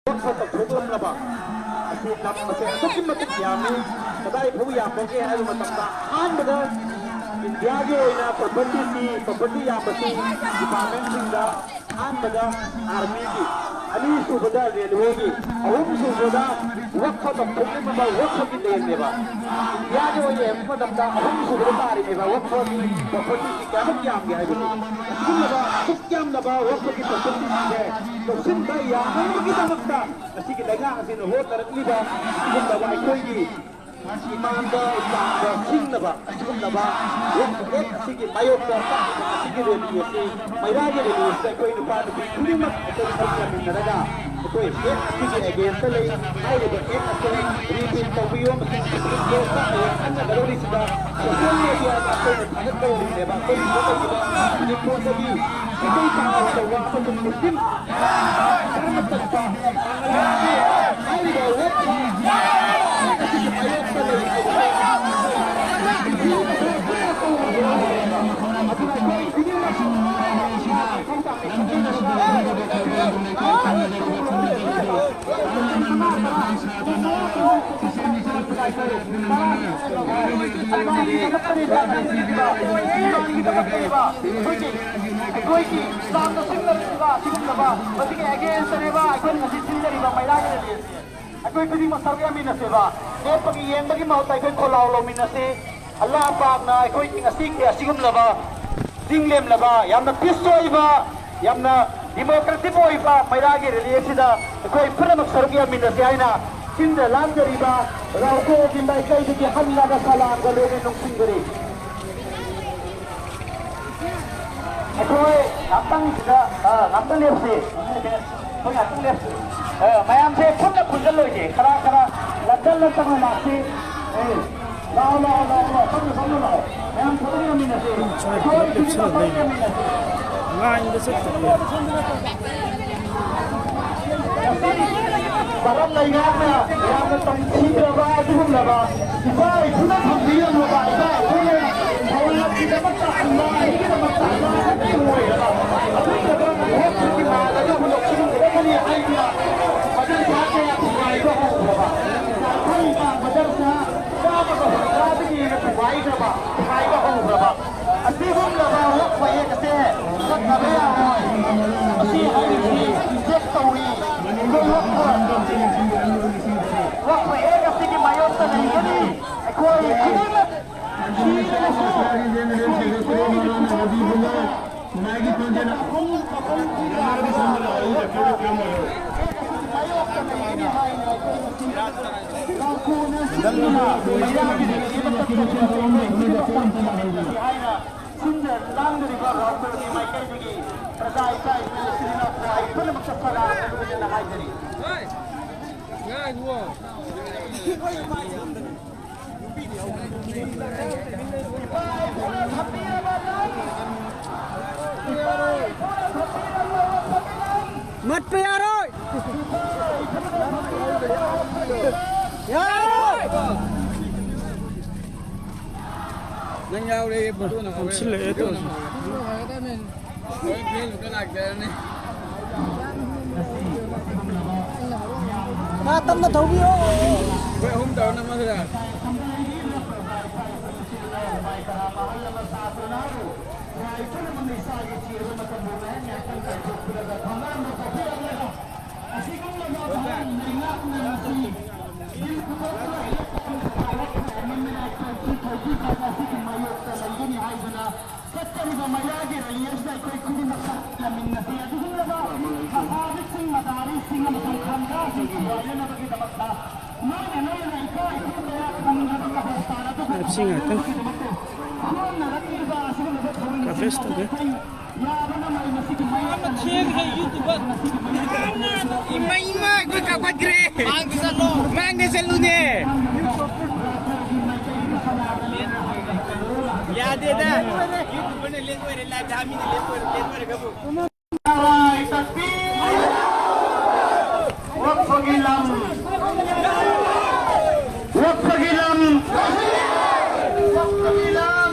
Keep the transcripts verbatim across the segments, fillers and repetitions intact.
ꯄꯣꯠ ꯇꯧꯊꯣꯛꯂꯝꯂꯕ ꯑꯁꯤ ꯂꯝ ꯑꯁꯦ ꯑꯗꯨꯛꯀꯤ ꯃꯇꯤꯛ ꯌꯥꯝꯃꯤ꯫ ꯀꯗꯥꯏ ꯐꯥꯎ ꯌꯥꯝꯕꯒꯦ ꯍꯥꯏꯕ ꯃꯇꯝꯗ, ꯑꯍꯥꯟꯕꯗ ꯏꯟꯗꯤꯌꯥꯒꯤ ꯑꯣꯏꯅ property ꯁꯤ, property ꯌꯥꯝꯕꯁꯤ department ꯁꯤꯡꯗ, ꯑꯍꯥꯟꯕꯗ army ꯒꯤ, ꯑꯅꯤꯁꯨꯕꯗ railway ꯒꯤ, ꯑꯍꯨꯝꯁꯨꯕꯗ ꯋꯛꯐ ꯇꯧꯊꯣꯛꯂꯤꯕ ꯋꯛꯐꯀꯤ land ꯅꯦꯕ꯫ ꯏꯟꯗꯤꯌꯥꯒꯤ ꯑꯣꯏꯅ ꯌꯦꯡꯕ ꯃꯇꯝꯗ ꯑꯍꯨꯝꯁꯨꯕꯗ ꯇꯥꯔꯤꯅꯦꯕ ꯋꯛꯐꯒꯤ property ꯁꯤ ꯀꯌꯥꯃꯨꯛ ꯌꯥꯝꯒꯦ ꯍꯥꯏꯕꯁꯤ꯫ ꯑꯁꯤꯒꯨꯝꯂꯕ ꯑꯁꯨꯛ ꯌꯥꯝꯂꯕ ꯋꯛꯐꯒꯤ property ꯁꯤꯡꯁꯦ ꯂꯧꯁꯤꯟꯕ ꯌꯥꯅꯕꯒꯤꯗꯃꯛꯇ ꯉꯁꯤꯒꯤ ꯂꯩꯉꯥꯛ ꯑꯁꯤꯅ ꯍꯣꯠꯅꯔꯛꯂꯤꯕ ꯑꯁꯤꯒꯨꯝꯂꯕ ꯑꯩꯈꯣꯏꯒꯤ ꯏꯃꯥꯡꯗ ꯏꯃꯥꯡꯗ ꯁꯤꯡꯅꯕ ꯑꯁꯤꯒꯨꯝꯂꯕ ꯋꯛꯐ act ꯑꯁꯤꯒꯤ ꯃꯥꯌꯣꯛꯇ ꯑꯁꯤꯒꯤ rally ꯑꯁꯤ ꯃꯩꯔꯥꯒꯤ rally ꯑꯁꯤꯗ ꯑꯩꯈꯣꯏ ꯅꯨꯄꯥ ꯅꯨꯄꯤ ꯈꯨꯗꯤꯡꯃꯛ ꯑꯩꯈꯣꯏ ꯁꯔꯨꯛ ꯌꯥꯃꯤꯟꯅꯔꯒ ꯑꯩꯈꯣꯏ act ꯑꯁꯤꯒꯤ against ꯇ ꯂꯩ꯫ ꯍꯥꯏꯔꯤꯕ act ꯑꯁꯤ repeal ꯇꯧꯕꯤꯌꯨ꯫ ꯃꯁꯤ Supreme Court ꯇ ꯍꯌꯦꯡ ꯆꯠꯅꯒꯗꯧꯔꯤꯁꯤꯗ social media ꯗ ꯑꯩꯈꯣꯏꯅ ꯊꯥꯒꯠꯀꯗꯧꯔꯤꯕꯅꯦꯕ꯫ ꯑꯩꯈꯣꯏꯒꯤ ꯂꯩꯔꯤꯕ ꯃꯅꯤꯄꯨꯔꯗꯒꯤ ꯃꯩꯇꯩ ꯄꯥꯉꯜ ꯑꯆꯧꯕ ꯑꯃꯁꯨꯡ ꯃꯨꯁꯂꯤꯝ ꯙꯔꯃ ꯆꯠꯄ ꯄꯥꯉꯜ ꯑꯃꯒꯤ ꯍꯥꯏꯔꯤꯕ act ꯑꯁꯤꯒꯤ ꯃꯥꯌꯣꯛꯇ ꯂꯩ ꯍꯥꯏꯕꯁꯦ ꯑꯗꯨꯅ ꯑꯩꯈꯣꯏ ꯈꯨꯗꯤꯡꯃꯛ ꯑꯩꯈꯣꯏꯒꯤ ꯏꯁꯂꯥꯝꯅ ꯁꯤꯖꯤꯟꯅꯔꯤꯕ ꯑꯁꯤꯒꯨꯝꯂꯕ ꯃꯁꯤꯒꯤ against ꯅꯦꯕ ꯑꯩꯈꯣꯏꯅ ꯉꯁꯤ ꯁꯤꯟꯖꯔꯤꯕ ꯃꯩꯔꯥꯒꯤ rally ꯑꯁꯤ꯫ ꯑꯩꯈꯣꯏ ꯈꯨꯗꯤꯡꯃꯛ ꯁꯔꯨꯛ ꯌꯥꯃꯤꯟꯅꯁꯦꯕ꯫ ꯂꯦꯞꯄꯒꯤ ꯌꯦꯡꯕꯒꯤ ꯃꯍꯨꯠꯇ ꯑꯩꯈꯣꯏ ꯈꯣꯜꯂꯥꯎ ꯂꯧꯃꯤꯟꯅꯁꯤ꯫ ꯑꯜꯂꯥꯍ ꯄꯥꯛꯅ ꯑꯩꯈꯣꯏ ꯉꯁꯤꯒꯤ ꯑꯁꯤꯒꯨꯝꯂꯕ ꯆꯤꯡ ꯂꯦꯝꯂꯕ, ꯌꯥꯝꯅ peace ꯑꯣꯏꯕ, ꯌꯥꯝꯅ democratic ꯑꯣꯏꯕ ꯃꯩꯔꯥꯒꯤ rally ꯑꯁꯤꯗ ꯑꯩꯈꯣꯏ ꯄꯨꯝꯅꯃꯛ ꯁꯔꯨꯛ ꯌꯥꯃꯤꯟꯅꯁꯤ ꯍꯥꯏꯅ ꯁꯤꯟꯗ ꯂꯥꯡꯖꯔꯤꯕ ꯔꯥꯎꯀꯣꯒꯤ ꯃꯥꯏꯀꯩꯗꯒꯤ ꯍꯟꯅꯕ ꯁꯂꯥꯝꯒ ꯂꯣꯏꯅ ꯅꯨꯡꯁꯤꯖꯔꯤ꯫ ꯑꯩꯈꯣꯏ ꯉꯥꯛꯇꯪꯁꯤꯗ, ꯑ, ꯉꯥꯛꯇꯪ ꯂꯦꯞꯁꯤ꯫ ꯑꯩꯈꯣꯏ ꯉꯥꯛꯇꯪ ꯂꯦꯞꯁꯤ꯫ ꯑ, ꯃꯌꯥꯝꯁꯦ ꯄꯨꯟꯅ ꯄꯨꯟꯁꯤꯜꯂꯣꯏꯁꯦ꯫ ꯈꯔ ꯈꯔ ꯂꯟꯖꯜ ꯂꯟꯖꯜꯅ ꯂꯥꯛꯁꯤ꯫ ꯑꯦ, ꯂꯥꯛꯑꯣ, ꯂꯥꯛꯑꯣ, ꯂꯥꯛꯑꯣ, ꯂꯥꯛꯑꯣ꯫ ꯇꯞꯅ, ꯇꯞꯅ ꯂꯥꯛꯑꯣ꯫ ꯃꯌꯥꯝ ꯊꯕꯛ ꯌꯥꯃꯤꯟꯅꯁꯦ꯫ ꯁ꯭ꯋꯥꯏꯗ ꯑꯩꯈꯣꯏ ꯄꯨꯂꯞ ꯈꯨꯗꯤꯡꯃꯛ ꯂꯦꯞꯁꯤꯜꯂ ꯊꯕꯛ ꯂꯩꯅꯤ꯫ ꯌꯥꯃꯤꯟꯅꯁꯦ꯫ ꯂꯥꯏꯟꯗ ꯆꯠꯇꯕ ꯌꯥꯏ꯫ ꯃꯔꯝ ꯂꯩꯉꯥꯛꯅ ꯌꯥꯝꯅ ꯇꯝꯊꯤꯈ꯭ꯔꯕ ꯑꯗꯨꯒꯨꯝꯂꯕ ꯏꯄꯥ ꯏꯄꯨꯅ ꯊꯝꯕꯤꯔꯝꯂꯕ ꯏꯄꯥ ꯏꯄꯨꯒꯤ ꯊꯧꯔꯥꯡꯒꯤꯗꯃꯛꯇ ꯍꯟꯕ ꯑꯩꯒꯤꯗꯃꯛꯇ ꯍꯟꯕ ꯑꯃꯠꯇ ꯑꯣꯏꯔꯕ ꯑꯗꯨꯒꯨꯝꯂꯕ ꯃꯤꯍꯨꯠꯁꯤꯡꯒꯤ ꯃꯥꯡ ꯑꯗꯨ ꯍꯨꯟꯗꯣꯛꯆꯤꯟꯒꯗꯕꯅꯤ ꯍꯥꯏꯗꯨꯅ ꯋꯛꯐ ꯑꯦꯛ ꯑꯁꯤꯒꯤ ꯃꯥꯌꯣꯛꯇ ꯂꯩꯒꯅꯤ꯫ ꯑꯩꯈꯣꯏ ꯈꯨꯗꯤꯡꯃꯛ ꯁꯤꯗꯅꯁꯨ ꯑꯩꯈꯣꯏꯒꯤ ꯈꯨꯗꯣꯡ ꯃꯥꯒꯤ ꯈꯣꯟꯖꯦꯜ ꯑꯍꯨꯝ ꯑꯍꯨꯝ ꯄꯤꯔꯒ ꯃꯥꯌꯣꯛꯇ ꯂꯩꯒꯅꯤ ꯍꯥꯏꯅ ꯑꯩꯈꯣꯏ ꯃꯁꯤ ꯀꯥꯡꯈꯣꯡꯅ ꯁꯤꯟꯗꯨꯅ ꯃꯌꯥꯝꯒꯤ ꯂꯩꯔꯤꯕ ꯇꯠꯇꯕ ꯍꯥꯏꯅ ꯁꯤꯟꯗ ꯂꯥꯡꯗꯔꯤꯕ ꯔꯥꯎꯇꯔꯒꯤ ꯃꯥꯏꯀꯩꯗꯒꯤ ꯄ꯭ꯔꯖꯥ ꯏꯆꯥ ꯏꯁꯨ ꯏꯆꯤꯜ ꯏꯅꯥꯎ ꯈ꯭ꯋꯥꯏ ꯄꯨꯝꯅꯃꯛꯇ ꯁꯂꯥꯝ ꯑꯗꯨ ꯍꯦꯟꯅ ꯍꯥꯏꯖꯔꯤ꯫ ꯏꯄꯥ ꯏꯄꯨꯅ ꯊꯝꯕꯤꯔꯕ ꯂꯝ, ꯏꯄꯥ ꯏꯄꯨꯅ ꯊꯝꯕꯤꯔꯕ ꯋꯥꯐꯝꯒꯤ ꯂꯝ, ꯃꯠꯄ ꯌꯥꯔꯣꯏ! ꯏꯄꯥ ꯏꯄꯨꯅ ꯊꯝꯕꯤꯔꯕ ꯋꯥꯐꯝꯒꯤ ꯂꯝ, ꯌꯥꯔꯣꯏ! ꯅꯪ ꯌꯥꯎꯔꯦ, ꯐꯣꯇꯣꯅ ꯍꯧꯔꯦ꯫ ꯅꯛꯁꯤꯜꯂꯛꯑꯦ ꯇꯧꯔꯤꯁꯦ꯫ ꯍꯣꯔꯦꯟ ꯐꯦꯁꯕꯨꯛꯇ ꯂꯥꯛꯆꯔꯅꯤ꯫ ꯃꯥ ꯇꯞꯅ ꯊꯧꯕꯤꯌꯣ꯫ ꯑꯩꯈꯣꯏ ꯑꯍꯨꯝ ꯇꯧꯔ ꯅꯝꯃꯁꯤꯔ? ꯑꯁꯤꯒꯨꯝꯂꯕ ꯊꯧꯔꯝ ꯂꯩꯉꯥꯛꯅ ꯉꯁꯤ ꯕꯤꯜ ꯄꯨꯊꯣꯛꯇꯨꯅ ꯏꯂꯦꯛꯇ꯭ꯔꯣꯅꯤꯛ ꯕꯦꯂꯣꯠ ꯄꯦꯄꯔ ꯑꯃꯦꯟꯃꯦꯟ ꯑꯦꯛ ꯇ꯭ꯋꯦꯟꯇꯤ ꯇ꯭ꯋꯦꯟꯇꯤ ꯐꯥꯏꯚ ꯑꯁꯤꯒꯤ ꯃꯥꯌꯣꯛꯇ ꯂꯩꯒꯅꯤ ꯍꯥꯏꯗꯨꯅ ꯆꯠꯆꯔꯤꯕ ꯃꯩꯔꯥꯒꯤ ꯔꯦꯂꯤ ꯑꯁꯤꯗ ꯑꯩꯈꯣꯏ ꯈꯨꯗꯤꯡꯃꯛ ꯆꯠꯃꯤꯟꯅꯁꯤ꯫ ꯑꯗꯨꯒꯨꯝꯂꯕ ꯃꯁꯥꯖꯤꯠꯁꯤꯡ, ꯃꯗꯥꯔꯤꯁꯁꯤꯡ ꯑꯃꯁꯨꯡ ꯈꯥꯟꯒꯥꯁꯤꯡ ꯊꯨꯒꯥꯏꯅꯅꯕꯒꯤꯗꯃꯛꯇ ꯅꯣꯏꯅ ꯅꯣꯏꯅ ꯏꯀꯥꯏ ꯈꯨꯝꯅꯕ ꯀꯕꯔꯁꯇꯥꯟ ꯑꯗꯨꯕꯨ ꯂꯦꯞꯁꯤ ꯉꯥꯛꯇꯪ꯫ ꯊꯨꯒꯥꯏꯅꯅꯕꯒꯤꯗꯃꯛꯇ ꯍꯣꯠꯅꯔꯛꯂꯤꯕ ꯑꯁꯤꯒꯨꯝꯂꯕ ꯊꯧꯔꯝ ꯀꯌꯥ ꯑꯃ ꯊꯦꯡꯈ꯭ꯔꯦ, YouTuber꯫ ꯏꯃꯥ, ꯏꯃꯥ, ꯑꯩꯈꯣꯏ ꯀꯥꯎꯈꯠꯈ꯭ꯔꯦ꯫ ꯃꯥꯡꯗ ꯆꯠꯂꯣ꯫ ꯃꯥꯡꯗ ꯆꯠꯂꯨꯅꯦ꯫ ꯌꯥꯗꯦꯗ꯫ YouTuberꯅ ꯂꯦꯞ ꯑꯣꯏꯔꯦ, live ꯊꯥ ꯃꯤꯅ ꯂꯦꯞ ꯑꯣꯏꯔꯦ, ꯂꯦꯞ ꯑꯣꯏꯔꯒꯕꯨ꯫ ꯅꯥꯔꯥꯏ ꯇꯛꯄꯤ꯫ ꯑꯣꯛꯄꯒꯤ ꯂꯝ꯫ ꯑꯣꯛꯄꯒꯤ ꯂꯝ꯫ ꯑꯣꯛꯄꯒꯤ ꯂꯝ꯫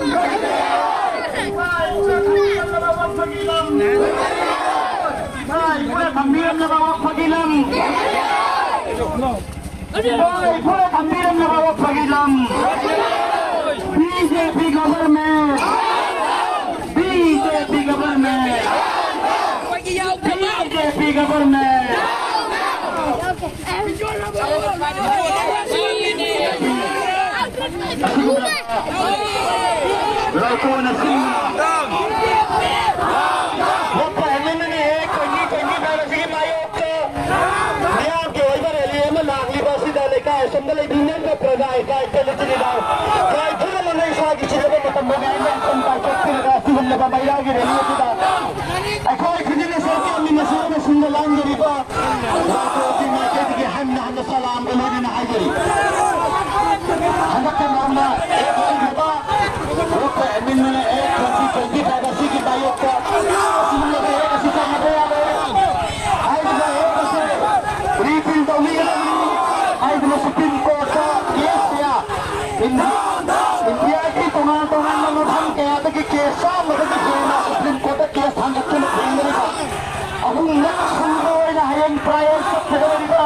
ꯏꯃꯥ ꯏꯄꯥ ꯊꯝꯕꯤꯔꯝꯂꯕ ꯑꯣꯛꯄꯒꯤ ꯂꯝ꯫ ꯏꯃꯥ ꯏꯄꯥ ꯊꯝꯕꯤꯔꯝꯂꯕ ꯑꯣꯛꯄꯒꯤ ꯂꯝ꯫ ꯏꯃꯥ ꯏꯄꯥ ꯊꯝꯕꯤꯔꯝꯂꯕ ꯑꯣꯛꯄꯒꯤ ꯂꯝ꯫ BJP government. BJP government. ꯑꯩꯈꯣꯏꯒꯤ ꯌꯥꯎꯗ꯭ꯔꯕ? BJP government. ꯂꯧꯀꯣꯟ ꯑꯁꯤꯅ ꯃꯄꯥ M N A twenty twenty five ꯑꯁꯤꯒꯤ ꯃꯥꯌꯣꯛꯇ ꯃꯤꯌꯥꯝꯒꯤ ꯑꯣꯏꯕ ꯔꯦꯂꯤ ꯑꯃ ꯂꯥꯛꯂꯤꯕ ꯑꯁꯤꯗ ꯂꯩꯀꯥꯏ ꯑꯁꯣꯝꯗ ꯂꯩꯕꯤ ꯅꯪꯒ ꯄ꯭ꯔꯖꯥ ꯏꯀꯥꯏ ꯈꯨꯜ ꯏꯆꯤꯜ ꯏꯅꯥꯎ ꯏꯀꯥꯏ ꯈꯨꯜ ꯑꯃꯅ ꯏꯁꯥꯒꯤ ꯁꯤꯖꯕ ꯃꯇꯝꯗ ꯃꯌꯥꯝ ꯃꯌꯥꯝ ꯄꯥꯏꯊꯣꯛꯄꯤꯔꯒ ꯑꯁꯤꯒꯨꯝꯂꯕ ꯃꯩꯔꯥꯒꯤ ꯔꯦꯂꯤ ꯑꯁꯤꯗ ꯑꯩꯈꯣꯏ ꯈꯨꯗꯤꯡꯃꯛ ꯁꯔꯨꯛ ꯌꯥꯃꯤꯟꯅꯁꯤ ꯑꯃꯁꯨꯡ ꯂꯥꯡꯖꯔꯤꯕ ꯂꯥꯛꯄꯒꯤ ꯃꯥꯏꯀꯩꯗꯒꯤ ꯍꯟꯅ ꯍꯟꯅ ꯁꯂꯥꯝꯒ ꯂꯣꯏꯅꯅ ꯍꯥꯏꯖꯔꯤ꯫ ꯍꯟꯗꯛꯇ ꯅꯧꯅ ꯑꯦꯛ ꯑꯣꯏꯔꯤꯕ ꯒ꯭ꯔꯨꯞ ꯑꯦꯗꯃꯤꯟꯅ ꯑꯦꯛ ꯇ꯭ꯋꯦꯟꯇꯤ ꯇ꯭ꯋꯦꯟꯇꯤ ꯐꯥꯏꯚ ꯑꯁꯤꯒꯤ ꯃꯥꯌꯣꯛꯇ ꯑꯁꯤꯒꯨꯝꯂꯕ ꯑꯦꯛ ꯑꯁꯤ ꯆꯠꯅꯕ ꯌꯥꯔꯣꯏ꯫ ꯍꯥꯏꯔꯤꯕ ꯑꯦꯛ ꯑꯁꯤ ꯔꯤꯄꯤꯜ ꯇꯧꯕꯤꯒꯗꯕꯅꯤ ꯍꯥꯏꯗꯨꯅ ꯁꯨꯄ꯭ꯔꯤꯝ ꯀꯣꯔꯠꯇ ꯀꯦꯁ ꯀꯌꯥ, ꯏꯟꯗꯤ-, ꯏꯟꯗꯤꯌꯥꯒꯤ ꯇꯣꯉꯥꯟ ꯇꯣꯉꯥꯟꯕ ꯃꯐꯝ ꯀꯌꯥꯗꯒꯤ ꯀꯦꯁ ꯆꯥꯝꯃꯗꯒꯤ ꯍꯦꯟꯅ ꯁꯨꯄ꯭ꯔꯤꯝ ꯀꯣꯔꯠꯇ ꯀꯦꯁ ꯊꯥꯡꯒꯠꯇꯨꯅ ꯊꯦꯡꯅꯔꯤꯕ ꯑꯍꯨꯝꯂꯛ ꯁꯨꯕ ꯑꯣꯏꯅ ꯍꯌꯦꯡ ꯇ꯭ꯔꯥꯏꯌꯦꯜ ꯆꯠꯀꯗꯧꯔꯤꯕ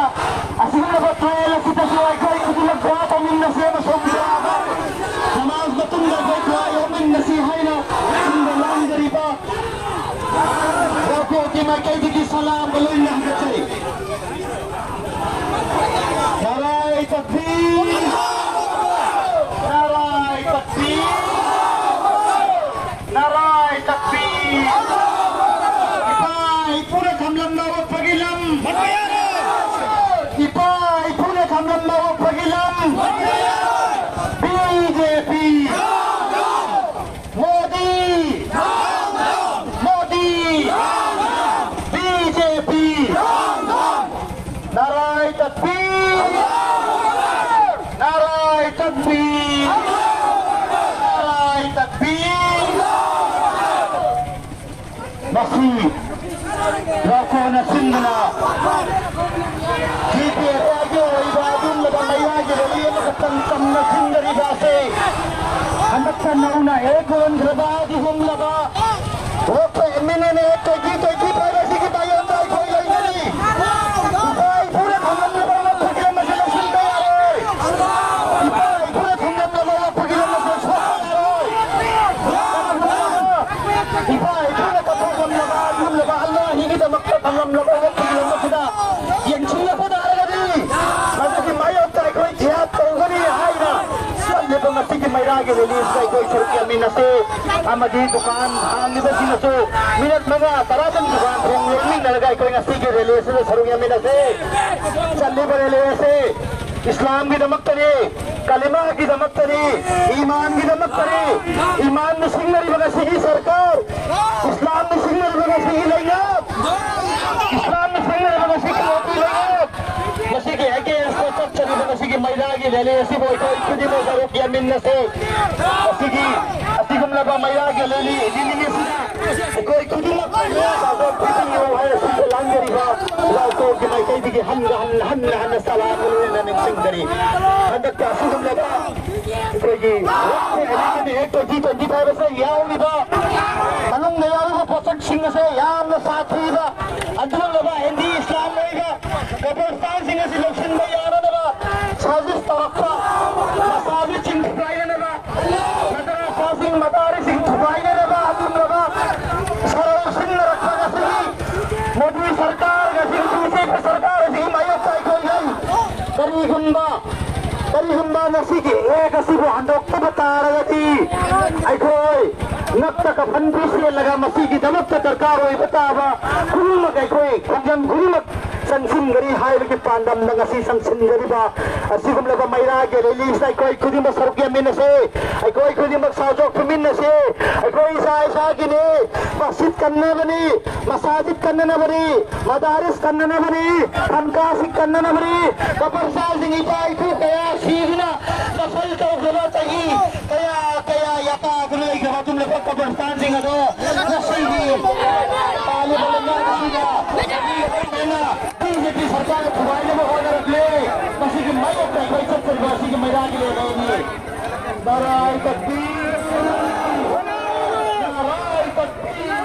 ꯑꯁꯤꯒꯨꯝꯂꯕ ꯇ꯭ꯔꯥꯏꯌꯦꯜ ꯑꯁꯤꯗꯁꯨ ꯑꯩꯈꯣꯏ ꯈꯨꯗꯤꯡꯃꯛ ꯚꯥꯞ ꯑꯣꯏꯃꯤꯟꯅꯁꯦ ꯑꯃꯁꯨꯡ ꯌꯥꯕ ꯅꯃꯥꯖ ꯃꯇꯨꯡꯗ ꯑꯩꯈꯣꯏ ꯇ꯭ꯔꯥꯏ ꯌꯥꯎꯃꯤꯟꯅꯁꯤ ꯍꯥꯏꯅ ꯁꯤꯟꯕ ꯂꯥꯡꯖꯔꯤꯕ ꯔꯣꯀꯣꯒꯤ ꯃꯥꯏꯀꯩꯗꯒꯤ ꯁꯂꯥꯝꯒ ꯂꯣꯏꯅꯅ ꯍꯟꯒꯠꯆꯔꯤ꯫ ꯅꯥꯔꯥꯏ ꯇꯛꯕꯤꯔ! ꯅꯥꯔꯥꯏ ꯇꯛꯕꯤꯔ! ꯅꯥꯔꯥꯏ ꯇꯛꯕꯤꯔ! ꯏꯄꯥ ꯏꯄꯨꯅ ꯊꯝꯂꯝꯕ ꯑꯣꯛꯄꯒꯤ ꯂꯝ! ꯏꯄꯥ ꯏꯄꯨꯅ ꯊꯝꯂꯝꯕ ꯑꯣꯛꯄꯒꯤ ꯂꯝ! B J P! Modi! Modi! B J P! ꯅꯥꯔꯥꯏ ꯇꯛꯕꯤꯔ! ꯅꯥꯔꯥꯏ ꯇꯛꯕꯤꯔ! ꯅꯥꯔꯥꯏ ꯇꯛꯕꯤꯔ! ꯃꯁꯤ ꯂꯧꯀꯣꯟ ꯑꯁꯤꯟꯕꯅ ꯖꯤ ꯄꯤ ꯑꯦꯐ ꯑꯥꯏꯒꯤ ꯑꯣꯏꯕ ꯑꯗꯨꯒꯨꯝꯂꯕ ꯃꯩꯔꯥꯒꯤ ꯔꯦꯂꯤ ꯑꯃꯈꯛꯇꯪ ꯇꯝꯅ ꯁꯤꯟꯖꯔꯤꯕ ꯑꯁꯤ ꯍꯟꯗꯛꯇ ꯅꯧꯅ ꯍꯦꯛ ꯂꯣꯟꯈ꯭ꯔꯕ ꯑꯗꯨꯒꯨꯝꯂꯕ ꯂꯣꯛꯄ ꯑꯦꯝ ꯑꯦꯟ ꯑꯦꯅ ꯍꯦꯛ ꯇ꯭ꯋꯦꯟꯇꯤ ꯇ꯭ꯋꯦꯟꯇꯤ ꯐꯥꯏꯚ ꯑꯁꯤꯒꯤ ꯃꯥꯌꯣꯛꯇ ꯑꯩꯈꯣꯏ ꯂꯩꯒꯅꯤ꯫ ꯏꯄꯥ ꯏꯄꯨꯅ ꯊꯝꯂꯝꯂꯕ ꯂꯣꯛꯄꯒꯤ ꯂꯝ ꯑꯁꯤ ꯂꯧꯁꯤꯟꯕ ꯌꯥꯔꯣꯏ꯫ ꯏꯄꯥ ꯏꯄꯨꯅ ꯊꯝꯂꯝꯂꯕ ꯂꯣꯛꯄꯒꯤ ꯂꯝ ꯑꯁꯤ ꯁꯣꯛꯄ ꯌꯥꯔꯣꯏ꯫ ꯏꯄꯥ ꯏꯄꯨꯅ ꯀꯠꯊꯣꯛꯂꯝꯂꯕ ꯑꯗꯨꯒꯨꯝꯂꯕ ꯑꯜꯂꯥꯍꯤꯒꯤꯗꯃꯛꯇ ꯊꯝꯂꯝꯂꯕ ꯂꯣꯛꯄꯒꯤ ꯂꯝ ꯑꯁꯤꯗ ꯌꯦꯡꯁꯤꯜꯂꯛꯄ ꯇꯥꯔꯒꯗꯤ ꯃꯗꯨꯒꯤ ꯃꯥꯌꯣꯛꯇ ꯑꯩꯈꯣꯏ ꯖꯤꯍꯥꯗ ꯇꯧꯒꯅꯤ ꯍꯥꯏꯅ ꯆꯠꯂꯤꯕ ꯃꯩꯔꯥꯒꯤ ꯔꯦꯂꯤ ꯑꯁꯤꯗ ꯑꯩꯈꯣꯏ ꯁꯔꯨꯛ ꯌꯥꯃꯤꯟꯅꯁꯤ ꯑꯃꯗꯤ ꯗꯨꯀꯥꯟ ꯍꯥꯡꯂꯤꯕꯁꯤꯡꯅꯁꯨ ꯃꯤꯅꯠ ꯃꯉꯥ ꯇꯔꯥꯗꯪ ꯗꯨꯀꯥꯟ ꯊꯣꯡ ꯂꯣꯟꯃꯤꯟꯅꯔꯒ ꯑꯩꯈꯣꯏ ꯉꯁꯤꯒꯤ ꯔꯦꯂꯤ ꯑꯁꯤꯗ ꯁꯔꯨꯛ ꯌꯥꯃꯤꯟꯅꯁꯤ꯫ ꯆꯠꯂꯤꯕ ꯔꯦꯂꯤ ꯑꯁꯤ ꯏꯁꯂꯥꯝꯒꯤꯗꯃꯛꯇꯅꯤ, ꯀꯂꯤꯃꯥꯒꯤꯗꯃꯛꯇꯅꯤ, ꯏꯃꯥꯟꯒꯤꯗꯃꯛꯇꯅꯤ꯫ ꯏꯃꯥꯟꯅ ꯁꯤꯡꯅꯔꯤꯕ ꯉꯁꯤꯒꯤ ꯁꯔꯀꯥꯔ, ꯏꯁꯂꯥꯝꯅ ꯁꯤꯡꯅꯔꯤꯕ ꯉꯁꯤꯒꯤ ꯂꯩꯉꯥꯛ, ꯏꯁꯂꯥꯝꯅ ꯁꯤꯡꯅꯔꯤꯕ ꯉꯁꯤꯒꯤ ꯃꯣꯗꯤ ꯂꯩꯉꯥꯛ, ꯃꯁꯤꯒꯤ against ꯇ ꯆꯠꯆꯔꯤꯕ ꯉꯁꯤꯒꯤ ꯃꯩꯔꯥꯒꯤ ꯔꯦꯂꯤ ꯑꯁꯤꯕꯨ ꯑꯩꯈꯣꯏ ꯈꯨꯗꯤꯡꯃꯛ ꯁꯔꯨꯛ ꯌꯥꯃꯤꯟꯅꯁꯦ꯫ ꯃꯁꯤꯒꯤ ꯑꯁꯤꯒꯨꯝꯂꯕ ꯃꯩꯔꯥꯒꯤ ꯔꯦꯂꯤ ꯔꯦꯂꯤ ꯑꯁꯤꯗ ꯑꯩꯈꯣꯏ ꯈꯨꯗꯤꯡꯃꯛ ꯁꯥꯖꯣꯛ ꯄꯤꯕꯤꯌꯨ ꯍꯥꯏꯅ ꯁꯤꯗ ꯂꯥꯡꯖꯔꯤꯕ ꯂꯥꯎꯊꯣꯛꯀꯤ ꯃꯥꯏꯀꯩꯗꯒꯤ ꯍꯟꯅ ꯍꯟꯅ ꯍꯟꯅ ꯍꯟꯅ ꯁꯂꯥꯝ ꯂꯣꯏꯅ ꯅꯤꯡꯁꯤꯡꯖꯔꯤ꯫ ꯍꯟꯗꯛꯇ ꯑꯁꯤꯒꯨꯝꯂꯕ ꯑꯩꯈꯣꯏꯒꯤ ꯍꯦꯛ twenty twenty five ꯑꯁꯤꯗ ꯌꯥꯎꯔꯤꯕ ꯃꯅꯨꯡꯗ ꯌꯥꯎꯔꯤꯕ ꯄꯣꯠꯁꯛꯁꯤꯡ ꯑꯁꯦ ꯌꯥꯝꯅ ꯁꯥꯊꯤꯕ ꯑꯗꯨꯒꯨꯝꯂꯕ ꯑꯦꯟꯇꯤ ꯏꯁꯂꯥꯝ ꯑꯣꯏꯕ ꯀꯕꯔꯁꯇꯥꯟꯁꯤꯡ ꯑꯁꯤ ꯂꯧꯁꯤꯟꯕ ꯌꯥꯅꯅꯕ ꯁꯥꯖꯤꯁ ꯇꯧꯔꯛꯄ, ꯃꯁꯥꯖꯤꯠꯁꯤꯡ ꯊꯨꯒꯥꯏꯅꯅꯕ, ꯃꯗꯔꯁꯥꯁꯤꯡ, ꯃꯗꯥꯔꯤꯁꯁꯤꯡ ꯊꯨꯒꯥꯏꯅꯅꯕ ꯑꯗꯨꯒꯨꯝꯂꯕ ꯁꯔꯧ ꯁꯤꯟꯅꯔꯛꯄ ꯉꯁꯤꯒꯤ ꯃꯣꯗꯤ ꯁꯔꯀꯥꯔ, ꯉꯁꯤꯒꯤ ꯕꯤ ꯖꯦ ꯄꯤ ꯁꯔꯀꯥꯔ ꯑꯁꯤꯒꯤ ꯃꯥꯌꯣꯛꯇ ꯑꯩꯈꯣꯏ ꯂꯩ꯫ ꯀꯔꯤꯒꯨꯝꯕ ꯀꯔꯤꯒꯨꯝꯕ ꯉꯁꯤꯒꯤ ꯑꯦꯛ ꯑꯁꯤꯕꯨ ꯍꯟꯗꯣꯛꯇꯕ ꯇꯥꯔꯒꯗꯤ ꯑꯩꯈꯣꯏ ꯉꯛꯇ ꯀꯐꯟ ꯄꯤꯁꯤꯜꯂꯒ ꯃꯁꯤꯒꯤꯗꯃꯛꯇ ꯗꯔꯀꯥꯔ ꯑꯣꯏꯕ ꯇꯥꯕ ꯈꯨꯗꯤꯡꯃꯛ ꯑꯩꯈꯣꯏ ꯈꯣꯡꯖꯪ ꯈꯨꯗꯤꯡꯃꯛ ꯆꯪꯁꯤꯟꯒꯅꯤ ꯍꯥꯏꯕꯒꯤ ꯄꯥꯟꯗꯝꯗ ꯉꯁꯤ ꯆꯪꯁꯤꯟꯒꯅꯤꯕ ꯑꯁꯤꯒꯨꯝꯂꯕ ꯃꯩꯔꯥꯒꯤ ꯔꯦꯂꯤꯁꯤꯗ ꯑꯩꯈꯣꯏ ꯈꯨꯗꯤꯡꯃꯛ ꯁꯔꯨꯛ ꯌꯥꯃꯤꯟꯅꯁꯦ꯫ ꯑꯩꯈꯣꯏ ꯈꯨꯗꯤꯡꯃꯛ ꯁꯥꯖꯣꯛ ꯐꯨꯃꯤꯟꯅꯁꯦ꯫ ꯑꯩꯈꯣꯏ ꯏꯁꯥ ꯏꯁꯥꯒꯤꯅꯤ꯫ ꯃꯁꯖꯤꯗ ꯀꯟꯅꯕꯅꯤ, ꯃꯁꯥꯖꯤꯗ ꯀꯟꯅꯅꯕꯅꯤ, ꯃꯗꯥꯔꯤꯁ ꯀꯟꯅꯅꯕꯅꯤ, ꯈꯟꯀꯥꯁꯤꯡ ꯀꯟꯅꯅꯕꯅꯤ꯫ ꯀꯕꯔꯁꯇꯥꯟꯁꯤꯡ ꯏꯄꯥ ꯏꯄꯨ ꯀꯌꯥ ꯁꯤꯗꯨꯅ ꯅꯐꯜ ꯇꯧꯈ꯭ꯔꯕ ꯆꯍꯤ ꯀꯌꯥ ꯀꯌꯥ ꯌꯥꯇꯥꯗꯨꯅ ꯂꯩꯈ꯭ꯔꯕ ꯑꯗꯨꯒꯨꯝꯂꯕ ꯀꯕꯔꯁꯇꯥꯟꯁꯤꯡ ꯑꯗꯣ ꯉꯁꯤꯗꯤ ꯄꯥꯜꯂꯤꯕ ꯂꯩꯉꯥꯛ ꯑꯁꯤꯅ ꯕꯤ ꯖꯦ ꯄꯤ ꯁꯔꯀꯥꯔꯅ ꯊꯨꯒꯥꯏꯅꯕ ꯍꯣꯠꯅꯔꯛꯂꯦ꯫ ꯃꯁꯤꯒꯤ ꯃꯥꯌꯣꯛꯇ ꯑꯩꯈꯣꯏ ꯆꯠꯆꯔꯤꯕ ꯑꯁꯤꯒꯤ ꯃꯩꯔꯥꯒꯤ ꯂꯩꯉꯥꯛꯅꯤ꯫ ꯅꯥꯔꯥꯏ ꯇꯛꯕꯤꯔ! ꯅꯥꯔꯥꯏ ꯇꯛꯕꯤꯔ!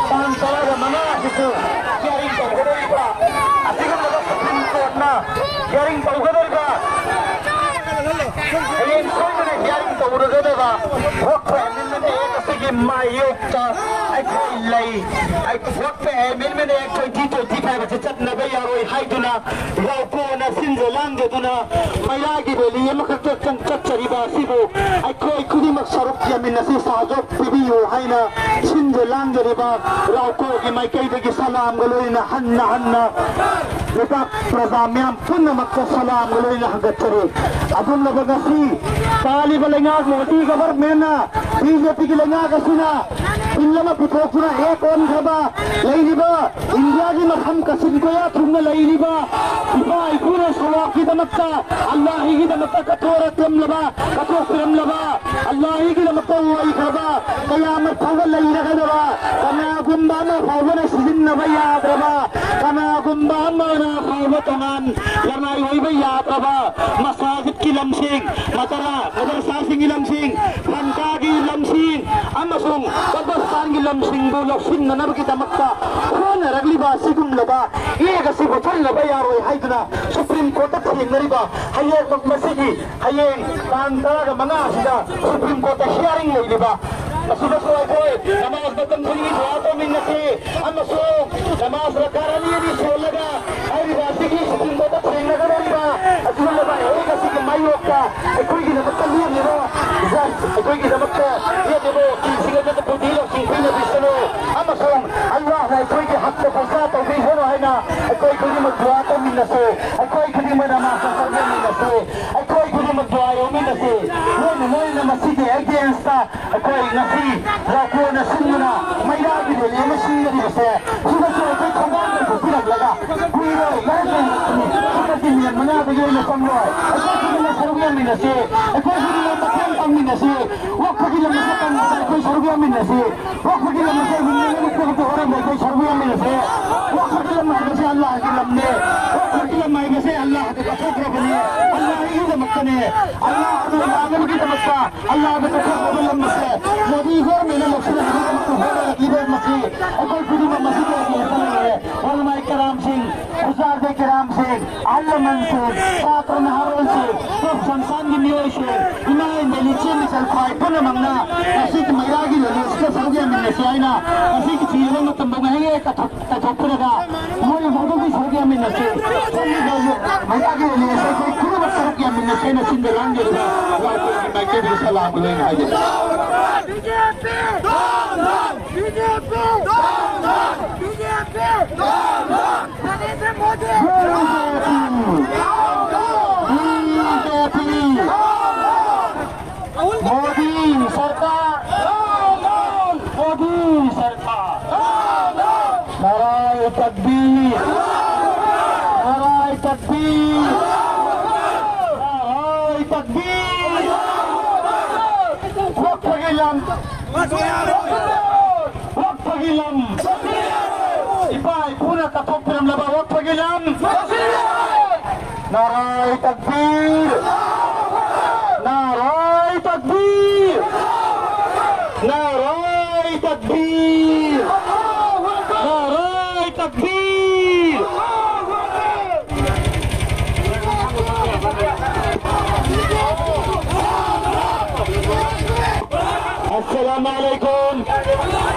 ꯇꯥꯡ ꯇꯔꯥꯒ ꯃꯉꯥ ꯑꯁꯤꯁꯨ ꯃꯥꯌꯣꯛꯇ ꯑꯩꯈꯣꯏ ꯂꯩ꯫ ꯑꯩ-, ꯋꯥꯔꯜꯗ ꯑꯦꯃꯦꯟꯗꯃꯦꯟ ꯑꯦꯛ ꯇ꯭ꯋꯦꯟꯇꯤ ꯇ꯭ꯋꯦꯟꯇꯤ ꯐꯥꯏꯚ ꯑꯁꯤ ꯆꯠꯅꯕ ꯌꯥꯔꯣꯏ ꯍꯥꯏꯗꯨꯅ ꯂꯥꯎꯀꯣꯅ ꯁꯤꯟꯖ ꯂꯥꯡꯖꯗꯨꯅ ꯃꯩꯔꯥꯒꯤ ꯔꯦꯂꯤ ꯑꯃꯈꯛꯇ ꯆꯪ-, ꯆꯠꯆꯔꯤꯕ ꯑꯁꯤꯕꯨ ꯑꯩꯈꯣꯏ ꯈꯨꯗꯤꯡꯃꯛ ꯁꯔꯨꯛ ꯌꯥꯃꯤꯟꯅꯁꯤ, ꯁꯍꯖꯣꯛ ꯄꯤꯕꯤꯌꯨ ꯍꯥꯏꯅ ꯁꯤꯟꯖ ꯂꯥꯡꯖꯔꯤꯕ ꯂꯥꯎꯀꯣꯒꯤ ꯃꯥꯏꯀꯩꯗꯒꯤ ꯁꯂꯥꯝꯒ ꯂꯣꯏꯅꯅ ꯍꯟꯅ ꯍꯟꯅ ꯂꯩꯕꯥꯛ ꯄ꯭ꯔꯖꯥ ꯃꯤꯌꯥꯝ ꯄꯨꯝꯅꯃꯛꯇ ꯁꯂꯥꯝꯒ ꯂꯣꯏꯅꯅ ꯍꯪꯒꯠꯆꯔꯤ꯫ ꯑꯗꯨꯝꯂꯕ ꯉꯁꯤ ꯄꯥꯜꯂꯤꯕ ꯂꯩꯉꯥꯛ ꯃꯣꯗꯤ ꯒꯚꯔꯟꯃꯦꯟꯠꯅ, ꯕꯤ ꯖꯦ ꯄꯤꯒꯤ ꯂꯩꯉꯥꯛ ꯑꯁꯤꯅ ꯕꯤꯜ ꯑꯃ ꯄꯨꯊꯣꯛꯇꯨꯅ ꯑꯦꯛ ꯑꯣꯟꯈ꯭ꯔꯕ, ꯂꯩꯔꯤꯕ ꯏꯟꯗꯤꯌꯥꯒꯤ ꯃꯐꯝ ꯀꯥꯆꯤꯟ ꯀꯣꯌꯥ ꯊꯨꯡꯅ ꯂꯩꯔꯤꯕ ꯏꯄꯥ ꯏꯄꯨꯅ ꯁꯋꯥꯕꯀꯤꯗꯃꯛꯇ, ꯑꯜꯂꯥꯍꯤꯒꯤꯗꯃꯛꯇ ꯀꯠꯊꯣꯔꯛꯂꯝꯂꯕ, ꯀꯠꯊꯣꯛꯄꯤꯔꯝꯂꯕ, ꯑꯜꯂꯥꯍꯤꯒꯤꯗꯃꯛꯇ ꯑꯣꯏꯈ꯭ꯔꯕ ꯀꯌꯥꯃꯠ ꯐꯥꯎꯕ ꯂꯩꯔꯒꯗꯕ, ꯀꯅꯥꯒꯨꯝꯕ ꯑꯃ ꯐꯥꯎꯕꯅ ꯁꯤꯖꯤꯟꯅꯕ ꯌꯥꯗ꯭ꯔꯕ, ꯀꯅꯥꯒꯨꯝꯕ ꯑꯃꯅ ꯐꯥꯎꯕ ꯇꯣꯉꯥꯟ ꯂꯅꯥꯏ ꯑꯣꯏꯕ ꯌꯥꯗ꯭ꯔꯕ, ꯃꯁꯥꯖꯤꯠꯀꯤ ꯂꯝꯁꯤꯡ, ꯃꯗꯔꯥ-, ꯃꯗꯔꯁꯥꯁꯤꯡꯒꯤ ꯂꯝꯁꯤꯡ, ꯐꯟꯇꯥꯒꯤ ꯂꯝꯁꯤꯡ ꯑꯃꯁꯨꯡ ꯀꯕꯔꯁꯇꯥꯟꯒꯤ ꯂꯝꯁꯤꯡꯕꯨ ꯂꯧꯁꯤꯟꯅꯅꯕꯒꯤꯗꯃꯛꯇ ꯍꯣꯠꯅꯔꯛꯂꯤꯕ ꯑꯁꯤꯒꯨꯝꯂꯕ ꯑꯦꯛ ꯑꯁꯤꯕꯨ ꯆꯠꯅꯕ ꯌꯥꯔꯣꯏ ꯍꯥꯏꯗꯨꯅ ꯁꯨꯄ꯭ꯔꯤꯝ ꯀꯣꯔꯠꯇ ꯊꯦꯡꯅꯔꯤꯕ ꯍꯌꯦꯡꯃꯛ ꯃꯁꯤꯒꯤ, ꯍꯌꯦꯡ ꯇꯥꯡ ꯇꯔꯥꯒ ꯃꯉꯥ ꯑꯁꯤꯗ ꯁꯨꯄ꯭ꯔꯤꯝ ꯀꯣꯔꯠꯇ ꯍꯤꯌꯥꯔꯤꯡ ꯂꯩꯔꯤꯕ ꯑꯁꯤꯗꯁꯨ ꯑꯩꯈꯣꯏ ꯅꯃꯥꯖ ꯃꯇꯝ ꯈꯨꯗꯤꯡꯒꯤ ꯗꯨꯋꯥ ꯇꯧꯃꯤꯟꯅꯁꯤ ꯑꯃꯁꯨꯡ ꯅꯃꯥꯖ ꯔꯀꯥꯠ ꯑꯅꯤ ꯑꯅꯤ ꯁꯣꯜꯂꯒ ꯍꯥꯏꯔꯤꯕ ꯑꯁꯤꯒꯤ ꯁꯨꯄ꯭ꯔꯤꯝ ꯀꯣꯔꯠꯇ ꯊꯦꯡꯅꯒꯗꯧꯔꯤꯕ ꯑꯁꯤꯒꯨꯝꯂꯕ ꯑꯦꯛ ꯑꯁꯤꯒꯤ ꯃꯥꯌꯣꯛꯇ ꯑꯩꯈꯣꯏꯒꯤꯗꯃꯛꯇ ꯂꯦꯞꯂꯤꯕ ꯖꯖ, ꯑꯩꯈꯣꯏꯒꯤꯗꯃꯛꯇ ꯂꯦꯞꯂꯤꯕ ꯋꯀꯤꯜꯁꯤꯡ ꯑꯗꯨꯗ ꯕꯨꯙꯤ ꯂꯧꯁꯤꯡ ꯄꯤꯅꯕꯤꯁꯅꯨ ꯑꯃꯁꯨꯡ ꯑꯜꯂꯥꯍꯅ ꯑꯩꯈꯣꯏꯒꯤ ꯍꯛꯇ ꯐꯩꯁꯥ ꯇꯧꯕꯤꯁꯅꯨ ꯍꯥꯏꯅ ꯑꯩꯈꯣꯏ ꯈꯨꯗꯤꯡꯃꯛ ꯗꯨꯋꯥ ꯇꯧꯃꯤꯟꯅꯁꯤ꯫ ꯑꯩꯈꯣꯏ ꯈꯨꯗꯤꯡꯃꯛ ꯅꯃꯥꯖꯇ ꯆꯪꯃꯤꯟꯅꯁꯤ꯫ ꯑꯩꯈꯣꯏ ꯈꯨꯗꯤꯡꯃꯛ ꯗꯨꯋꯥ ꯌꯧꯃꯤꯟꯅꯁꯤ꯫ ꯂꯣꯏꯅ ꯂꯣꯏꯅ ꯃꯁꯤꯒꯤ ꯑꯦꯒꯦꯟꯁꯇ ꯑꯩꯈꯣꯏ ꯉꯁꯤ ꯂꯥꯎꯀꯣꯟꯅ ꯁꯤꯟꯗꯨꯅ ꯃꯩꯔꯥꯒꯤ ꯔꯦꯂꯤ ꯑꯃ ꯁꯤꯟꯒꯗꯧꯔꯤꯕꯁꯦ, ꯁꯤꯗꯁꯨ ꯑꯩꯈꯣꯏ ꯊꯧꯗꯥꯡ ꯄꯨꯕꯤꯔꯛꯂꯒ ꯀꯨꯏꯔꯣꯏ, ꯂꯥꯏꯔꯤꯛ ꯇꯝꯕ ꯁꯤꯗꯗꯤ ꯃꯤꯅꯠ ꯃꯉꯥꯗꯒꯤ ꯍꯦꯟꯅ ꯆꯪꯂꯣꯏ꯫ ꯑꯩꯈꯣꯏ ꯈꯨꯗꯤꯡꯃꯛ ꯁꯔꯨꯛ ꯌꯥꯃꯤꯟꯅꯁꯤ, ꯑꯩꯈꯣꯏ ꯈꯨꯗꯤꯡꯃꯛ ꯃꯇꯦꯡ ꯄꯥꯡꯃꯤꯟꯅꯁꯤ, ꯋꯛꯐꯒꯤ ꯂꯝ ꯑꯁꯤ ꯀꯟꯕꯗ ꯑꯩꯈꯣꯏ ꯁꯔꯨꯛ ꯌꯥꯃꯤꯟꯅꯁꯤ, ꯋꯛꯐꯒꯤ ꯂꯝ ꯑꯁꯤ ꯍꯤꯡꯅꯅꯕꯒꯤꯗꯃꯛꯇ ꯍꯣꯠꯅꯕꯗ ꯑꯩꯈꯣꯏ ꯁꯔꯨꯛ ꯌꯥꯃꯤꯟꯅꯁꯤ꯫ ꯋꯛꯐꯒꯤ ꯂꯝ ꯍꯥꯏꯕꯁꯤ ꯑꯜꯂꯥꯍꯒꯤ ꯂꯝꯅꯤ, ꯋꯛꯐꯒꯤ ꯂꯝ ꯍꯥꯏꯕꯁꯤ ꯑꯜꯂꯥꯍꯗ ꯀꯠꯊꯣꯛꯈ꯭ꯔꯕꯅꯤ, ꯑꯜꯂꯥꯍꯒꯤꯗꯃꯛꯇꯅꯤ꯫ ꯑꯜꯂꯥꯍꯗ ꯌꯥꯅꯕꯒꯤꯗꯃꯛꯇ ꯑꯜꯂꯥꯍꯗ ꯀꯠꯊꯣꯛꯈ꯭ꯔꯕ ꯂꯝ ꯑꯁꯦ ꯃꯣꯗꯤ ꯒꯣꯔꯃꯦꯟꯅ ꯂꯧꯁꯤꯟꯅꯕꯒꯤꯗꯃꯛꯇ ꯍꯣꯠꯅꯔꯛꯂꯤꯕ ꯂꯝ ꯑꯁꯤ ꯑꯩꯈꯣꯏ ꯈꯨꯗꯤꯡꯃꯛ ꯃꯁꯤꯒꯤ ꯑꯣꯏꯅ ꯂꯩꯔꯦ꯫ ꯎꯂꯃꯥꯏ ꯀꯔꯥꯝꯁꯤꯡ, ꯎꯖꯥꯗꯦ ꯀꯔꯥꯝꯁꯤꯡ, ꯑꯍꯜ ꯂꯃꯟꯁꯤꯡ, ꯁꯥꯇ꯭ꯔ ꯅꯍꯥꯔꯣꯜꯁꯤꯡ, ꯇꯣꯞ ꯁꯪꯁꯊꯥꯟꯒꯤ ꯃꯤꯑꯣꯏꯁꯤꯡ, ꯏꯃꯥ ꯏꯕꯦꯟ ꯏꯆꯦ ꯈ꯭ꯋꯥꯏ ꯄꯨꯝꯅꯃꯛꯅ ꯉꯁꯤꯒꯤ ꯃꯩꯔꯥꯒꯤ ꯔꯦꯂꯤꯁꯤꯗ ꯁꯔꯨꯛ ꯌꯥꯃꯤꯟꯅꯁꯤ ꯍꯥꯏꯅ ꯉꯁꯤꯒꯤ ꯊꯤꯔꯕ ꯃꯇꯝ ꯐꯥꯎ ꯉꯥꯏꯍꯥꯛ ꯀꯠꯊꯣꯛ-, ꯀꯠꯊꯣꯛꯄꯤꯔꯒ ꯃꯣꯏ ꯐꯥꯎꯗꯣꯛꯇꯨ ꯁꯔꯨꯛ ꯌꯥꯃꯤꯟꯅꯁꯤ꯫ ꯃꯩꯔꯥꯒꯤ ꯔꯦꯂꯤ ꯑꯁꯤ ꯑꯩꯈꯣꯏ ꯄꯨꯝꯅꯃꯛ ꯁꯔꯨꯛ ꯌꯥꯃꯤꯟꯅꯁꯦꯅ ꯁꯤꯟꯕ ꯂꯥꯡꯖꯔꯤꯕ ꯃꯥꯏꯀꯩꯗꯒꯤ ꯁꯂꯥꯝ ꯂꯣꯏꯅ ꯍꯥꯏꯖꯔꯤ꯫ B J P! Down! B J P! Down! B J P! Down! Narendra Modi! B J P! Down! B J P! Modi सरकार, मोदी सरकार। नाराए तकबीर, नाराए तकबीर, नाराए तकबीर। ꯋꯥꯛꯐꯒꯤ ꯂꯝ, ꯋꯥꯛꯐꯒꯤ ꯂꯝ, ꯏꯄꯥ ꯏꯄꯨꯅ ꯀꯠꯊꯣꯛꯄꯤꯔꯝꯂꯕ ꯋꯥꯛꯐꯒꯤ ꯂꯝ꯫ ꯅꯥꯔꯥꯏ ꯇꯛꯕꯤꯔ! ꯅꯥꯔꯥꯏ ꯇꯛꯕꯤꯔ! ꯅꯥꯔꯥꯏ ꯇꯛꯕꯤꯔ! ꯅꯥꯔꯥꯏ ꯇꯛꯕꯤꯔ! ꯑꯁꯂꯥꯃꯨ ꯑꯂꯥꯏꯀꯨꯝ꯫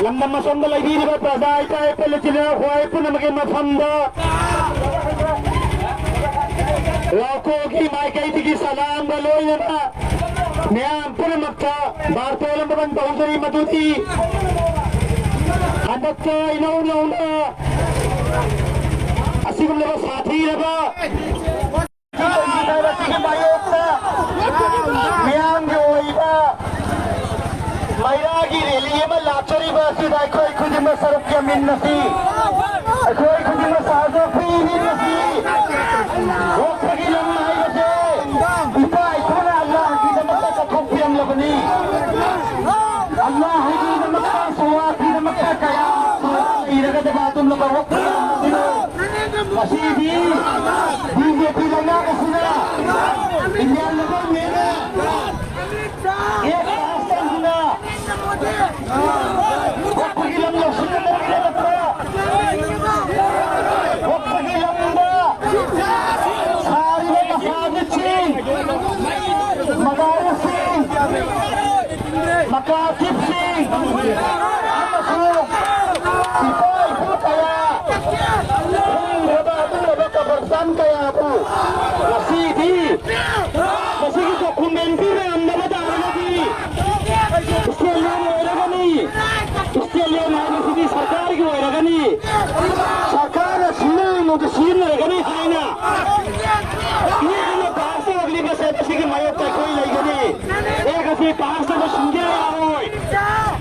ꯂꯝꯗꯝ ꯑꯁꯣꯝꯗ ꯂꯩꯕꯤꯔꯤꯕ ꯄ꯭ꯔꯖꯥ ꯏꯆꯥ ꯏꯄꯦꯜ ꯏꯆꯤꯜ ꯏꯅꯥꯎ ꯈ꯭ꯋꯥꯏ ꯄꯨꯝꯅꯃꯛꯀꯤ ꯃꯐꯝꯗ ꯂꯥꯎꯀꯣꯒꯤ ꯃꯥꯏꯀꯩꯗꯒꯤ ꯁꯂꯥꯝꯒ ꯂꯣꯏꯅꯅ ꯃꯌꯥꯝ ꯄꯨꯝꯅꯃꯛꯇ ꯕꯥꯔꯇꯣꯟ ꯑꯃꯃꯟ ꯇꯧꯖꯔꯤ꯫ ꯃꯗꯨꯗꯤ ꯍꯟꯗꯛꯇ ꯏꯅꯧ ꯅꯧꯅ ꯑꯁꯤꯒꯨꯝꯂꯕ ꯁꯥꯊꯤꯔꯕ ꯃꯤꯌꯥꯝꯒꯤ ꯑꯣꯏꯕ ꯃꯩꯔꯥꯒꯤ ꯔꯦꯂꯤ ꯑꯃ ꯂꯥꯛꯆꯔꯤꯕ ꯑꯁꯤꯗ ꯑꯩꯈꯣꯏ ꯈꯨꯗꯤꯡꯃꯛ ꯁꯔꯨꯛ ꯌꯥꯃꯤꯟꯅꯁꯤ꯫ ꯑꯩꯈꯣꯏ ꯈꯨꯗꯤꯡꯃꯛ ꯁꯍꯥꯖ ꯄꯤꯃꯤꯟꯅꯁꯤ꯫ ꯋꯥꯛꯐꯒꯤ ꯂꯝ ꯍꯥꯏꯕꯁꯦ ꯏꯄꯥ ꯏꯄꯨꯅ ꯑꯜꯂꯥꯍꯒꯤꯗꯃꯛꯇ ꯀꯠꯊꯣꯛꯄꯤꯔꯝꯂꯕꯅꯤ꯫ ꯑꯜꯂꯥꯍꯒꯤꯗꯃꯛꯇ, ꯁꯋꯥꯕꯤꯗꯃꯛꯇ ꯀꯌꯥ ꯂꯩꯔꯒꯗꯕ ꯑꯗꯨꯝꯂꯕ ꯋꯥꯛꯐꯒꯤ ꯂꯝ ꯑꯁꯤꯕꯨ ꯉꯁꯤꯗꯤ ꯕꯤ ꯖꯦ ꯄꯤ ꯂꯩꯉꯥꯛ ꯑꯁꯤꯅ ꯏꯟꯗꯤꯌꯥ ꯂꯩꯉꯥꯛꯅ ꯑꯦꯛ ꯄꯥꯁ ꯇꯧꯗꯨꯅ ꯋꯥꯛꯐꯒꯤ ꯂꯝ ꯂꯧꯁꯤꯟꯕꯒꯤꯗꯃꯛꯇ ꯋꯥꯛꯐꯒꯤ ꯂꯝꯗ ꯁꯥꯔꯤꯕ ꯃꯁꯥꯖꯤꯠꯁꯤꯡ, ꯃꯗꯥꯔꯤꯁꯁꯤꯡ, ꯀꯥꯁꯤꯞꯁꯤꯡ ꯑꯃꯁꯨꯡ ꯏꯄꯥ ꯏꯄꯨ ꯀꯌꯥ ꯍꯤꯡꯈ꯭ꯔꯕ ꯑꯗꯨꯒꯨꯝꯂꯕ ꯀꯕꯔꯁꯇꯥꯟ ꯀꯌꯥꯕꯨ ꯉꯁꯤꯗꯤ ꯃꯁꯤꯒꯤ ꯗꯣꯀꯨꯃꯦꯟ ꯄꯤꯕ ꯉꯝꯗꯕ ꯇꯥꯔꯒꯗꯤ ꯁ꯭ꯇꯦꯗꯤꯌꯝ ꯑꯣꯏꯔꯒꯅꯤ꯫ ꯁ꯭ꯇꯦꯗꯤꯌꯝ ꯍꯥꯏꯕꯁꯤꯗꯤ ꯁꯔꯀꯥꯔꯒꯤ ꯑꯣꯏꯔꯒꯅꯤ꯫ ꯁꯔꯀꯥꯔꯅ ꯁꯤꯖꯤꯟꯅꯅꯤꯡꯕꯗ ꯁꯤꯖꯤꯟꯅꯔꯒꯅꯤ ꯍꯥꯏꯅ ꯃꯤ ꯑꯃ ꯄꯥꯁ ꯇꯧꯔꯛꯂꯤꯕꯁꯦ ꯃꯁꯤꯒꯤ ꯃꯥꯌꯣꯛꯇ ꯑꯩꯈꯣꯏ ꯂꯩꯒꯅꯤ꯫ ꯑꯦ, ꯉꯁꯤ ꯄꯥꯁ ꯇꯧꯕ ꯁꯨꯡꯌꯥ ꯌꯥꯔꯣꯏ꯫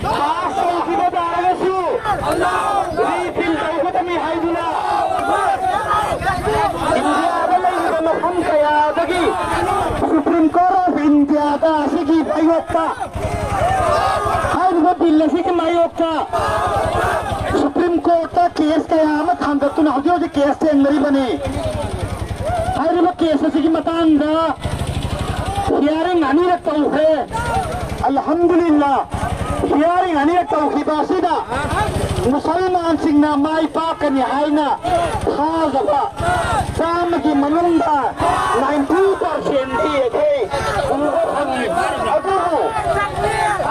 ꯄꯥꯁ ꯇꯧꯈꯤꯕ ꯇꯥꯔꯒꯁꯨ ꯔꯤꯐꯤꯜ ꯇꯧꯒꯗꯕꯅꯤ ꯍꯥꯏꯗꯨꯅ ꯏꯟꯗꯤꯌꯥꯗ ꯂꯩꯔꯤꯕ ꯃꯐꯝ ꯀꯌꯥꯗꯒꯤ Supreme Court of India ꯗ ꯑꯁꯤꯒꯤ ꯃꯥꯌꯣꯛꯇ ꯍꯥꯏꯔꯤꯕ ꯕꯤꯜ ꯑꯁꯤꯒꯤ ꯃꯥꯌꯣꯛꯇ Supreme Court ꯇ ꯀꯦꯁ ꯀꯌꯥ ꯑꯃ ꯊꯥꯡꯒꯠꯇꯨꯅ ꯍꯧꯖꯤꯛ ꯍꯧꯖꯤꯛ ꯀꯦꯁ ꯊꯦꯡꯅꯔꯤꯕꯅꯤ꯫ ꯍꯥꯏꯔꯤꯕ ꯀꯦꯁ ꯑꯁꯤꯒꯤ ꯃꯇꯥꯡꯗ ꯍꯤꯌꯥꯔꯤꯡ ꯑꯅꯤꯔꯛ ꯇꯧꯈ꯭ꯔꯦ꯫ ꯑꯜꯍꯝꯗꯨꯂꯤꯜꯂꯥ, ꯍꯤꯌꯥꯔꯤꯡ ꯑꯅꯤꯔꯛ ꯇꯧꯈꯤꯕ ꯑꯁꯤꯗ ꯃꯨꯁꯜꯃꯥꯟꯁꯤꯡꯅ ꯃꯥꯏ ꯄꯥꯛꯀꯅꯤ ꯍꯥꯏꯅ ꯊꯥꯖꯕ ꯆꯥꯝꯃꯒꯤ ꯃꯅꯨꯡꯗ ꯅꯥꯏꯟꯇꯤ ꯄꯥꯔꯁꯦꯟꯗꯤ ꯑꯩꯈꯣꯏ ꯎꯕ ꯐꯪꯉꯤ꯫ ꯑꯗꯨꯕꯨ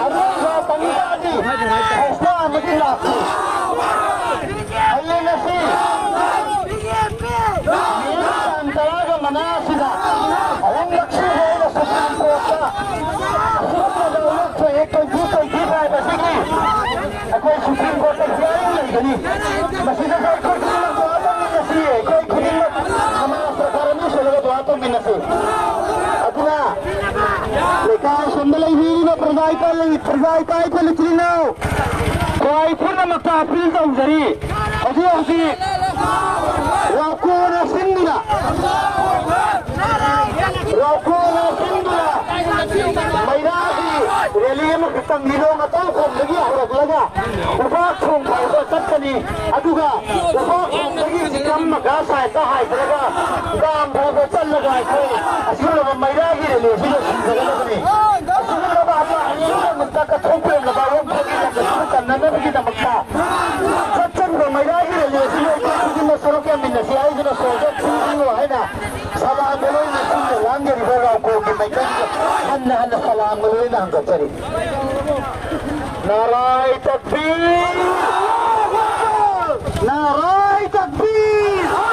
ꯑꯔꯣꯏꯕ ꯇꯥꯟꯖꯥꯗꯤ ꯐꯦꯁꯂꯥ ꯑꯃꯗꯤ ꯂꯥꯛꯈꯤ꯫ ꯍꯌꯦꯡ ꯑꯁꯤ ꯃꯦ ꯇꯥꯡ ꯇꯔꯥꯒ ꯃꯉꯥ ꯑꯁꯤꯗ ꯑꯍꯨꯝꯂꯛ ꯁꯨꯕ ꯑꯣꯏꯅ ꯁꯨꯄ꯭ꯔꯤꯝ ꯀꯣꯔꯠꯇ ꯑꯁꯤꯒꯨꯝꯂꯕ ꯂꯧꯊꯣꯛ ꯊꯣꯛꯑꯦ ꯇ꯭ꯋꯦꯟꯇꯤ ꯇ꯭ꯋꯦꯟꯇꯤ ꯐꯥꯏꯚ ꯑꯁꯤꯒꯤ ꯑꯩꯈꯣꯏ ꯁꯨꯄ꯭ꯔꯤꯝ ꯀꯣꯔꯠꯇ ꯍꯤꯌꯥꯔꯤꯡ ꯂꯩꯒꯅꯤ꯫ ꯃꯁꯤꯗ ꯑꯩꯈꯣꯏ ꯈꯨꯗꯤꯡꯃꯛ ꯗꯨꯋꯥ ꯇꯧꯃꯤꯟꯅꯁꯤ꯫ ꯑꯩꯈꯣꯏ ꯈꯨꯗꯤꯡꯃꯛ ꯅꯃꯥꯖ ꯄ꯭ꯔꯀꯥꯔ ꯑꯅꯤ ꯁꯣꯜꯂꯒ ꯗꯨꯋꯥ ꯇꯧꯃꯤꯟꯅꯁꯤ꯫ ꯑꯗꯨꯅ ꯂꯩꯀꯥꯏ ꯑꯁꯣꯝꯗ ꯂꯩꯕꯤꯔꯤꯕ ꯄ꯭ꯔꯖꯥ ꯏꯄꯥ ꯂꯩ-, ꯄ꯭ꯔꯖꯥ ꯏꯄꯥ ꯏꯄꯨ ꯏꯆꯤꯜ ꯏꯅꯥꯎ, ꯈ꯭ꯋꯥꯏ ꯄꯨꯝꯅꯃꯛꯇ ꯑꯄꯤꯜ ꯇꯧꯖꯔꯤ꯫ ꯍꯧꯖꯤꯛ ꯍꯧꯖꯤꯛ ꯂꯥꯎꯀꯣꯟꯅ ꯁꯤꯟꯗꯨꯅ, ꯂꯥꯎꯀꯣꯟꯅ ꯁꯤꯟꯗꯨꯅ ꯃꯩꯔꯥꯒꯤ ꯔꯦꯂꯤ ꯑꯃꯈꯛꯇꯪ ꯂꯤꯂꯣꯡ ꯑꯇꯧꯈꯣꯡꯗꯒꯤ ꯍꯧꯔꯛꯂꯒ ꯎꯄꯥꯛ ꯊꯣꯡ ꯐꯥꯎꯕ ꯆꯠꯀꯅꯤ꯫ ꯑꯗꯨꯒ ꯎꯄꯥꯛ ꯊꯣꯡꯗꯒꯤ ꯆꯤꯀꯝ ꯃꯈꯥ ꯁꯥꯏꯠꯇ ꯍꯥꯏꯊꯔꯒ ꯗꯥꯝ ꯐꯥꯎꯕ ꯆꯠꯂꯒ ꯑꯩꯈꯣꯏ ꯑꯁꯤꯒꯨꯝꯂꯕ ꯃꯩꯔꯥꯒꯤ ꯔꯦꯂꯤ ꯑꯁꯤ ꯂꯣꯏꯁꯤꯟꯖꯒꯗꯕꯅꯤ꯫ ꯑꯁꯤꯒꯨꯝꯂꯕ ꯑꯃ ꯑꯅꯤ ꯑꯃꯃꯛꯇ ꯀꯠꯊꯣꯛꯄꯤꯔꯝꯂꯕ ꯑꯔꯣꯝ ꯐꯥꯎꯒꯤ ꯂꯝꯗꯝ ꯑꯁꯤꯕꯨ ꯀꯟꯅꯅꯕꯒꯤꯗꯃꯛꯇ ꯆꯠꯆꯔꯤꯕ ꯃꯩꯔꯥꯒꯤ ꯔꯦꯂꯤ ꯑꯁꯤꯕꯨ ꯑꯩꯈꯣꯏ ꯈꯨꯗꯤꯡꯃꯛ ꯁꯔꯨꯛ ꯌꯥꯃꯤꯟꯅꯁꯤ ꯍꯥꯏꯗꯨꯅ ꯁꯣꯔꯗ ꯊꯤꯡꯖꯤꯜꯂꯨ ꯍꯥꯏꯅ ꯁꯃꯥꯖꯗ ꯂꯣꯏꯅ ꯁꯤꯟꯅ ꯂꯥꯡꯖꯔꯤꯕ ꯂꯥꯎꯀꯣꯒꯤ ꯃꯥꯏꯀꯩꯗ ꯍꯟꯅ ꯍꯟꯅ ꯁꯂꯥꯝ ꯂꯣꯏꯅ ꯍꯪꯒꯠꯆꯔꯤ꯫ ꯅꯥꯔꯥꯏ ꯇꯛꯕꯤꯔ! ꯅꯥꯔꯥꯏ ꯇꯛꯕꯤꯔ!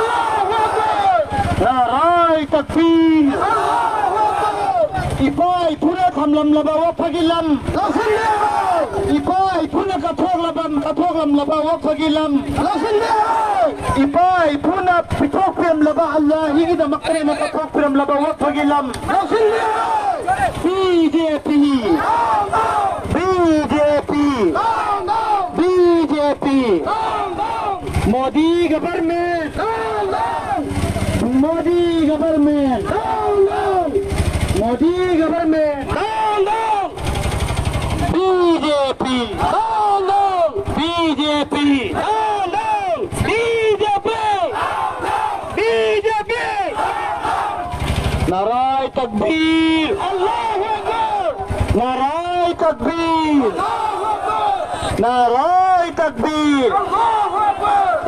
ꯅꯥꯔꯥꯏ ꯇꯛꯕꯤꯔ! ꯏꯄꯥ ꯏꯄꯨꯅ ꯊꯝꯂꯝꯂꯕ ꯋꯛꯐꯒꯤ ꯂꯝ, ꯏꯄꯥ ꯏꯄꯨꯅ ꯀꯠꯊꯣꯛꯂꯕ, ꯀꯠꯊꯣꯛꯂꯝꯂꯕ ꯋꯛꯐꯒꯤ ꯂꯝ, ꯏꯄꯥ ꯏꯄꯨꯅ ꯄꯤꯊꯣꯛꯄꯤꯔꯝꯂꯕ ꯑꯜꯂꯥꯍꯤꯒꯤꯗꯃꯛꯇꯅꯦꯅ ꯀꯠꯊꯣꯛꯄꯤꯔꯝꯂꯕ ꯋꯛꯐꯒꯤ ꯂꯝ, B J P! B J P! B J P! Modi government! Modi government! Modi government! B J P! B J P! B J P! B J P! ꯅꯥꯔꯥꯏ ꯇꯛꯕꯤꯔ! ꯑꯜꯂꯥꯍꯨ ꯑꯛꯕꯔ! ꯅꯥꯔꯥꯏ ꯇꯛꯕꯤꯔ! ꯅꯥꯔꯥꯏ ꯇꯛꯕꯤꯔ!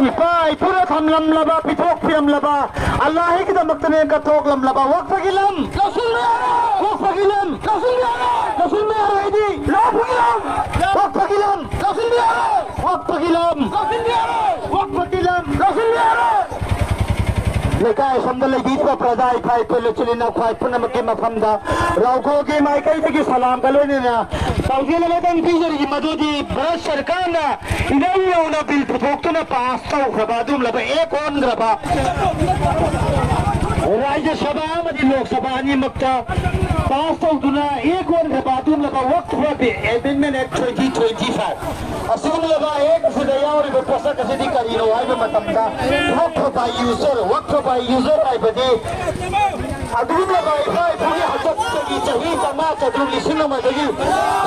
ꯏꯄꯥ ꯏꯄꯨꯅ ꯊꯝꯂꯝꯂꯕ, ꯄꯤꯊꯣꯛꯄꯤꯔꯝꯂꯕ ꯑꯜꯂꯥꯍꯤꯒꯤꯗꯃꯛꯇꯅꯦ ꯀꯠꯊꯣꯛꯂꯝꯂꯕ ꯋꯛꯐꯒꯤ ꯂꯝ! ꯂꯧꯁꯤꯟꯕ ꯌꯥꯔꯣꯏ! ꯋꯛꯐꯒꯤ ꯂꯝ! ꯂꯧꯁꯤꯟꯕ ꯌꯥꯔꯣꯏ! ꯂꯧꯁꯤꯟꯕ ꯌꯥꯔꯣꯏ ꯍꯥꯏꯗꯤ! ꯂꯧꯁꯤꯟꯕ ꯌꯥꯔꯣꯏ! ꯋꯛꯐꯒꯤ ꯂꯝ! ꯂꯧꯁꯤꯟꯕ ꯌꯥꯔꯣꯏ! ꯋꯛꯐꯒꯤ ꯂꯝ! ꯂꯧꯁꯤꯟꯕ ꯌꯥꯔꯣꯏ! ꯋꯛꯐꯒꯤ ꯂꯝ! ꯂꯧꯁꯤꯟꯕ ꯌꯥꯔꯣꯏ! ꯂꯩꯀꯥꯏ ꯑꯁꯣꯝꯗ ꯂꯩꯕꯤꯔꯤꯕ ꯄ꯭ꯔꯖꯥ ꯏꯄꯥ ꯏꯄꯨ ꯏꯆꯤꯜ ꯏꯅꯥꯎ ꯈ꯭ꯋꯥꯏ ꯄꯨꯝꯅꯃꯛꯀꯤ ꯃꯐꯝꯗ ꯔꯥꯎꯈꯣꯒꯤ ꯃꯥꯏꯀꯩꯗꯒꯤ ꯁꯂꯥꯝꯒ ꯂꯣꯏꯅꯅ ꯄꯥꯎꯖꯦꯜ ꯑꯃꯇꯪ ꯄꯤꯖꯔꯤ, ꯃꯗꯨꯗꯤ ꯚꯥꯔꯠ ꯁꯔꯀꯥꯔꯅ ꯏꯅꯧ ꯅꯧꯅ ꯕꯤꯜ ꯄꯨꯊꯣꯛꯇꯨꯅ ꯄꯥꯁ ꯇꯧꯈ꯭ꯔꯕ ꯑꯗꯨꯒꯨꯝꯂꯕ ꯑꯦꯛ ꯑꯣꯟꯈ꯭ꯔꯕ ꯔꯥꯖ꯭ꯌ ꯁꯚꯥ ꯑꯃꯗꯤ ꯂꯣꯛ ꯁꯚꯥ ꯑꯅꯤꯃꯛꯇ ꯄꯥꯁ ꯇꯧꯗꯨꯅ ꯑꯦꯛ ꯑꯣꯟꯈ꯭ꯔꯕ ꯑꯗꯨꯒꯨꯝꯂꯕ ꯋꯛꯐ ꯑꯃꯦꯟꯗꯃꯦꯟꯠ ꯑꯦꯛ ꯇ꯭ꯋꯦꯟꯇꯤ ꯇ꯭ꯋꯦꯟꯇꯤ ꯐꯥꯏꯚ ꯑꯁꯤꯒꯨꯝꯂꯕ ꯑꯦꯛ ꯑꯁꯤꯗ ꯌꯥꯎꯔꯤꯕ ꯄꯣꯠꯁꯛ ꯑꯁꯤꯗꯤ ꯀꯔꯤꯅꯣ ꯍꯥꯏꯕ ꯃꯇꯝꯗ, ꯋꯛꯐ ꯕꯥꯏ ꯌꯨꯖꯔ, ꯋꯛꯐ ꯕꯥꯏ ꯌꯨꯖꯔ ꯍꯥꯏꯕꯗꯤ ꯑꯗꯨꯒꯨꯝꯂꯕ ꯏꯄꯥ ꯏꯄꯨꯒꯤ ꯍꯥꯛꯇꯛꯇꯒꯤ ꯆꯍꯤ ꯆꯥꯝꯃꯉꯥ ꯆꯥꯇ꯭ꯔꯨꯛ ꯂꯤꯁꯤꯡ ꯑꯃꯗꯒꯤ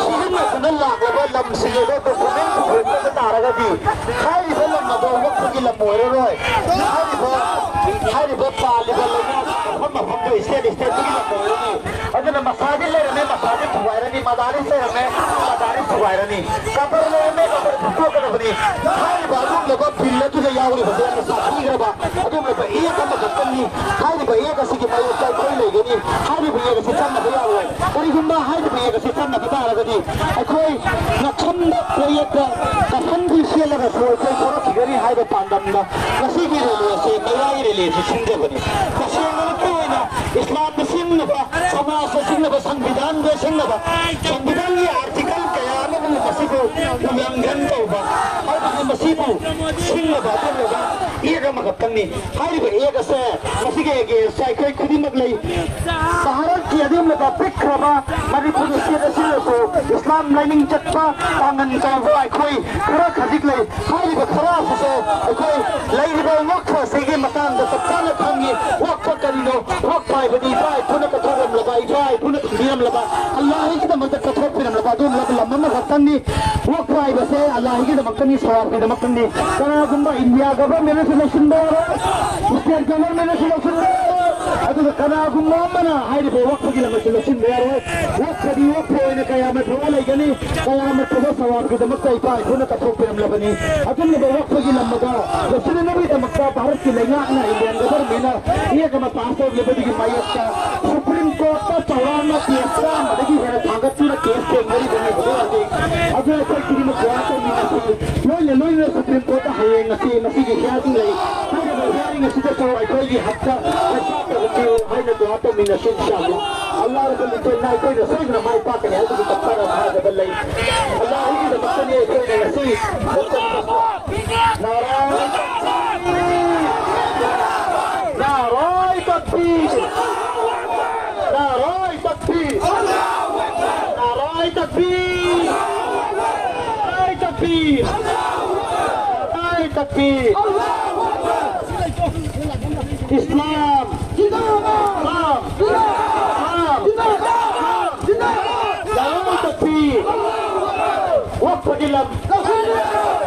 ꯁꯤꯖꯤꯟꯅꯗꯨꯅ ꯂꯥꯛꯂꯕ ꯂꯝꯁꯤꯡ ꯑꯗꯣ ꯗꯣꯀꯨꯃꯦꯟ ꯄꯨꯊꯣꯛꯇꯕ ꯇꯥꯔꯒꯗꯤ ꯍꯥꯏꯔꯤꯕ ꯂꯝ ꯑꯗꯣ ꯋꯛꯐꯒꯤ ꯂꯝ ꯑꯣꯏꯔꯔꯣꯏ꯫ ꯍꯥꯏꯔꯤꯕ, ꯍꯥꯏꯔꯤꯕ ꯄꯥꯜꯂꯤꯕ ꯂꯩꯉꯥꯛ ꯃꯐꯝ ꯃꯐꯝꯗ ꯏꯁꯇꯦꯠ ꯏꯁꯇꯦꯠꯇꯨꯒꯤ ꯂꯝ ꯑꯣꯏꯔꯅꯤ꯫ ꯑꯗꯨꯅ ꯃꯁꯥꯖꯤꯗ ꯂꯩꯔꯝꯃꯦ, ꯃꯁꯥꯖꯤꯗ ꯊꯨꯒꯥꯏꯔꯅꯤ, ꯃꯗꯥꯔꯤꯁ ꯂꯩꯔꯝꯃꯦ, ꯃꯗꯥꯔꯤꯁ ꯊꯨꯒꯥꯏꯔꯅꯤ꯫ ꯀꯇꯔ ꯂꯩꯔꯝꯃꯦ, ꯀꯇꯔ ꯐꯨꯠꯇꯣꯛꯀꯗꯕꯅꯤ꯫ ꯍꯥꯏꯔꯤꯕ ꯑꯗꯨꯒꯨꯝꯂꯕ ꯕꯤꯜ ꯑꯗꯨꯗ ꯌꯥꯎꯔꯤꯕꯁꯦ ꯌꯥꯝꯅ ꯁꯥꯊꯤꯈ꯭ꯔꯕ ꯑꯗꯨꯒꯨꯝꯂꯕ ꯑꯦꯛ ꯑꯃꯈꯛꯇꯪꯅꯤ꯫ ꯍꯥꯏꯔꯤꯕ ꯑꯦꯛ ꯑꯁꯤꯒꯤ ꯃꯥꯌꯣꯛꯇ ꯑꯩꯈꯣꯏ ꯂꯩꯒꯅꯤ꯫ ꯍꯥꯏꯔꯤꯕ ꯑꯦꯛ ꯑꯁꯤ ꯆꯪꯅꯕ ꯌꯥꯔꯣꯏ꯫ ꯀꯔꯤꯒꯨꯝꯕ ꯍꯥꯏꯔꯤꯕ ꯑꯦꯛ ꯑꯁꯤ ꯆꯪꯅꯕ ꯇꯥꯔꯒꯗꯤ ꯑꯩꯈꯣꯏ ꯉꯛꯁꯝꯗ ꯀꯣꯌꯦꯠꯇ ꯀꯐꯟꯕꯨ ꯁꯦꯠꯂꯒꯁꯨ ꯑꯩꯈꯣꯏ ꯊꯣꯔꯛꯈꯤꯒꯅꯤ ꯍꯥꯏꯕ ꯄꯥꯟꯗꯝꯅ ꯉꯁꯤꯒꯤ ꯔꯦꯂꯤ ꯑꯁꯤ ꯃꯌꯥꯏ ꯔꯦꯂꯤ ꯑꯁꯤ ꯁꯤꯟꯖꯕꯅꯤ꯫ ꯇꯁꯦꯡꯅꯃꯛꯀꯤ ꯑꯣꯏꯅ ꯏꯁꯂꯥꯝꯗ ꯁꯤꯡꯅꯕ, ꯁꯃꯥꯖꯇ ꯁꯤꯡꯅꯕ, ꯁꯪꯕꯤꯙꯥꯟꯗ ꯁꯤꯡꯅꯕ, ꯁꯪꯕꯤꯙꯥꯟꯒꯤ ꯑꯥꯔꯇꯤꯀꯜ ꯀꯌꯥ ꯑꯃꯕꯨ ꯃꯁꯤꯕꯨ ꯎꯜꯂꯪꯘꯟ ꯇꯧꯕ, ꯍꯥꯏꯕꯗꯤ ꯃꯁꯤꯕꯨ ꯁꯤꯡꯅꯕ ꯑꯗꯨꯒꯨꯝꯂꯕ ꯑꯦꯛ ꯑꯃꯈꯛꯇꯪꯅꯤ꯫ ꯍꯥꯏꯔꯤꯕ ꯑꯦꯛ ꯑꯁꯦ ꯃꯁꯤꯒꯤ ꯑꯦꯒꯦꯟꯁꯇ ꯑꯩꯈꯣꯏ ꯈꯨꯗꯤꯡꯃꯛ ꯂꯩ꯫ ꯚꯥꯔꯠꯀꯤ ꯑꯗꯨꯒꯨꯝꯂꯕ ꯄꯤꯛꯈ꯭ꯔꯕ ꯃꯅꯤꯄꯨꯔ ꯁ꯭ꯇꯦꯠ ꯑꯁꯤꯗꯁꯨ ꯏꯁꯂꯥꯝ ꯂꯥꯏꯅꯤꯡ ꯆꯠꯄ ꯄꯥꯡꯒꯟ ꯆꯥꯎꯕ ꯑꯩꯈꯣꯏ ꯈꯔ ꯈꯖꯤꯛ ꯂꯩ꯫ ꯍꯥꯏꯔꯤꯕ ꯈꯔ ꯑꯁꯤꯁꯨ ꯑꯩꯈꯣꯏ ꯂꯩꯔꯤꯕ ꯋꯛꯐ ꯑꯁꯤꯒꯤ ꯃꯇꯥꯡꯗ ꯆꯞ ꯆꯥꯅ ꯈꯪꯉꯤ꯫ ꯋꯛꯐ ꯀꯔꯤꯅꯣ? ꯋꯛꯐ ꯍꯥꯏꯕꯗꯤ ꯏꯄꯥ ꯏꯄꯨꯅ ꯀꯠꯊꯣꯛꯂꯝꯂꯕ, ꯏꯄꯥ ꯏꯄꯨꯅ ꯊꯝꯕꯤꯔꯝꯂꯕ, ꯑꯜꯂꯥꯍꯒꯤꯗꯃꯛꯇ ꯀꯠꯊꯣꯛꯄꯤꯔꯝꯂꯕ ꯑꯗꯨꯒꯨꯝꯂꯕ ꯂꯝ ꯑꯃꯈꯛꯇꯪꯅꯤ꯫ ꯋꯛꯐ ꯍꯥꯏꯕꯁꯦ ꯑꯜꯂꯥꯍꯒꯤꯗꯃꯛꯇꯅꯤ, ꯁꯋꯥꯕꯀꯤꯗꯃꯛꯇꯅꯤ꯫ ꯀꯅꯥꯒꯨꯝꯕ ꯏꯟꯗꯤꯌꯥ ꯒꯚꯔꯟꯃꯦꯟꯅꯁꯨ ꯂꯧꯁꯤꯟꯕ ꯌꯥꯔꯣꯏ, ꯁ꯭ꯇꯦꯠ ꯒꯚꯔꯟꯃꯦꯟꯅꯁꯨ ꯂꯧꯁꯤꯟꯕ ꯌꯥꯔꯣꯏ, ꯑꯗꯨꯒ ꯀꯅꯥꯒꯨꯝꯕ ꯑꯃꯅ ꯍꯥꯏꯔꯤꯕ ꯋꯛꯐꯒꯤ ꯂꯝ ꯑꯁꯤ ꯂꯧꯁꯤꯟꯕ ꯌꯥꯔꯣꯏ꯫ ꯋꯛꯐꯗꯤ ꯋꯛꯐ ꯑꯣꯏꯅ ꯀꯌꯥꯃꯠ ꯐꯥꯎꯕ ꯂꯩꯒꯅꯤ꯫ ꯀꯌꯥꯃꯠ ꯐꯥꯎꯕ ꯁꯋꯥꯕꯀꯤꯗꯃꯛꯇ ꯏꯄꯥ ꯏꯄꯨꯅ ꯀꯠꯊꯣꯛꯄꯤꯔꯝꯂꯕꯅꯤ꯫ ꯑꯗꯨꯒꯨꯝꯂꯕ ꯋꯛꯐꯒꯤ ꯂꯝ ꯑꯗꯣ ꯂꯧꯁꯤꯟꯅꯅꯕꯒꯤꯗꯃꯛꯇ ꯚꯥꯔꯠꯀꯤ ꯂꯩꯉꯥꯛꯅ, ꯏꯟꯗꯤꯌꯥꯟ ꯒꯚꯔꯟꯃꯦꯟꯅ ꯑꯦꯛ ꯑꯃ ꯄꯥꯁ ꯇꯧꯈꯤꯕꯗꯨꯒꯤ ꯃꯥꯌꯣꯛꯇ ꯁꯨꯄ꯭ꯔꯤꯝ ꯀꯣꯔꯠꯇ ꯆꯥꯎꯔꯥꯛꯅ ꯀꯦꯁ ꯆꯥꯝꯃꯗꯒꯤ ꯍꯦꯟꯅ ꯊꯥꯡꯒꯠꯇꯨꯅ ꯀꯦꯁ ꯊꯦꯡꯅꯔꯤꯕꯅꯤ ꯍꯧꯖꯤꯛ ꯍꯧꯖꯤꯛ꯫ ꯑꯗꯨ ꯑꯩꯈꯣꯏ ꯈꯨꯗꯤꯡꯃꯛ ꯗꯨꯋꯥ ꯇꯧꯃꯤꯟꯅꯁꯤ꯫ ꯂꯣꯏꯅ ꯂꯣꯏꯅ ꯁꯨꯄ꯭ꯔꯤꯝ ꯀꯣꯔꯠꯇ ꯍꯌꯦꯡ ꯉꯁꯤ ꯃꯁꯤꯒꯤ ꯍꯤꯌꯥꯔꯤꯡ ꯂꯩ꯫ ꯍꯥꯏꯔꯤꯕ ꯍꯤꯌꯥꯔꯤꯡ ꯑꯁꯤꯗꯁꯨ ꯑꯩꯈꯣꯏꯒꯤ ꯍꯛꯇ ꯄꯩꯁꯥ ꯇꯧꯕꯤꯌꯨ ꯍꯥꯏꯅ ꯗꯨꯋꯥ ꯇꯧꯃꯤꯟꯅꯁꯤ ꯏꯟꯁꯥ ꯑꯜꯂꯥꯍ꯫ ꯑꯜꯂꯥꯍ ꯔꯕꯨꯜ ꯏꯖ꯭ꯖꯠꯅ ꯑꯩꯈꯣꯏꯅ ꯁꯣꯏꯗꯅ ꯃꯥꯏ ꯄꯥꯛꯀꯅꯤ ꯍꯥꯏꯕꯒꯤ ꯆꯞ ꯆꯥꯅ ꯊꯥꯖꯕ ꯂꯩ꯫ ꯑꯜꯂꯥꯍꯒꯤꯗꯃꯛꯇꯅꯤ ꯑꯩꯈꯣꯏꯅ ꯉꯁꯤ ꯅꯥꯔꯥ ꯅꯥꯔꯥꯏ ꯇꯛꯕꯤꯔ! ꯅꯥꯔꯥꯏ ꯇꯛꯕꯤꯔ! ꯅꯥꯔꯥꯏ ꯇꯛꯕꯤꯔ! ꯅꯥꯔꯥꯏ ꯇꯛꯕꯤꯔ! ꯅꯥꯔꯥꯏ ꯇꯛꯕꯤꯔ! ꯏꯁꯂꯥꯝ! ꯏꯁꯂꯥꯝ! ꯏꯁꯂꯥꯝ! ꯅꯥꯔꯥꯏ ꯇꯛꯕꯤꯔ! ꯋꯛꯐꯒꯤ ꯂꯝ!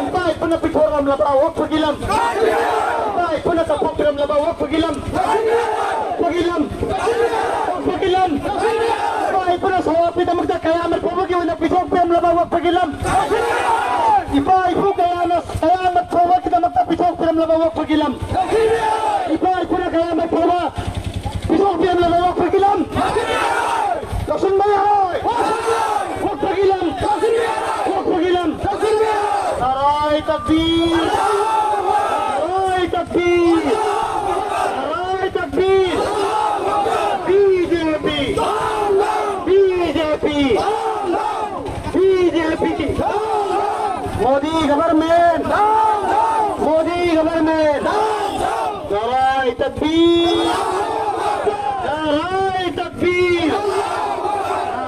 ꯏꯄꯥ ꯏꯄꯨꯅ ꯄꯤꯊꯣꯔꯛꯂꯝꯂꯕ ꯋꯛꯐꯒꯤ ꯂꯝ! ꯏꯄꯥ ꯏꯄꯨꯅ ꯆꯠꯊꯣꯛꯄꯤꯔꯝꯂꯕ ꯋꯛꯐꯒꯤ ꯂꯝ! ꯋꯛꯐꯒꯤ ꯂꯝ! ꯋꯛꯐꯒꯤ ꯂꯝ! ꯏꯄꯥ ꯏꯄꯨꯅ ꯁꯋꯥꯕꯀꯤꯗꯃꯛꯇ ꯀꯌꯥꯃꯠ ꯐꯥꯎꯕꯒꯤ ꯑꯣꯏꯅ ꯄꯤꯊꯣꯛꯄꯤꯔꯝꯂꯕ ꯋꯛꯐꯒꯤ ꯂꯝ, ꯏꯄꯥ ꯏꯄꯨ ꯀꯌꯥꯅ ꯀꯌꯥꯃꯠ ꯐꯥꯎꯕꯒꯤꯗꯃꯛꯇ ꯄꯤꯊꯣꯛꯄꯤꯔꯝꯂꯕ ꯋꯛꯐꯒꯤ ꯂꯝ, ꯏꯄꯥ ꯏꯄꯨꯅ ꯀꯌꯥꯃꯠ ꯐꯥꯎꯕ ꯄꯤꯊꯣꯛꯄꯤꯔꯝꯂꯕ ꯋꯛꯐꯒꯤ ꯂꯝ ꯂꯧꯁꯤꯟꯕ ꯌꯥꯔꯣꯏ꯫ ꯋꯛꯐꯒꯤ ꯂꯝ, ꯋꯛꯐꯒꯤ ꯂꯝ꯫ ꯅꯥꯔꯥꯏ ꯇꯛꯕꯤꯔ! ꯅꯥꯔꯥꯏ ꯇꯛꯕꯤꯔ! ꯅꯥꯔꯥꯏ ꯇꯛꯕꯤꯔ! B J P! B J P! B J P! Modi government! Modi government! ꯅꯥꯔꯥꯏ ꯇꯛꯕꯤꯔ! ꯅꯥꯔꯥꯏ ꯇꯛꯕꯤꯔ!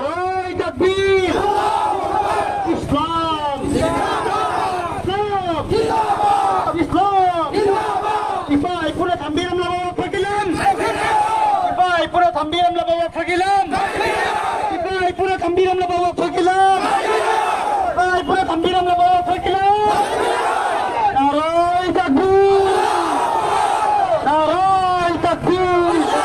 ꯅꯥꯔꯥꯏ ꯇꯛꯕꯤꯔ! ꯏꯁꯂꯥꯝ! ꯏꯁꯂꯥꯝ! ꯏꯁꯂꯥꯝ! ꯏꯄꯥ ꯏꯄꯨꯅ ꯊꯝꯕꯤꯔꯝꯂꯕ ꯋꯛꯐꯒꯤ ꯂꯝ! ꯏꯄꯥ ꯏꯄꯨꯅ ꯊꯝꯕꯤꯔꯝꯂꯕ ꯋꯛꯐꯒꯤ ꯂꯝ! ꯏꯄꯥ ꯏꯄꯨꯅ ꯊꯝꯕꯤꯔꯝꯂꯕ ꯋꯛꯐꯒꯤ ꯂꯝ! ꯏꯄꯥ ꯏꯄꯨꯅ ꯊꯝꯕꯤꯔꯝꯂꯕ ꯋꯛꯐꯒꯤ ꯂꯝ! ꯅꯥꯔꯥꯏ ꯇꯛꯕꯤꯔ! ꯅꯥꯔꯥꯏ ꯇꯛꯕꯤꯔ!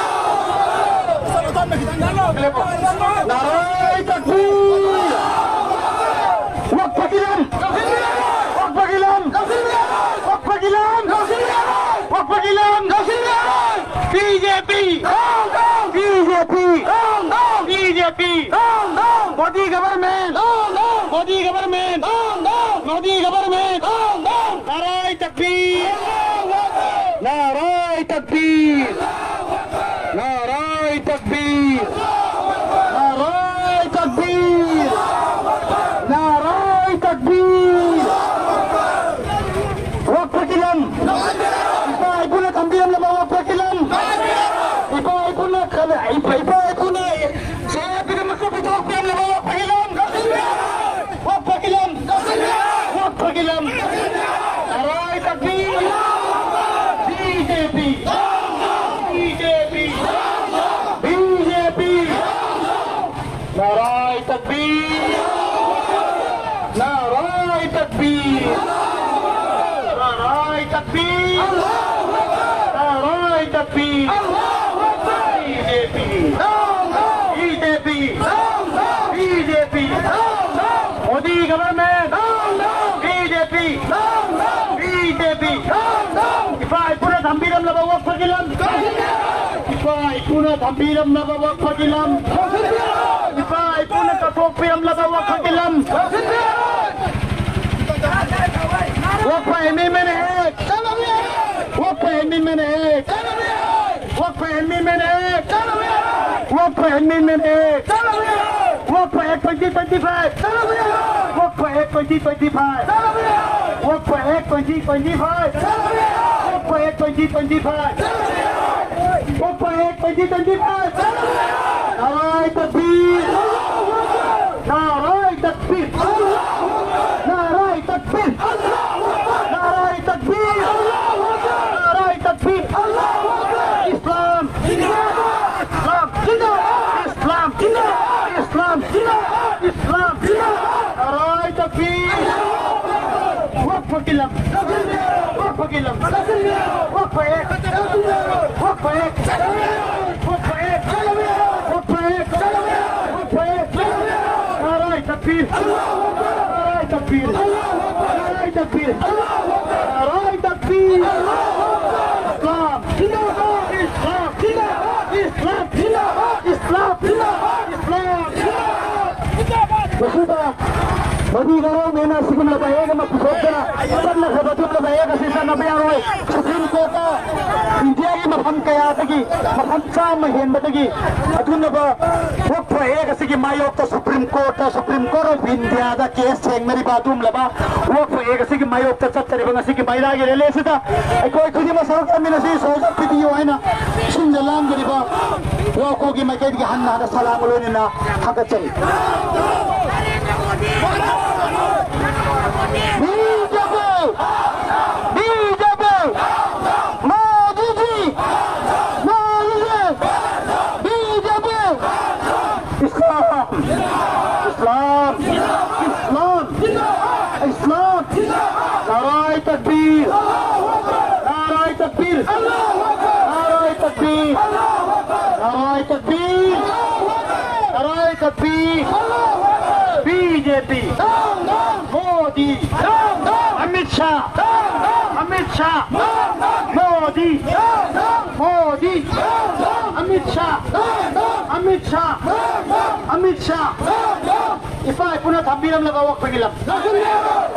ꯅꯥꯔꯥꯏ ꯇꯛꯕꯤꯔ! ꯋꯛꯐꯒꯤ ꯂꯝ! ꯋꯛꯐꯒꯤ ꯂꯝ! ꯋꯛꯐꯒꯤ ꯂꯝ! ꯋꯛꯐꯒꯤ ꯂꯝ! B J P! B J P! B J P! Modi government! Modi government! Modi government! ꯅꯥꯔꯥꯏ ꯇꯛꯕꯤꯔ! ꯅꯥꯔꯥꯏ ꯇꯛꯕꯤꯔ! ꯅꯥꯔꯥꯏ ꯇꯛꯕꯤꯔ! ꯅꯥꯔꯥꯏ ꯇꯛꯕꯤꯔ! ꯅꯥꯔꯥꯏ ꯇꯛꯕꯤꯔ! ꯋꯛꯐꯒꯤ ꯂꯝ! ꯏꯄꯥ ꯏꯄꯨꯅ ꯊꯝꯕꯤꯔꯝꯂꯕ ꯋꯛꯐꯒꯤ ꯂꯝ! ꯏꯄꯥ ꯏꯄꯨꯅ ꯈꯜ-, ꯏꯄꯥ, ꯏꯄꯥ ꯏꯄꯨꯅ ꯁꯦ ꯄꯤꯔꯝꯕꯁꯨ ꯄꯤꯊꯣꯛꯄꯤꯔꯝꯂꯕ ꯋꯛꯐꯒꯤ ꯂꯝ! ꯋꯛꯐꯒꯤ ꯂꯝ! ꯋꯛꯐꯒꯤ ꯂꯝ! ꯅꯥꯔꯥꯏ ꯇꯛꯕꯤꯔ! B J P! B J P! B J P! ꯅꯥꯔꯥꯏ ꯇꯛꯕꯤꯔ! ꯅꯥꯔꯥꯏ ꯇꯛꯕꯤꯔ! ꯅꯥꯔꯥꯏ ꯇꯛꯕꯤꯔ! ꯅꯥꯔꯥꯏ ꯇꯛꯕꯤꯔ! B J P! B J P! B J P! B J P B J P ꯏꯄꯥ ꯏꯄꯨꯅ ꯊꯝꯕꯤꯔꯝꯂꯕ ꯋꯛꯐꯒꯤ ꯂꯝ, ꯏꯄꯥ ꯏꯄꯨꯅ ꯊꯝꯕꯤꯔꯝꯂꯕ ꯋꯛꯐꯒꯤ ꯂꯝ, ꯏꯄꯥ ꯏꯄꯨꯅ ꯀꯠꯊꯣꯛꯄꯤꯔꯝꯂꯕ ꯋꯛꯐꯒꯤ ꯂꯝ꯫ ꯋꯛꯐ ꯑꯦꯃꯦꯟꯃꯦꯟ ꯑꯦꯛ, ꯋꯛꯐ ꯑꯦꯃꯦꯟꯃꯦꯟ ꯑꯦꯛ, ꯋꯛꯐ ꯑꯦꯃꯦꯟꯃꯦꯟ ꯑꯦꯛ, ꯋꯛꯐ ꯑꯦꯃꯦꯟꯃꯦꯟ ꯑꯦꯛ, ꯋꯛꯐ ꯑꯦꯛ twenty twenty five, ꯋꯛꯐ ꯑꯦꯛ twenty twenty five, ꯋꯛꯐ ꯑꯦꯛ twenty twenty five, ꯋꯛꯐ ꯑꯦꯛ twenty twenty five, ꯋꯛꯐ ꯑꯦꯛ twenty twenty five꯫ ꯅꯥꯔꯥꯏ ꯇꯛꯕꯤꯔ! ꯅꯥꯔꯥꯏ ꯇꯛꯕꯤꯔ! ꯅꯥꯔꯥꯏ ꯇꯛꯕꯤꯔ! ꯅꯥꯔꯥꯏ ꯇꯛꯕꯤꯔ! ꯅꯥꯔꯥꯏ ꯇꯛꯕꯤꯔ! ꯏꯁꯂꯥꯝ! ꯏꯁꯂꯥꯝ! ꯏꯁꯂꯥꯝ! ꯏꯁꯂꯥꯝ! ꯅꯥꯔꯥꯏ ꯇꯛꯕꯤꯔ! ꯋꯛꯐꯒꯤ ꯂꯝ! ꯋꯛꯐꯒꯤ ꯂꯝ! ꯋꯛꯐ ꯑꯦꯛ! ꯋꯛꯐ ꯑꯦꯛ! ꯋꯛꯐ ꯑꯦꯛ! ꯋꯛꯐ ꯑꯦꯛ! ꯋꯛꯐ ꯑꯦꯛ! ꯅꯥꯔꯥꯏ ꯇꯛꯕꯤꯔ! ꯅꯥꯔꯥꯏ ꯇꯛꯕꯤꯔ! ꯅꯥꯔꯥꯏ ꯇꯛꯕꯤꯔ! ꯅꯥꯔꯥꯏ ꯇꯛꯕꯤꯔ! ꯏꯁꯂꯥꯝ! ꯏꯁꯂꯥꯝ! ꯏꯁꯂꯥꯝ! ꯏꯁꯂꯥꯝ! ꯏꯁꯂꯥꯝ! ꯃꯁꯤꯗ ꯃꯗꯨ ꯒꯣꯚꯔꯟꯃꯦꯟꯅ ꯑꯁꯤꯒꯨꯝꯂꯕ ꯑꯦꯛ ꯑꯃ ꯄꯨꯊꯣꯛꯇꯅ ꯆꯠꯅꯈ꯭ꯔꯕ ꯑꯗꯨꯒꯨꯝꯂꯕ ꯑꯦꯛ ꯑꯁꯤ ꯆꯠꯅꯕ ꯌꯥꯔꯣꯏ꯫ ꯁꯨꯄ꯭ꯔꯤꯝ ꯀꯣꯔꯠꯇ ꯏꯟꯗꯤꯌꯥꯒꯤ ꯃꯐꯝ ꯀꯌꯥꯗꯒꯤ, ꯃꯐꯝ ꯆꯥꯝꯃ ꯍꯦꯟꯕꯗꯒꯤ ꯑꯗꯨꯒꯨꯝꯂꯕ ꯋꯛꯐ ꯑꯦꯛ ꯑꯁꯤꯒꯤ ꯃꯥꯌꯣꯛꯇ ꯁꯨꯄ꯭ꯔꯤꯝ ꯀꯣꯔꯠꯇ, ꯁꯨꯄ꯭ꯔꯤꯝ ꯀꯣꯔꯠ ꯑꯣꯐ ꯏꯟꯗꯤꯌꯥꯗ ꯀꯦꯁ ꯊꯦꯡꯅꯔꯤꯕ ꯑꯗꯨꯒꯨꯝꯂꯕ ꯋꯛꯐ ꯑꯦꯛ ꯑꯁꯤꯒꯤ ꯃꯥꯌꯣꯛꯇ ꯆꯠꯆꯔꯤꯕ ꯉꯁꯤꯒꯤ ꯃꯩꯔꯥꯒꯤ ꯔꯦꯂꯤ ꯑꯁꯤꯗ ꯑꯩꯈꯣꯏ ꯈꯨꯗꯤꯡꯃꯛ ꯁꯔꯨꯛ ꯌꯥꯃꯤꯟꯅꯁꯤ꯫ ꯁꯣꯜꯖꯔ ꯄꯤ ꯗꯤ ꯑꯣ ꯍꯥꯏꯅ ꯁꯤꯟꯗ ꯂꯥꯡꯗ꯭ꯔꯤꯕ ꯋꯥꯈꯣꯒꯤ ꯃꯥꯏꯀꯩꯗꯒꯤ ꯍꯟꯅ ꯍꯟꯅ ꯁꯂꯥꯝ ꯂꯣꯏꯅꯅ ꯊꯥꯒꯠꯆꯔꯤ꯫ B J P! B J ꯄꯤ! ꯃꯣꯗꯤꯖꯤ! ꯃꯣꯗꯤꯖꯤ! ꯕꯤ ꯖꯦ ꯄꯤ! ꯏꯁꯂꯥꯝ! ꯏꯁꯂꯥꯝ! ꯏꯁꯂꯥꯝ! ꯏꯁꯂꯥꯝ! ꯅꯥꯔꯥꯏ ꯇꯛꯕꯤꯔ! ꯅꯥꯔꯥꯏ ꯇꯛꯕꯤꯔ! ꯅꯥꯔꯥꯏ ꯇꯛꯕꯤꯔ! ꯅꯥꯔꯥꯏ ꯇꯛꯕꯤꯔ! ꯅꯥꯔꯥꯏ ꯇꯛꯕꯤꯔ! ꯑꯃꯤꯠ ꯁꯥ, ꯑꯃꯤꯠ ꯁꯥ, ꯃꯣꯗꯤ, ꯃꯣꯗꯤ, ꯑꯃꯤꯠ ꯁꯥ, ꯑꯃꯤꯠ ꯁꯥ, ꯑꯃꯤꯠ ꯁꯥ꯫ ꯏꯄꯥ ꯏꯄꯨꯅ ꯊꯝꯕꯤꯔꯝꯂꯕ ꯑꯣꯛꯄꯒꯤ ꯂꯝ꯫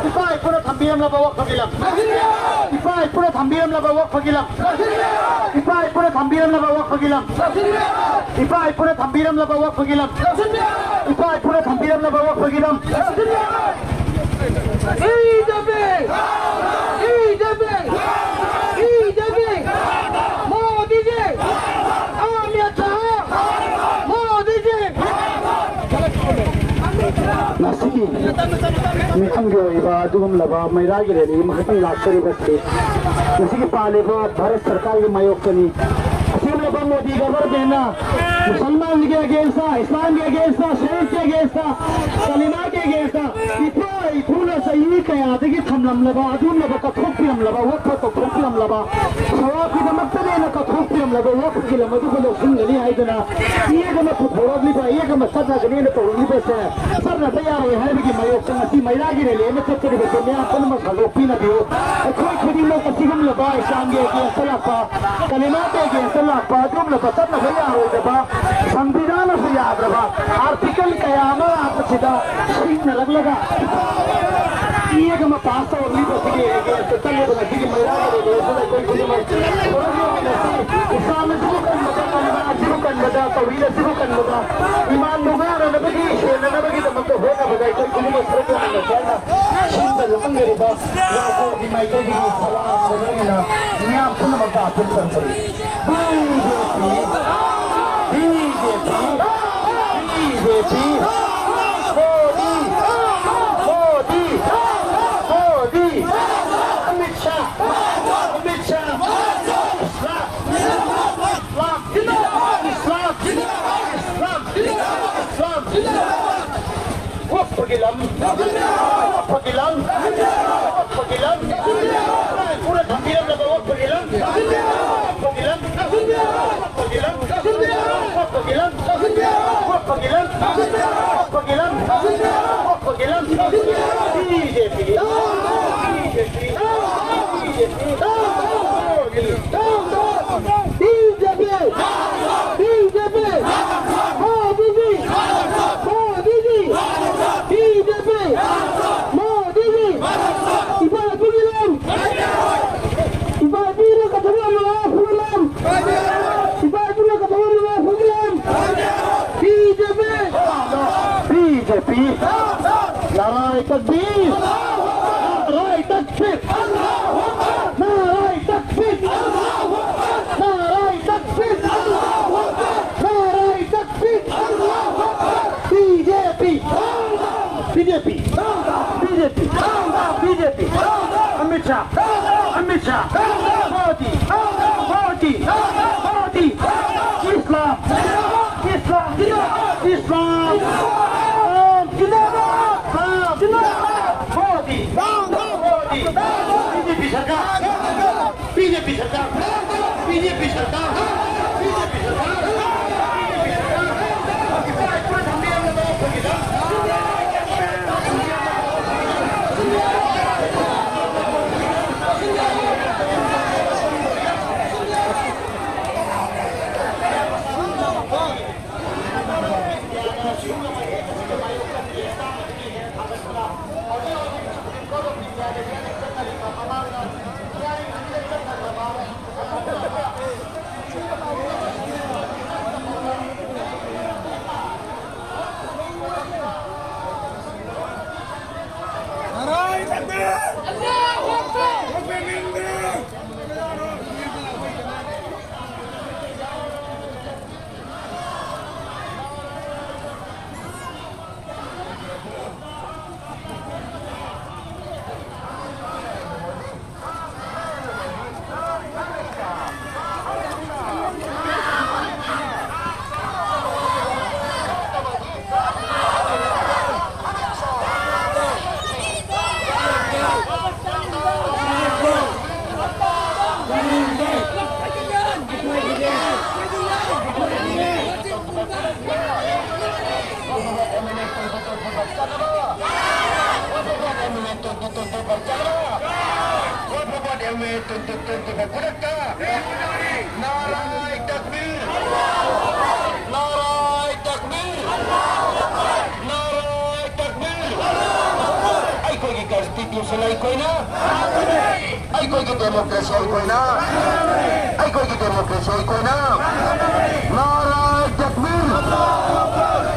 ꯏꯄꯥ ꯏꯄꯨꯅ ꯊꯝꯕꯤꯔꯝꯂꯕ ꯑꯣꯛꯄꯒꯤ ꯂꯝ꯫ ꯏꯄꯥ ꯏꯄꯨꯅ ꯊꯝꯕꯤꯔꯝꯂꯕ ꯑꯣꯛꯄꯒꯤ ꯂꯝ꯫ ꯏꯄꯥ ꯏꯄꯨꯅ ꯊꯝꯕꯤꯔꯝꯂꯕ ꯑꯣꯛꯄꯒꯤ ꯂꯝ꯫ ꯏꯄꯥ ꯏꯄꯨꯅ ꯊꯝꯕꯤꯔꯝꯂꯕ ꯑꯣꯛꯄꯒꯤ ꯂꯝ꯫ ꯏꯄꯥ ꯏꯄꯨꯅ ꯊꯝꯕꯤꯔꯝꯂꯕ ꯑꯣꯛꯄꯒꯤ ꯂꯝ꯫ B J P! B J P! B J ꯄꯤ! ꯃꯣꯗꯤꯖꯤ! ꯑꯃꯤꯠ ꯁꯥꯍ! ꯃꯣꯗꯤꯖꯤ! ꯉꯁꯤꯒꯤ ꯃꯤꯐꯝꯒꯤ ꯑꯣꯏꯕ ꯑꯗꯨꯒꯨꯝꯂꯕ ꯃꯩꯔꯥꯒꯤ ꯔꯦꯂꯤ ꯑꯃꯈꯛꯇꯪ ꯂꯥꯛꯆꯔꯤꯕꯁꯤ ꯉꯁꯤꯒꯤ ꯄꯥꯜꯂꯤꯕ ꯚꯥꯔꯠ ꯁꯔꯀꯥꯔꯒꯤ ꯃꯥꯌꯣꯛꯇꯅꯤ꯫ ꯑꯁꯤꯒꯨꯝꯂꯕ ꯃꯣꯗꯤ ꯒꯚꯔꯟꯃꯦꯟꯅ ꯃꯨꯁꯜꯃꯥꯟꯒꯤ ꯑꯦꯒꯦꯟꯁꯇ, ꯏꯁꯂꯥꯝꯒꯤ ꯑꯦꯒꯦꯟꯁꯇ, ꯁꯦꯔꯤꯐꯀꯤ ꯑꯦꯒꯦꯟꯁꯇ, ꯀꯂꯤꯃꯥꯒꯤ ꯑꯦꯒꯦꯟꯁꯇ ꯏꯄꯥ ꯏꯄꯨꯅ ꯆꯍꯤ ꯀꯌꯥꯗꯒꯤ ꯊꯝꯂꯝꯂꯕ ꯑꯗꯨꯒꯨꯝꯂꯕ ꯀꯠꯊꯣꯛꯄꯤꯔꯝꯂꯕ, ꯋꯛꯐ ꯇꯧꯊꯣꯛꯄꯤꯔꯝꯂꯕ, ꯁꯋꯥꯐꯀꯤꯗꯃꯛꯇꯅꯦꯅ ꯀꯠꯊꯣꯛꯄꯤꯔꯝꯂꯕ ꯋꯛꯐꯒꯤ ꯂꯝ ꯑꯗꯨꯕꯨ ꯂꯧꯁꯤꯟꯒꯅꯤ ꯍꯥꯏꯗꯨꯅ ꯆꯦꯛ ꯑꯃ ꯄꯨꯊꯣꯔꯛꯂꯤꯕ, ꯆꯦꯛ ꯑꯃ ꯆꯠꯅꯒꯅꯦꯅ ꯇꯧꯔꯛꯂꯤꯕꯁꯦ ꯆꯠꯅꯕ ꯌꯥꯔꯣꯏ ꯍꯥꯏꯕꯒꯤ ꯃꯥꯌꯣꯛꯇ ꯉꯁꯤ ꯃꯩꯔꯥꯒꯤ ꯔꯦꯂꯤ ꯑꯃ ꯆꯠꯆꯔꯤꯕꯁꯦ ꯃꯌꯥꯝ ꯄꯨꯝꯅꯃꯛ ꯁꯟꯗꯣꯛꯄꯤꯅꯕꯤꯌꯨ꯫ ꯑꯩꯈꯣꯏ ꯈꯨꯗꯤꯡꯃꯛ ꯑꯁꯤꯒꯨꯝꯂꯕ ꯏꯁꯂꯥꯝꯒꯤ ꯑꯦꯒꯦꯟꯁꯇ ꯂꯥꯛꯄ, ꯀꯂꯤꯃꯥꯒꯤ ꯑꯦꯒꯦꯟꯁꯇ ꯂꯥꯛꯄ ꯑꯗꯨꯒꯨꯝꯂꯕ ꯆꯠꯅꯕ ꯌꯥꯔꯣꯏꯗꯕ, ꯁꯪꯕꯤꯙꯥꯟꯅꯁꯨ ꯌꯥꯗ꯭ꯔꯕ ꯑꯥꯔꯇꯤꯀꯜ ꯀꯌꯥ ꯑꯃ ꯂꯥꯛꯄꯁꯤꯗ ꯁꯤꯡꯅꯔꯛꯂꯒ ꯆꯦꯛ ꯑꯃ ꯄꯥꯁ ꯇꯧꯔꯛꯂꯤꯕꯁꯤꯒꯤ ꯑꯦꯒꯦꯟꯁꯇ ꯆꯠꯂꯤꯕ ꯉꯁꯤꯒꯤ ꯃꯩꯔꯥꯒꯤ ꯔꯦꯂꯤꯁꯤꯗ ꯑꯩꯈꯣꯏ ꯈꯨꯗꯤꯡꯃꯛ ꯊꯣꯔꯛꯂꯤꯕꯁꯤ ꯏꯁꯂꯥꯝ ꯑꯁꯤꯕꯨ ꯀꯟꯕꯗ, ꯀꯂꯤꯃꯥ ꯑꯁꯤꯕꯨ ꯀꯟꯕꯗ, ꯇꯧꯍꯤꯗ ꯑꯁꯤꯕꯨ ꯀꯟꯕꯗ, ꯏꯃꯥꯟ ꯃꯨꯛꯅꯅꯕꯒꯤ, ꯁꯦꯟꯅꯅꯕꯒꯤꯗꯃꯛꯇ ꯍꯣꯠꯅꯕꯗ ꯑꯩꯈꯣꯏ ꯈꯨꯗꯤꯡꯃꯛ ꯊꯣꯔꯛꯄ ꯉꯝꯕ ꯁ꯭ꯋꯥꯏꯗ ꯁꯤꯟꯕ ꯂꯥꯡꯖꯔꯤꯕ ꯂꯥꯛꯄꯒꯤ ꯃꯥꯏꯀꯩꯗꯒꯤ ꯁꯂꯥꯝ ꯂꯣꯏꯅꯅ ꯃꯤꯌꯥꯝ ꯄꯨꯝꯅꯃꯛꯇ ꯑꯥꯄꯤꯜ ꯇꯧꯖꯔꯤ꯫ B J P, B J P, B J P, Modi, Modi, Modi, Amit ꯁꯥ, ꯑꯃꯤꯠ ꯁꯥ, ꯏꯁꯂꯥꯝ, ꯏꯁꯂꯥꯝ, ꯏꯁꯂꯥꯝ, ꯏꯁꯂꯥꯝ, ꯏꯁꯂꯥꯝ꯫ ꯑꯣꯛꯄꯒꯤ ꯂꯝ, ꯑꯣꯛꯄꯒꯤ ꯂꯝ, ꯑꯣꯛꯄꯒꯤ ꯂꯝ, ꯏꯄꯥ ꯏꯄꯨꯅ ꯊꯝꯕꯤꯔꯝꯂꯕ ꯑꯣꯛꯄꯒꯤ ꯂꯝ, ꯑꯣꯛꯄꯒꯤ ꯂꯝ, ꯑꯣꯛꯄꯒꯤ ꯂꯝ, ꯑꯣꯛꯄꯒꯤ ꯂꯝ, ꯑꯣꯛꯄꯒꯤ ꯂꯝ, ꯑꯣꯛꯄꯒꯤ ꯂꯝ, ꯑꯣꯛꯄꯒꯤ ꯂꯝ, ꯑꯣꯛꯄꯒꯤ ꯂꯝ, ꯑꯣꯛꯄꯒꯤ ꯂꯝ꯫ B J P! B J P! B J P! B J P! B J ꯄꯤ! ꯃꯣꯗꯤꯒꯤ! ꯃꯣꯗꯤꯒꯤ! ꯕꯤ ꯖꯦ ꯄꯤ! ꯃꯣꯗꯤꯒꯤ! ꯏꯄꯥ ꯏꯄꯨꯒꯤ ꯂꯝ! ꯏꯄꯥ ꯏꯄꯨꯅ ꯀꯠꯊꯣꯛꯂꯝꯕ ꯏꯄꯨꯒꯤ ꯂꯝ! ꯏꯄꯥ ꯏꯄꯨꯅ ꯀꯠꯊꯣꯛꯂꯝꯕ ꯏꯄꯨꯒꯤ ꯂꯝ! B J P! B J ꯄꯤ! ꯅꯥꯔꯥ ꯇꯛꯕꯤꯔ! ꯅꯥꯔꯥ ꯇꯛꯕꯤꯔ! ꯅꯥꯔꯥ ꯇꯛꯕꯤꯔ! ꯅꯥꯔꯥ ꯇꯛꯕꯤꯔ! ꯅꯥꯔꯥ ꯇꯛꯕꯤꯔ! B J P! B J P! B J P! B J ꯄꯤ! ꯑꯃꯤꯠ ꯁꯥꯍ! ꯑꯃꯤꯠ ꯁꯥꯍ! ꯃꯣꯗꯤ! ꯃꯣꯗꯤ! ꯃꯣꯗꯤ! ꯏꯁꯂꯥꯝ! ꯏꯁꯂꯥꯝ! ꯏꯁꯂꯥꯝ! ꯏꯁꯂꯥꯝ! ꯃꯣꯗꯤ! ꯃꯣꯗꯤ! ꯕꯤ ꯖꯦ ꯄꯤ ꯁꯔꯀꯥꯔ! ꯕꯤ ꯖꯦ ꯄꯤ ꯁꯔꯀꯥꯔ! ꯕꯤ ꯖꯦ ꯄꯤ ꯁꯔꯀꯥꯔ! ꯕꯤ ꯖꯦ ꯄꯤ ꯁꯔꯀꯥꯔ! ꯈꯨꯗꯛꯇ ꯅꯥꯔꯥꯏ ꯇꯛꯕꯤꯔ! ꯅꯥꯔꯥꯏ ꯇꯛꯕꯤꯔ! ꯅꯥꯔꯥꯏ ꯇꯛꯕꯤꯔ! ꯑꯩꯈꯣꯏꯒꯤ ꯀꯟꯁꯇꯤꯇ꯭ꯌꯨꯁꯟ ꯑꯩꯈꯣꯏꯅ, ꯑꯩꯈꯣꯏꯒꯤ ꯗꯦꯃꯣꯀ꯭ꯔꯦꯁꯤ ꯑꯩꯈꯣꯏꯅ, ꯑꯩꯈꯣꯏꯒꯤ ꯗꯦꯃꯣꯀ꯭ꯔꯦꯁꯤ ꯑꯩꯈꯣꯏꯅ! ꯅꯥꯔꯥꯏ ꯇꯛꯕꯤꯔ!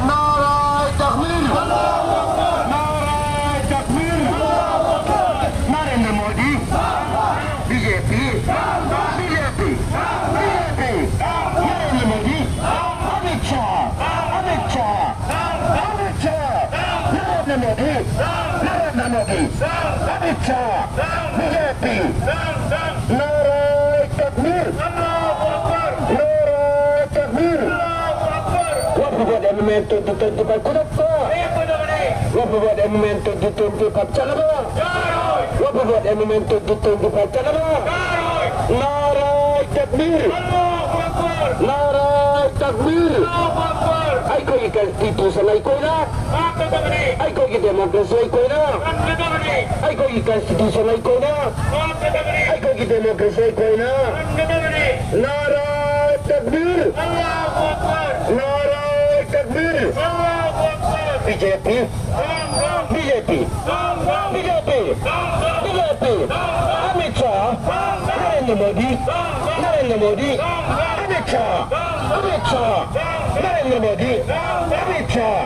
ꯅꯥꯔꯥꯏ ꯇꯛꯕꯤꯔ! ꯅꯥꯔꯥꯏ ꯇꯛꯕꯤꯔ! Narendra Modi, B J P, B J P, B J ꯄꯤ, Narendra Modi, Amit Shah, Amit Shah, Amit Shah, Narendra Modi, Narendra Modi, Amit Shah, B J P, ꯅꯥꯔꯥꯏ ꯇꯛꯕꯤꯔ! ꯅꯥꯔꯥꯏ ꯇꯛꯕꯤꯔ! ꯋꯥꯐꯕ ꯑꯦꯃꯦꯟꯃꯦꯟ ꯇ꯭ꯋꯦꯟꯇꯤ ꯇ꯭ꯋꯦꯟꯇꯤ ꯐꯥꯏꯚ ꯈꯨꯗꯛꯇ! ꯋꯥꯐꯕ ꯑꯦꯃꯦꯟꯃꯦꯟ ꯇ꯭ꯋꯦꯟꯇꯤ ꯇ꯭ꯋꯦꯟꯇꯤ ꯐꯥꯏꯚ ꯆꯠꯅꯕ! ꯋꯥꯐꯕ ꯑꯦꯃꯦꯟꯃꯦꯟ ꯇ꯭ꯋꯦꯟꯇꯤ ꯇ꯭ꯋꯦꯟꯇꯤ ꯐꯥꯏꯚ ꯆꯠꯅꯕ! ꯅꯥꯔꯥꯏ ꯇꯛꯕꯤꯔ! ꯅꯥꯔꯥꯏ ꯇꯛꯕꯤꯔ! ꯑꯩꯈꯣꯏꯒꯤ ꯀꯟꯁꯇꯤꯇ꯭ꯌꯨꯁꯟ ꯑꯩꯈꯣꯏꯅ, ꯑꯩꯈꯣꯏꯒꯤ ꯗꯦꯃꯣꯀ꯭ꯔꯦꯁꯤ ꯑꯩꯈꯣꯏꯅ, ꯑꯩꯈꯣꯏꯒꯤ ꯀꯟꯁꯇꯤꯇ꯭ꯌꯨꯁꯟ ꯑꯩꯈꯣꯏꯅ, ꯑꯩꯈꯣꯏꯒꯤ ꯗꯦꯃꯣꯀ꯭ꯔꯦꯁꯤ ꯑꯩꯈꯣꯏꯅ! ꯅꯥꯔꯥꯏ ꯇꯛꯕꯤꯔ! ꯅꯥꯔꯥꯏ ꯇꯛꯕꯤꯔ! B J P! B J P! B J P! B J ꯄꯤ! Amit Shah! Narendra Modi! Narendra Modi! Amit Shah! Amit Shah! Narendra Modi! Amit Shah!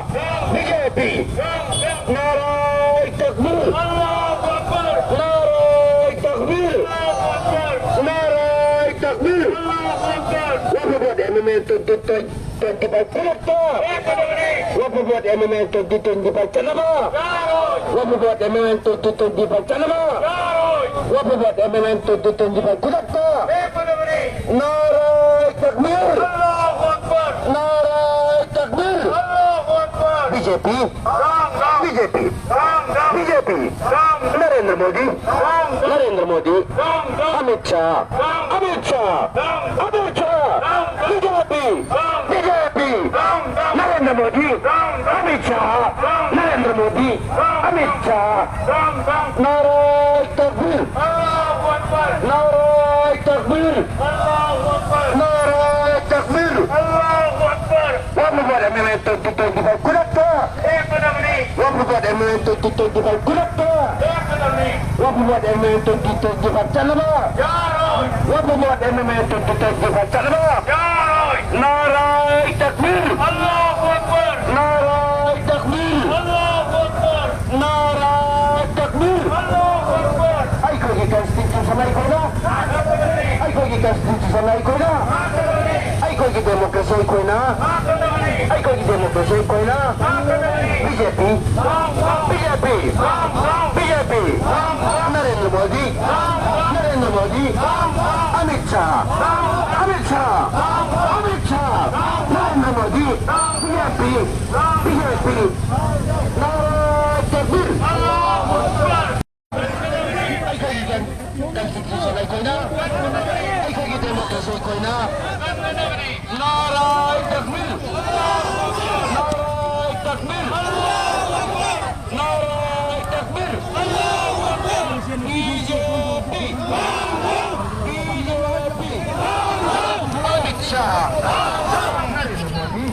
B J P! ꯅꯥꯔꯥꯏ ꯇꯛꯕꯤꯔ! ꯅꯥꯔꯥꯏ ꯇꯛꯕꯤꯔ! ꯅꯥꯔꯥꯏ ꯇꯛꯕꯤꯔ! ꯋꯥꯐꯕ ꯑꯦꯃꯦꯟꯃꯦꯟ ꯇ꯭ꯋꯦꯟꯇꯤ ꯇ꯭ꯋꯦꯟꯇꯤ ꯐꯥꯏꯚ ꯈꯨꯗꯛꯇ! ꯋꯥꯐꯕ ꯑꯦꯃꯦꯟꯃꯦꯟ ꯇ꯭ꯋꯦꯟꯇꯤ ꯇ꯭ꯋꯦꯟꯇꯤ ꯐꯥꯏꯚ ꯆꯠꯅꯕ! ꯋꯥꯐꯕ ꯑꯦꯃꯦꯟꯃꯦꯟ ꯇ꯭ꯋꯦꯟꯇꯤ ꯇ꯭ꯋꯦꯟꯇꯤ ꯐꯥꯏꯚ ꯆꯠꯅꯕ! ꯋꯥꯐꯕ ꯑꯦꯃꯦꯟꯃꯦꯟ ꯇ꯭ꯋꯦꯟꯇꯤ ꯇ꯭ꯋꯦꯟꯇꯤ ꯐꯥꯏꯚ ꯈꯨꯗꯛꯇ! ꯅꯥꯔꯥꯏ ꯇꯛꯕꯤꯔ! ꯅꯥꯔꯥꯏ ꯇꯛꯕꯤꯔ! B J P! B J P! B J ꯄꯤ! Narendra Modi! Narendra Modi! Amit Shah! Amit Shah! Amit Shah! B J P! B J ꯄꯤ! ꯅꯔꯦꯟꯗ꯭ꯔ ꯃꯣꯗꯤ! ꯑꯃꯤꯠ ꯁꯥꯍ! ꯅꯔꯦꯟꯗ꯭ꯔ ꯃꯣꯗꯤ! ꯑꯃꯤꯠ ꯁꯥꯍ! ꯅꯥꯔꯥꯏ ꯇꯛꯕꯤꯔ! नाराय तकबीर। अल्लाहू अकबर। नाराय तकबीर। Allahu Akbar. One Bharat M M A twenty twenty-five ꯈꯨꯗꯛꯇ ꯂꯦꯞꯀꯗꯕꯅꯤ꯫ One Bharat M M A twenty twenty-five ꯈꯨꯗꯛꯇ ꯂꯦꯞꯀꯗꯕꯅꯤ꯫ One Bharat M M A twenty twenty-five ꯆꯠꯅꯕ꯫ ꯌꯥꯔꯣꯏ꯫ One Bharat M M A twenty twenty-five ꯆꯠꯅꯕ꯫ ꯌꯥꯔꯣꯏ꯫ नाराय तकबीर। अल्लाहू अकबर। नाराय तकबीर। अल्लाहू अकबर। नाराय तकबीर। अल्लाहू अकबर। ꯑꯩꯈꯣꯏꯒꯤ constitution ꯑꯩꯈꯣꯏꯅ, ꯑꯩꯈꯣꯏꯒꯤ constitution ꯑꯩꯈꯣꯏꯅ, ꯑꯩꯈꯣꯏꯒꯤ democracy ꯑꯩꯈꯣꯏꯅ, ꯑꯩꯈꯣꯏꯒꯤ democracy ꯑꯩꯈꯣꯏꯅ, BJP, BJP, BJP, Narendra Modi, Narendra Modi, Amit Shah, Amit Shah, Amit Shah, Narendra Modi, BJP, BJP, नाराय तकबीर। ꯑꯩꯈꯣꯏꯒꯤ constitution ꯑꯩꯈꯣꯏꯅ, ꯑꯩꯈꯣꯏꯒꯤ democracy ꯑꯩꯈꯣꯏꯅ꯫ नाराय तकबीर, नाराय तकबीर, नाराय तकबीर। BJP, BJP, Amit Shah, Narendra Modi,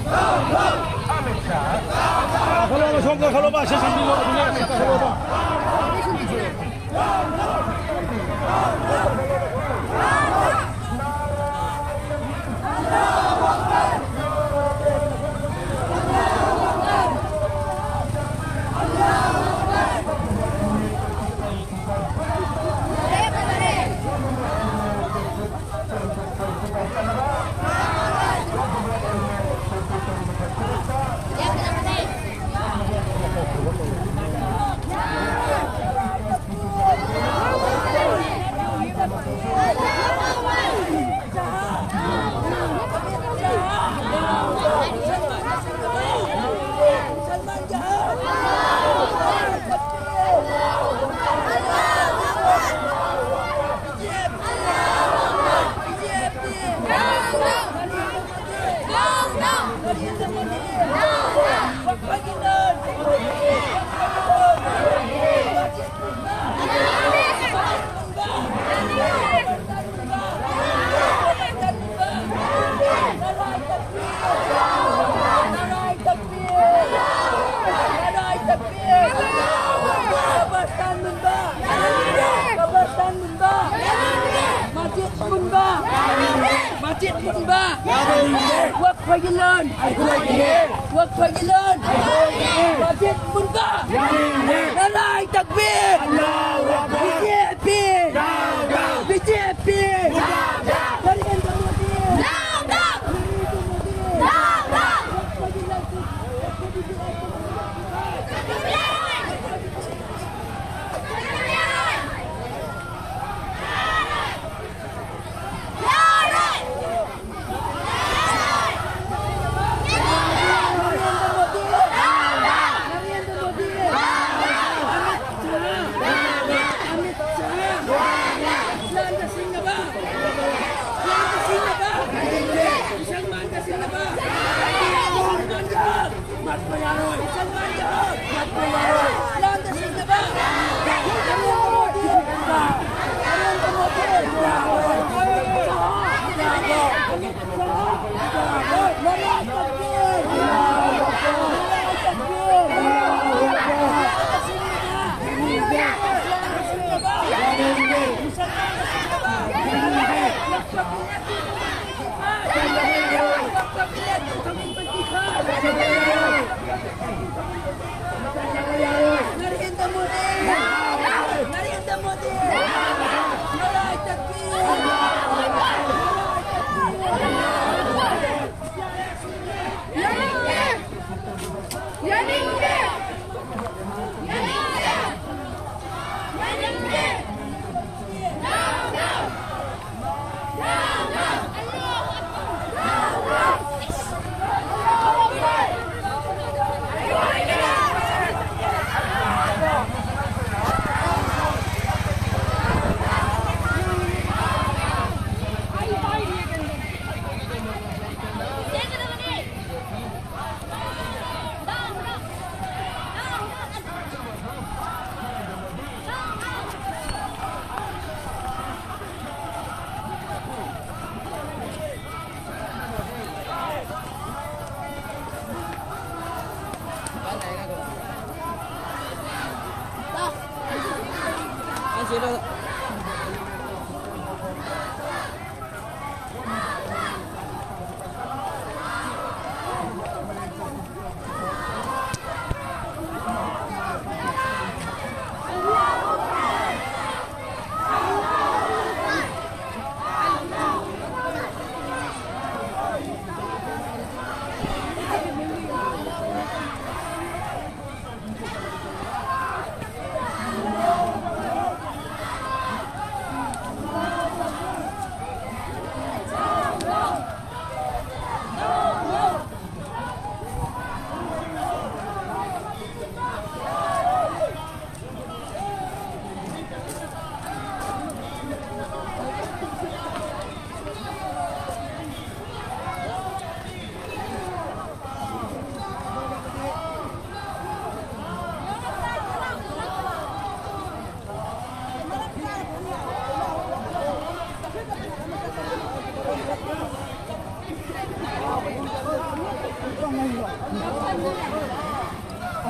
Amit Shah. ꯃꯨꯟꯕ! ꯀꯕꯔꯁꯇꯥꯟ ꯃꯨꯟꯕ! ꯃꯁꯖꯤꯗ ꯃꯨꯟꯕ! ꯃꯁꯖꯤꯗ ꯃꯨꯟꯕ! ꯋꯛꯐꯒꯤ ꯂꯟ! ꯋꯛꯐꯒꯤ ꯂꯟ! ꯃꯁꯖꯤꯗ ꯃꯨꯟꯕ! ꯅꯥꯔꯥꯏ ꯇꯛꯕꯤꯔ! B J P! B J ꯄꯤ! ꯅꯔꯦꯟꯗ꯭ꯔ ꯃꯣꯗꯤ! ꯅꯔꯦꯟꯗ꯭ꯔ ꯃꯣꯗꯤ! ꯋꯛꯐꯒꯤ ꯂꯟ!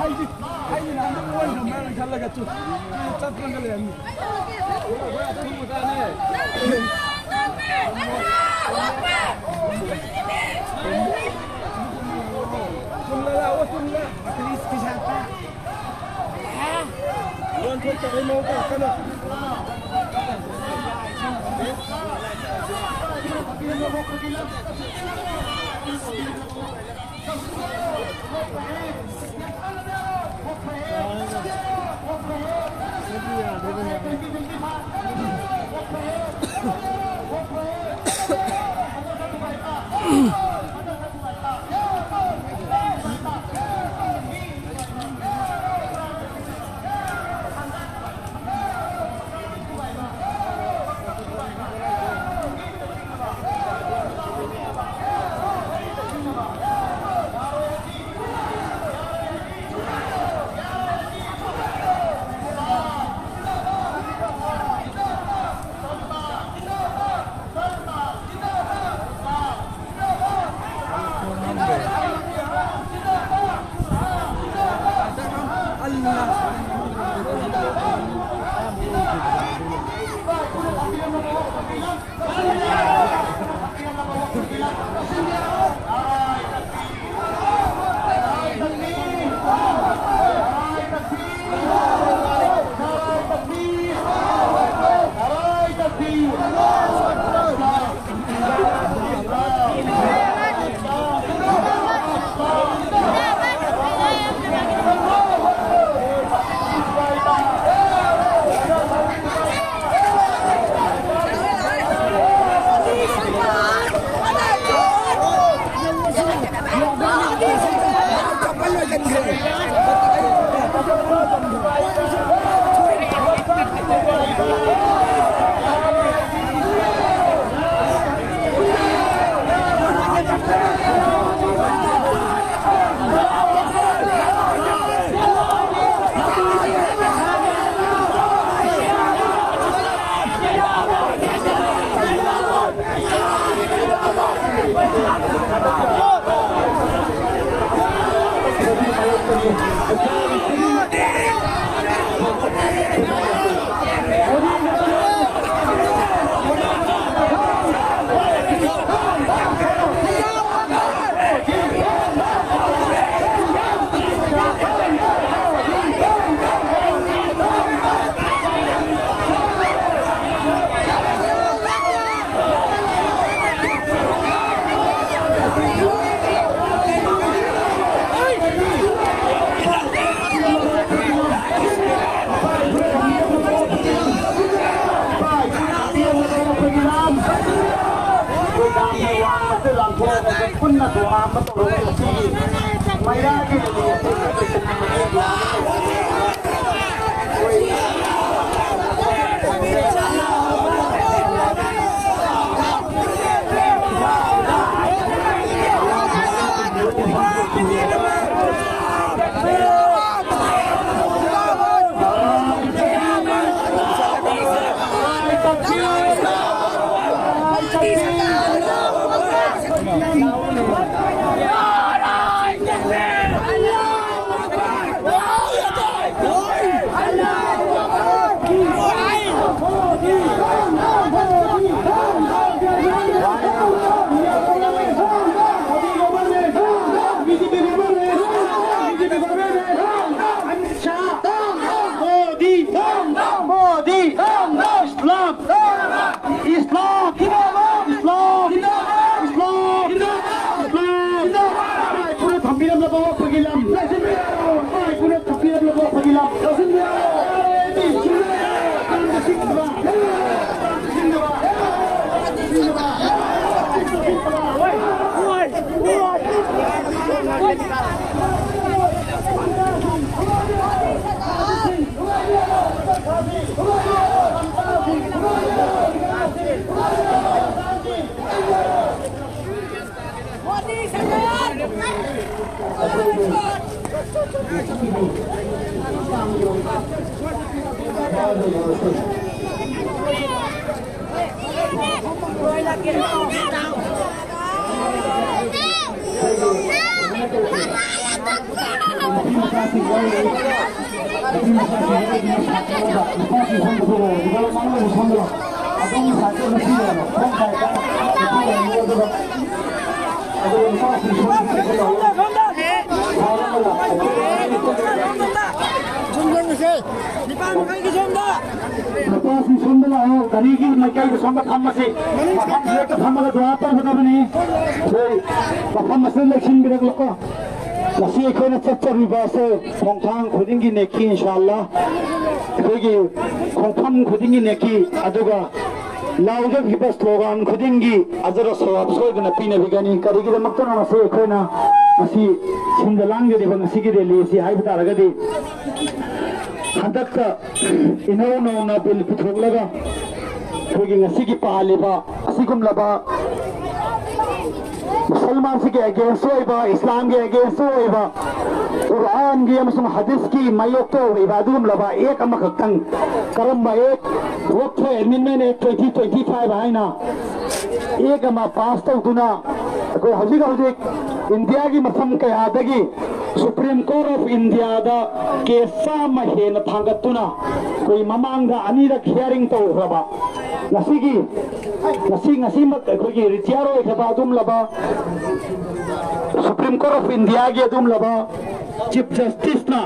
ꯑꯩꯗꯤ, ꯑꯩꯗꯤ ꯅꯍꯥꯟ ꯑꯣꯏꯅ ꯃꯔꯝ ꯈꯜꯂꯒ ꯆꯨ-, ꯆꯠꯇ꯭ꯔꯒ ꯂꯩꯔꯝꯃꯤ꯫ ꯑꯩꯈꯣꯏ ꯑꯊꯨꯝꯕ ꯇꯥꯅꯦ꯫ ꯆꯨꯝꯅ ꯂꯥꯛꯑꯣ, ꯆꯨꯝꯅ꯫ ꯄꯨꯂꯤꯁꯀꯤ ꯁꯥꯏꯠꯇ꯫ ꯂꯣꯟ ꯊꯣꯛꯇꯕꯩ ꯃꯑꯣꯡ ꯇꯧꯔꯛꯀꯅꯨ꯫ ꯄꯨꯟꯅ ꯊꯧꯔꯥꯡ ꯑꯃ ꯇꯧꯔꯒ ꯉꯁꯤꯒꯤ ꯃꯩꯔꯥꯒꯤ ꯂꯤꯂꯥ ꯑꯁꯤ ꯃꯣꯗꯤ! ꯃꯣꯗꯤ! ꯏꯁꯂꯥꯝ! ꯏꯁꯂꯥꯝ! ꯏꯁꯂꯥꯝ! ꯏꯁꯂꯥꯝ! ꯏꯁꯂꯥꯝ! ꯏꯄꯥ ꯏꯄꯨꯅ ꯊꯝꯕꯤꯔꯝꯂꯕ ꯑꯣꯛꯄꯒꯤ ꯂꯝ꯫ ꯏꯄꯥ ꯏꯄꯨꯅ ꯊꯝꯕꯤꯔꯝꯂꯕ ꯑꯣꯛꯄꯒꯤ ꯂꯝ꯫ ꯅꯨꯄꯥꯁꯤꯡ ꯁꯣꯝꯗ ꯂꯥꯛꯑꯣ, ꯅꯨꯄꯥꯁꯤꯡ ꯁꯣꯝꯗ ꯂꯥꯛꯑꯣ꯫ ꯒꯥꯔꯤꯒꯤ ꯃꯥꯏꯀꯩꯒꯤ ꯁꯣꯝꯗ꯫ ꯅꯨꯄꯥꯁꯤꯡ ꯁꯣꯝꯗ ꯂꯥꯛꯑꯣ, ꯒꯥꯔꯤꯒꯤ ꯃꯥꯏꯀꯩꯒꯤ ꯁꯣꯝꯗ꯫ ꯅꯨꯄꯥꯁꯤꯡ ꯁꯣꯝꯗ ꯂꯥꯛꯑꯣ, ꯒꯥꯔꯤꯒꯤ ꯃꯥꯏꯀꯩꯗ ꯁꯣꯝꯗ ꯐꯝꯃꯁꯤ꯫ ꯃꯐꯝꯁꯤꯗ ꯍꯦꯛꯇ ꯐꯝꯃꯒ ꯗꯨꯋꯥ ꯇꯧꯒꯗꯕꯅꯤ꯫ ꯑꯩꯈꯣꯏ ꯃꯐꯝ ꯑꯁꯤꯗ ꯂꯦꯡꯁꯤꯟꯕꯤꯔꯛꯂꯣꯀꯣ꯫ ꯉꯁꯤ ꯑꯩꯈꯣꯏꯅ ꯆꯠꯆꯔꯤꯕ ꯑꯁꯦ ꯈꯣꯡꯊꯥꯡ ꯈꯨꯗꯤꯡꯒꯤ ꯅꯦꯀꯤ, ꯏꯟꯁꯥ ꯑꯜꯂꯥ꯫ ꯑꯩꯈꯣꯏꯒꯤ ꯈꯣꯡꯐꯝ ꯈꯨꯗꯤꯡꯒꯤ ꯅꯦꯀꯤ, ꯑꯗꯨꯒ ꯂꯥꯎꯖꯈꯤꯕ ꯁ꯭ꯂꯣꯒꯥꯟ ꯈꯨꯗꯤꯡꯒꯤ ꯑꯖꯔ ꯁꯋꯥꯕ ꯁꯣꯏꯗꯅ ꯄꯤꯅꯕꯤꯒꯅꯤ꯫ ꯀꯔꯤꯒꯤꯗꯃꯛꯇꯅꯣ ꯉꯁꯤ ꯑꯩꯈꯣꯏꯅ ꯉꯁꯤ ꯁꯤꯟꯗ ꯂꯥꯡꯖꯔꯤꯕ ꯉꯁꯤꯒꯤ ꯔꯦꯂꯤ ꯑꯁꯤ ꯍꯥꯏꯕ ꯇꯥꯔꯒꯗꯤ, ꯍꯟꯗꯛꯇ ꯏꯅꯧ ꯅꯧꯅ ꯕꯤꯜ ꯄꯨꯊꯣꯛꯂꯒ ꯑꯩꯈꯣꯏꯒꯤ ꯉꯁꯤꯒꯤ ꯄꯥꯜꯂꯤꯕ ꯑꯁꯤꯒꯨꯝꯂꯕ ꯃꯨꯁꯜꯃꯥꯟꯁꯤꯒꯤ against ꯑꯣꯏꯕ, ꯏꯁꯂꯥꯝꯒꯤ against ꯑꯣꯏꯕ, ꯀꯨꯔꯥꯟꯒꯤ ꯑꯃꯁꯨꯡ ꯍꯗꯤꯁꯀꯤ ꯃꯥꯌꯣꯛꯇ ꯑꯣꯏꯕ ꯑꯗꯨꯒꯨꯝꯂꯕ act ꯑꯃꯈꯛꯇꯪ, ꯀꯔꯝꯕ act? Waqf Amendment Act twenty twenty-five ꯍꯥꯏꯅ act ꯑꯃ pass ꯇꯧꯗꯨꯅ ꯑꯩꯈꯣꯏ ꯍꯧꯖꯤꯛ ꯍꯧꯖꯤꯛ ꯏꯟꯗꯤꯌꯥꯒꯤ ꯃꯐꯝ ꯀꯌꯥꯗꯒꯤ Supreme Court of Indiaꯗ case ꯆꯥꯝꯃ ꯍꯦꯟꯅ ꯊꯥꯡꯒꯠꯇꯨꯅ ꯑꯩꯈꯣꯏ ꯃꯃꯥꯡꯗ ꯑꯅꯤꯔꯛ hearing ꯇꯧꯈ꯭ꯔꯕ, ꯉꯁꯤꯒꯤ, ꯉꯁꯤ, ꯉꯁꯤꯃꯛ ꯑꯩꯈꯣꯏꯒꯤ retire ꯑꯣꯏꯈ꯭ꯔꯕ ꯑꯗꯨꯝꯂꯕ Supreme Court of Indiaꯒꯤ ꯑꯗꯨꯝꯂꯕ Chief Justiceꯅ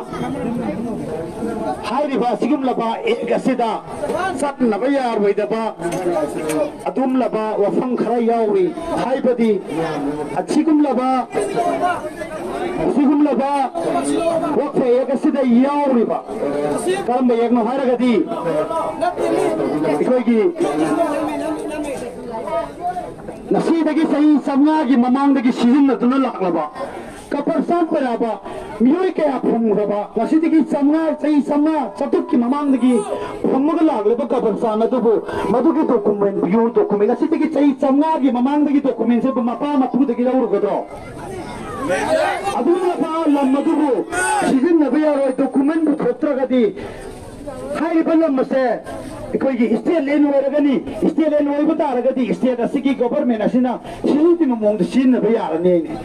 ꯍꯥꯏꯔꯤꯕ ꯑꯁꯤꯒꯨꯝꯂꯕ act ꯑꯁꯤꯗ ꯆꯠꯅꯕ ꯌꯥꯔꯣꯏꯗꯕ ꯑꯗꯨꯝꯂꯕ ꯋꯥꯐꯝ ꯈꯔ ꯌꯥꯎꯔꯤ꯫ ꯍꯥꯏꯕꯗꯤ ꯑꯁꯤꯒꯨꯝꯂꯕ, ꯑꯁꯤꯒꯨꯝꯂꯕ Waqf Act ꯑꯁꯤꯗ ꯌꯥꯎꯔꯤꯕ ꯀꯔꯝꯕ actꯅꯣ ꯍꯥꯏꯔꯒꯗꯤ, ꯑꯩꯈꯣꯏꯒꯤ ꯉꯁꯤꯗꯒꯤ ꯆꯍꯤ ꯆꯥꯝꯃꯉꯥꯒꯤ ꯃꯃꯥꯡꯗꯒꯤ ꯁꯤꯖꯤꯟꯅꯗꯨꯅ ꯂꯥꯛꯂꯕ ꯀꯕꯔꯁꯥꯟ ꯄꯔꯥꯕ ꯃꯤꯑꯣꯏ ꯀꯌꯥ ꯐꯪꯈ꯭ꯔꯕ, ꯉꯁꯤꯗꯒꯤ ꯆꯥꯝꯃꯉꯥ, ꯆꯍꯤ ꯆꯥꯝꯃꯉꯥ, ꯆꯥꯇ꯭ꯔꯨꯛꯀꯤ ꯃꯃꯥꯡꯗꯒꯤ ꯐꯪꯂꯒ ꯂꯥꯛꯂꯤꯕ ꯀꯕꯔꯁꯥꯟ ꯑꯗꯨꯕꯨ ꯃꯗꯨꯒꯤ document, pure document, ꯉꯁꯤꯗꯒꯤ ꯆꯍꯤ ꯆꯥꯝꯃꯉꯥꯒꯤ ꯃꯃꯥꯡꯗꯒꯤ documentꯁꯦ ꯃꯄꯥ ꯃꯄꯨꯗꯒꯤ ꯂꯧꯔꯨꯒꯗ꯭ꯔꯣ? ꯑꯗꯨꯒꯨꯝꯂꯕ ꯂꯝ ꯑꯗꯨꯕꯨ ꯁꯤꯖꯤꯟꯅꯕ ꯌꯥꯔꯣꯏ, document ꯄꯨꯊꯣꯛꯇ꯭ꯔꯒꯗꯤ ꯍꯥꯏꯔꯤꯕ ꯂꯝ ꯑꯁꯦ ꯑꯩꯈꯣꯏꯒꯤ state land ꯑꯣꯏꯔꯒꯅꯤ꯫ State land ꯑꯣꯏꯕ ꯇꯥꯔꯒꯗꯤ state ꯑꯁꯤꯒꯤ government ꯑꯁꯤꯅ ꯁꯤꯖꯤꯟꯅꯕ ꯃꯑꯣꯡꯗ ꯁꯤꯖꯤꯟꯅꯕ ꯌꯥꯔꯅꯤ ꯍꯥꯏꯅꯤ꯫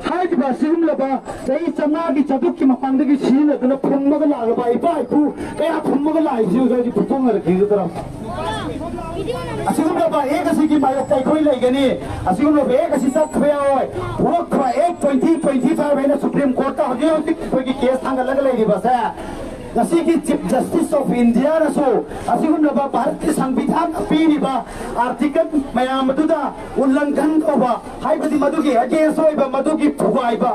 ꯍꯥꯏꯔꯤꯕ ꯑꯁꯤꯒꯨꯝꯂꯕ ꯆꯍꯤ ꯆꯥꯝꯃꯉꯥꯒꯤ ꯆꯥꯇ꯭ꯔꯨꯛꯀꯤ ꯃꯃꯥꯡꯗꯒꯤ ꯁꯤꯖꯤꯟꯅꯗꯨꯅ ꯐꯨꯝꯃꯒ ꯂꯥꯛꯂꯕ ꯏꯄꯥ ꯏꯄꯨ ꯀꯌꯥ ꯐꯨꯝꯃꯒ ꯂꯥꯛꯏꯁꯤ ꯍꯧꯖꯤꯛ ꯍꯧꯖꯤꯛ ꯐꯨꯠꯇꯣꯛꯅꯔꯛꯈꯤꯒꯗ꯭ꯔꯥ? ꯑꯁꯤꯒꯨꯝꯂꯕ act ꯑꯁꯤꯒꯤ ꯃꯥꯌꯣꯛꯇ ꯑꯩꯈꯣꯏ ꯂꯩꯒꯅꯤ꯫ ꯑꯁꯤꯒꯨꯝꯂꯕ act ꯑꯁꯤ ꯆꯠꯊꯕ ꯌꯥꯔꯣꯏ꯫ Waqf Act twenty twenty-five ꯍꯥꯏꯅ Supreme Courtꯇ ꯍꯧꯖꯤꯛ ꯍꯧꯖꯤꯛ ꯑꯩꯈꯣꯏꯒꯤ case ꯊꯥꯡꯒꯠꯂꯒ ꯂꯩꯔꯤꯕꯁꯦ ꯉꯁꯤꯒꯤ Chief Justice of India ꯅꯁꯨ ꯑꯁꯤꯒꯨꯝꯂꯕ ꯚꯥꯔꯠꯀꯤ ꯁꯪꯕꯤꯙꯥꯟꯅ ꯄꯤꯔꯤꯕ article ꯃꯌꯥꯝ ꯑꯗꯨꯗ ꯎꯜꯂꯪꯘꯟ ꯇꯧꯕ, ꯍꯥꯏꯕꯗꯤ ꯃꯗꯨꯒꯤ against ꯑꯣꯏꯕ, ꯃꯗꯨꯒꯤ ꯊꯨꯒꯥꯏꯕ,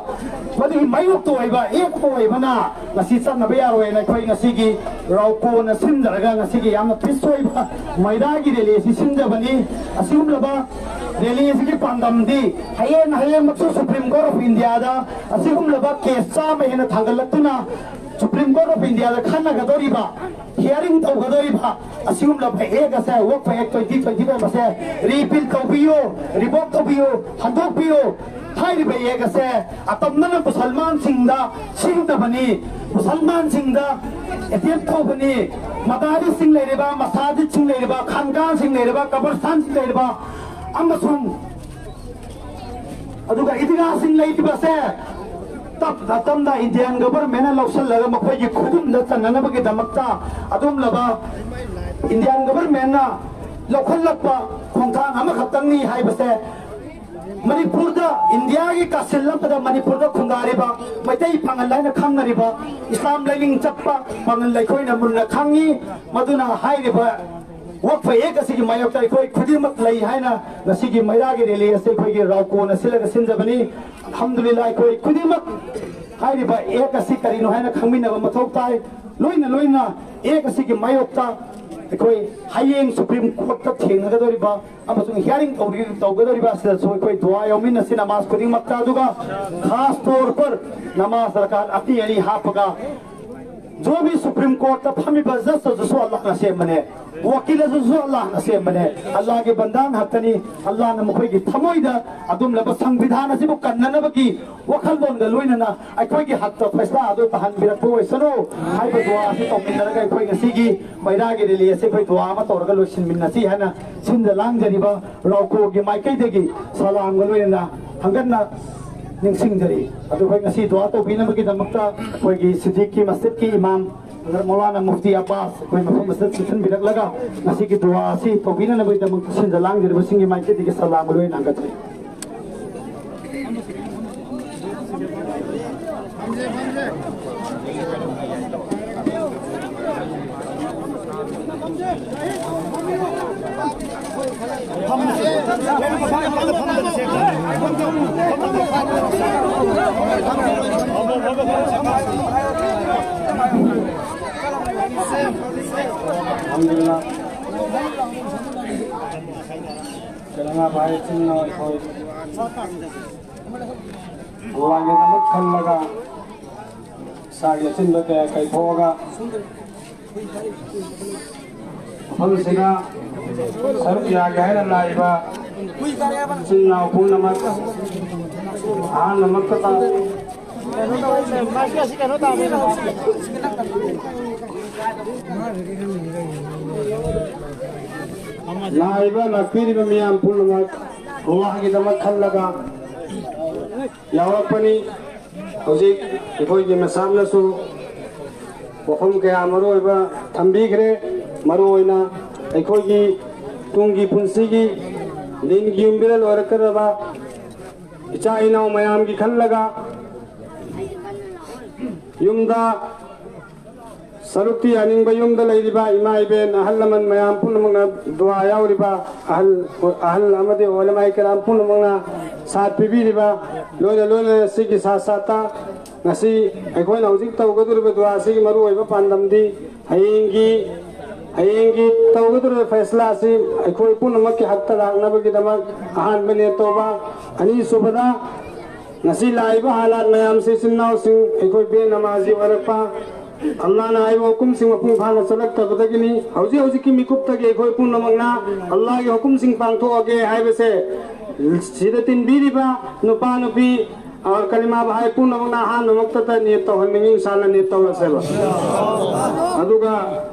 ꯃꯗꯨꯒꯤ ꯃꯥꯌꯣꯛꯇ ꯑꯣꯏꯕ act ꯑꯣꯏꯕꯅ ꯉꯁꯤ ꯆꯠꯅꯕ ꯌꯥꯔꯣꯏꯅ ꯑꯩꯈꯣꯏ ꯉꯁꯤꯒꯤ ꯔꯥꯎꯀꯣꯅ ꯁꯤꯟꯖꯔꯒ ꯉꯁꯤꯒꯤ ꯌꯥꯝꯅ peace ꯑꯣꯏꯕ ꯃꯩꯔꯥꯒꯤ rally ꯑꯁꯤ ꯁꯤꯟꯖꯕꯅꯤ꯫ ꯑꯁꯤꯒꯨꯝꯂꯕ rally ꯑꯁꯤꯒꯤ ꯄꯥꯟꯗꯝꯗꯤ ꯍꯌꯦꯡ ꯍꯌꯦꯡꯃꯛꯁꯨ Supreme Court of India ꯗ ꯑꯁꯤꯒꯨꯝꯂꯕ case ꯆꯥꯝꯃ ꯍꯦꯟꯅ ꯊꯥꯡꯒꯠꯂꯛꯇꯨꯅ Supreme Court of India the ꯈꯟꯅꯒꯗꯧꯔꯤꯕ, hearing ꯇꯧꯒꯗꯧꯔꯤꯕ ꯑꯁꯤꯒꯨꯝꯂꯕ act ꯑꯁꯦ, Waqf Act twenty twenty five ꯑꯁꯦ repeal ꯇꯧꯕꯤꯌꯨ, revoke ꯇꯧꯕꯤꯌꯨ, ꯍꯟꯗꯣꯛꯄꯤꯌꯨ꯫ ꯍꯥꯏꯔꯤꯕ act ꯑꯁꯦ ꯑꯇꯝꯅꯅ ꯃꯨꯁꯜꯃꯥꯟꯁꯤꯡꯗ ꯁꯤꯖꯤꯟꯅꯕꯅꯤ, ꯃꯨꯁꯜꯃꯥꯟꯁꯤꯡꯗ attempt ꯇꯧꯕꯅꯤ꯫ ꯃꯗꯥꯔꯤꯁꯁꯤꯡ ꯂꯩꯔꯤꯕ, ꯃꯁꯥꯖꯤꯗꯁꯤꯡ ꯂꯩꯔꯤꯕ, ꯈꯥꯟꯒꯥꯁꯤꯡ ꯂꯩꯔꯤꯕ, ꯀꯕꯔꯁꯇꯥꯟꯁꯤꯡ ꯂꯩꯔꯤꯕ ꯑꯃꯁꯨꯡ ꯑꯗꯨꯒ ꯏꯗꯤꯒꯥꯁꯤꯡ ꯂꯩꯔꯤꯕꯁꯦ ꯇꯞꯅ ꯇꯞꯅ Indian government ꯅ ꯂꯧꯁꯤꯜꯂꯒ ꯃꯈꯣꯏꯒꯤ ꯈꯨꯗꯨꯝꯗ ꯆꯟꯅꯅꯕꯒꯤꯗꯃꯛꯇ ꯑꯗꯨꯒꯨꯝꯂꯕ Indian government ꯅ ꯂꯧꯈꯠꯂꯛꯄ ꯈꯣꯡꯊꯥꯡ ꯑꯃꯈꯛꯇꯪꯅꯤ ꯍꯥꯏꯕꯁꯦ ꯃꯅꯤꯄꯨꯔꯗ, ꯏꯟꯗꯤꯌꯥꯒꯤ ꯀꯥꯆꯤꯜ ꯑꯃꯗ ꯃꯅꯤꯄꯨꯔꯗ ꯈꯨꯟꯗꯥꯔꯤꯕ ꯃꯩꯇꯩ ꯄꯥꯉꯜ ꯍꯥꯏꯅ ꯈꯪꯅꯔꯤꯕ ꯏꯁꯂꯥꯝ ꯂꯥꯏꯅꯤꯡ ꯆꯠꯄ ꯄꯥꯉꯜ ꯑꯩꯈꯣꯏꯅ ꯃꯨꯟꯅ ꯈꯪꯉꯤ꯫ ꯃꯗꯨꯅ ꯍꯥꯏꯔꯤꯕ Waqf Act ꯑꯁꯤꯒꯤ ꯃꯥꯌꯣꯛꯇ ꯑꯩꯈꯣꯏ ꯈꯨꯗꯤꯡꯃꯛ ꯂꯩ ꯍꯥꯏꯅ ꯉꯁꯤꯒꯤ ꯃꯩꯔꯥꯒꯤ rally ꯑꯁꯤ ꯑꯩꯈꯣꯏꯒꯤ ꯔꯥꯎꯀꯣꯅ ꯁꯤꯜꯂꯒ ꯁꯤꯟꯖꯕꯅꯤ꯫ ꯑꯜꯍꯝꯗꯨꯂꯤꯜꯂꯥ, ꯑꯩꯈꯣꯏ ꯈꯨꯗꯤꯡꯃꯛ ꯍꯥꯏꯔꯤꯕ act ꯑꯁꯤ ꯀꯔꯤꯅꯣ ꯍꯥꯏꯅ ꯈꯪꯃꯤꯟꯅꯕ ꯃꯊꯧ ꯇꯥꯏ꯫ ꯂꯣꯏꯅ ꯂꯣꯏꯅ act ꯑꯁꯤꯒꯤ ꯃꯥꯌꯣꯛꯇ ꯑꯩꯈꯣꯏ ꯍꯌꯦꯡ Supreme Court ꯇ ꯊꯦꯡꯅꯒꯗꯧꯔꯤꯕ ꯑꯃꯁꯨꯡ hearing ꯇꯧꯔꯤ-, ꯇꯧꯒꯗꯧꯔꯤꯕ ꯑꯁꯤꯗꯁꯨ ꯑꯩꯈꯣꯏ ꯗꯨꯋꯥ ꯌꯥꯎꯃꯤꯟꯅꯁꯤ ꯅꯃꯥꯖ ꯈꯨꯗꯤꯡꯃꯛꯇ꯫ ꯑꯗꯨꯒ खास तौर पर नमाज रकात ꯑꯅꯤ ꯑꯅꯤ ꯍꯥꯞꯄꯒ जो भी Supreme Court ꯇ ꯐꯝꯃꯤꯕ judge ꯑꯗꯨꯁꯨ ꯑꯜꯂꯥꯍꯅ ꯁꯦꯝꯕꯅꯦ, ꯋꯀꯤꯜ ꯑꯗꯨꯁꯨ ꯑꯜꯂꯥꯍꯅ ꯁꯦꯝꯕꯅꯦ꯫ ꯑꯜꯂꯥꯍꯒꯤ ꯕꯟꯗꯥ ꯉꯥꯛꯇꯅꯤ꯫ ꯑꯜꯂꯥꯍꯅ ꯃꯈꯣꯏꯒꯤ ꯊꯃꯣꯏꯗ ꯑꯗꯨꯝꯂꯕ ꯁꯪꯕꯤꯙꯥꯟ ꯑꯁꯤꯕꯨ ꯀꯟꯅꯅꯕꯒꯤ ꯋꯥꯈꯜꯂꯣꯟꯒ ꯂꯣꯏꯅꯅ ꯑꯩꯈꯣꯏꯒꯤ ꯍꯛꯇ ꯐꯩꯁꯂꯥ ꯑꯗꯨ ꯇꯥꯍꯟꯕꯤꯔꯛꯄ ꯑꯣꯏꯁꯅꯨ ꯍꯥꯏꯕ ꯗꯨꯋꯥ ꯑꯁꯤ ꯇꯧꯃꯤꯟꯅꯔꯒ ꯑꯩꯈꯣꯏ ꯉꯁꯤꯒꯤ ꯃꯩꯔꯥꯒꯤ rally ꯑꯁꯤ ꯑꯩꯈꯣꯏ ꯗꯨꯋꯥ ꯑꯃ ꯇꯧꯔꯒ ꯂꯣꯏꯁꯤꯟꯃꯤꯟꯅꯁꯤ ꯍꯥꯏꯅ ꯁꯤꯟꯗ ꯂꯥꯡꯖꯔꯤꯕ ꯔꯥꯎꯀꯣꯒꯤ ꯃꯥꯏꯀꯩꯗꯒꯤ ꯁꯂꯥꯝꯒ ꯂꯣꯏꯅꯅ ꯍꯪꯒꯠꯅ ꯅꯤꯡꯁꯤꯡꯖꯔꯤ꯫ ꯑꯗꯨ ꯑꯩꯈꯣꯏ ꯉꯁꯤ ꯗꯨꯋꯥ ꯇꯧꯕꯤꯅꯕꯒꯤꯗꯃꯛꯇ ꯑꯩꯈꯣꯏꯒꯤ ꯁꯤꯗꯤꯛꯀꯤ ꯃꯁꯖꯤꯗꯀꯤ ꯏꯃꯥꯝ ꯃꯧꯂꯥꯅꯥ ꯃꯨꯐꯇꯤ ꯑꯕꯥꯁ ꯑꯩꯈꯣꯏ ꯃꯐꯝ ꯑꯁꯤꯗ ꯆꯪꯁꯤꯟꯕꯤꯔꯛꯂꯒ ꯉꯁꯤꯒꯤ ꯗꯨꯋꯥ ꯑꯁꯤ ꯇꯧꯕꯤꯅꯅꯕꯒꯤꯗꯃꯛꯇ ꯁꯤꯟꯗ ꯂꯥꯡꯖꯔꯤꯕꯁꯤꯡꯒꯤ ꯃꯥꯏꯀꯩꯗꯒꯤ ꯁꯂꯥꯝꯒ ꯂꯣꯏꯅ ꯍꯪꯒꯠꯆꯔꯤ꯫ ꯑꯜꯍꯝꯗꯨꯂꯤꯜꯂꯥꯍ꯫ ꯀꯩꯅꯣ, ꯉꯥ ꯐꯥꯏ, ꯏꯆꯤꯟ ꯏꯅꯥꯎ ꯑꯩꯈꯣꯏ ꯑꯜꯂꯥꯍꯒꯤꯗꯃꯛ ꯈꯜꯂꯒ ꯏꯁꯥꯒꯤ ꯑꯆꯤꯟꯕ ꯀꯌꯥ ꯀꯥꯏꯊꯣꯛꯑꯒ ꯃꯐꯝꯁꯤꯗ ꯁꯔꯨꯛ ꯌꯥꯒꯦ ꯍꯥꯏꯅ ꯂꯥꯛꯏꯕ ꯏꯆꯤꯟ ꯏꯅꯥꯎ ꯄꯨꯝꯅꯃꯛ ꯑꯍꯥꯟꯕꯃꯛꯇꯗ ꯂꯥꯛꯏꯕ ꯂꯥꯛꯄꯤꯔꯤꯕ ꯃꯤꯌꯥꯝ ꯄꯨꯝꯅꯃꯛ ꯑꯜꯂꯥꯍꯒꯤꯗꯃꯛ ꯈꯜꯂꯒ ꯌꯥꯎꯔꯛꯄꯅꯤ꯫ ꯍꯧꯖꯤꯛ ꯑꯩꯈꯣꯏꯒꯤ ꯃꯦꯁꯥꯞꯅꯁꯨ ꯋꯥꯐꯝ ꯀꯌꯥ ꯃꯔꯨ ꯑꯣꯏꯕ ꯊꯝꯕꯤꯈ꯭ꯔꯦ꯫ ꯃꯔꯨ ꯑꯣꯏꯅ ꯑꯩꯈꯣꯏꯒꯤ ꯇꯨꯡꯒꯤ ꯄꯨꯟꯁꯤꯒꯤ ꯗꯤꯟꯒꯤ ꯌꯨꯝꯕꯤꯔꯦꯜ ꯑꯣꯏꯔꯛꯀꯗꯕ ꯏꯆꯥ ꯏꯅꯥꯎ ꯃꯌꯥꯝꯒꯤ ꯈꯜꯂꯒ ꯌꯨꯝꯗ ꯁꯔꯨꯛꯇꯤ ꯌꯥꯅꯤꯡꯕ ꯌꯨꯝꯗ ꯂꯩꯔꯤꯕ ꯏꯃꯥ ꯏꯕꯦꯟ, ꯑꯍꯜ ꯂꯃꯟ ꯃꯌꯥꯝ ꯄꯨꯝꯅꯃꯛꯅ, ꯗꯨꯋꯥ ꯌꯥꯎꯔꯤꯕ ꯑꯍꯜ, ꯑꯍꯜ ꯑꯃꯗꯤ ꯎꯂꯃꯥꯏ ꯀꯔꯥꯝ ꯄꯨꯝꯅꯃꯛꯅ ꯁꯥꯠ ꯄꯤꯕꯤꯔꯤꯕ, ꯂꯣꯏꯅ ꯂꯣꯏꯅꯅ ꯁꯤꯒꯤ ꯁꯥꯠ ꯁꯥꯠꯇ ꯉꯁꯤ ꯑꯩꯈꯣꯏꯅ ꯍꯧꯖꯤꯛ ꯇꯧꯒꯗꯧꯔꯤꯕ ꯗꯨꯋꯥ ꯑꯁꯤꯒꯤ ꯃꯔꯨꯑꯣꯏꯕ ꯄꯥꯟꯗꯝꯗꯤ ꯍꯌꯦꯡꯒꯤ, ꯍꯌꯦꯡꯒꯤ ꯇꯧꯒꯗꯧꯔꯤꯕ ꯐꯩꯁꯂꯥ ꯑꯁꯤ ꯑꯩꯈꯣꯏ ꯄꯨꯝꯅꯃꯛꯀꯤ ꯍꯛꯇ ꯂꯥꯛꯅꯕꯒꯤꯗꯃꯛ ꯑꯍꯥꯟꯕ ꯅꯤꯌꯠ ꯇꯧꯕ, ꯑꯅꯤꯁꯨꯕꯗ ꯉꯁꯤ ꯂꯥꯛꯏꯕ ꯍꯥꯂꯥꯠ ꯃꯌꯥꯝꯁꯤ ꯏꯆꯤꯟ ꯏꯅꯥꯎꯁꯤꯡ ꯑꯩꯈꯣꯏ ꯕꯦ ꯅꯃꯥꯖꯤ ꯑꯣꯏꯔꯛꯄ, ꯑꯜꯂꯥꯍꯅ ꯍꯥꯏꯕ ꯍꯨꯀꯨꯝꯁꯤꯡ ꯃꯄꯨꯡ ꯐꯥꯅ ꯆꯠꯂꯛꯇꯕꯗꯒꯤꯅꯤ꯫ ꯍꯧꯖꯤꯛ ꯍꯧꯖꯤꯛꯀꯤ ꯃꯤꯀꯨꯞꯇꯒꯤ ꯑꯩꯈꯣꯏ ꯄꯨꯝꯅꯃꯛꯅ ꯑꯜꯂꯥꯍꯒꯤ ꯍꯨꯀꯨꯝꯁꯤꯡ ꯄꯥꯡꯊꯣꯛꯑꯒꯦ ꯍꯥꯏꯕꯁꯦ ꯁꯤꯗ ꯇꯤꯟꯕꯤꯔꯤꯕ ꯅꯨꯄꯥ ꯅꯨꯄꯤ, ꯑ, ꯀꯂꯤꯃꯥ ꯕꯍꯥꯏ ꯄꯨꯝꯅꯃꯛꯅ ꯑꯍꯥꯟꯕꯃꯛꯇꯗ ꯅꯤꯌꯠ ꯇꯧꯍꯟꯅꯤꯡꯉꯤ꯫ ꯏꯟꯁꯥꯜꯂꯥꯍ ꯅꯤꯌꯠ ꯇꯧꯔꯁꯦꯕ꯫ ꯑꯗꯨꯒ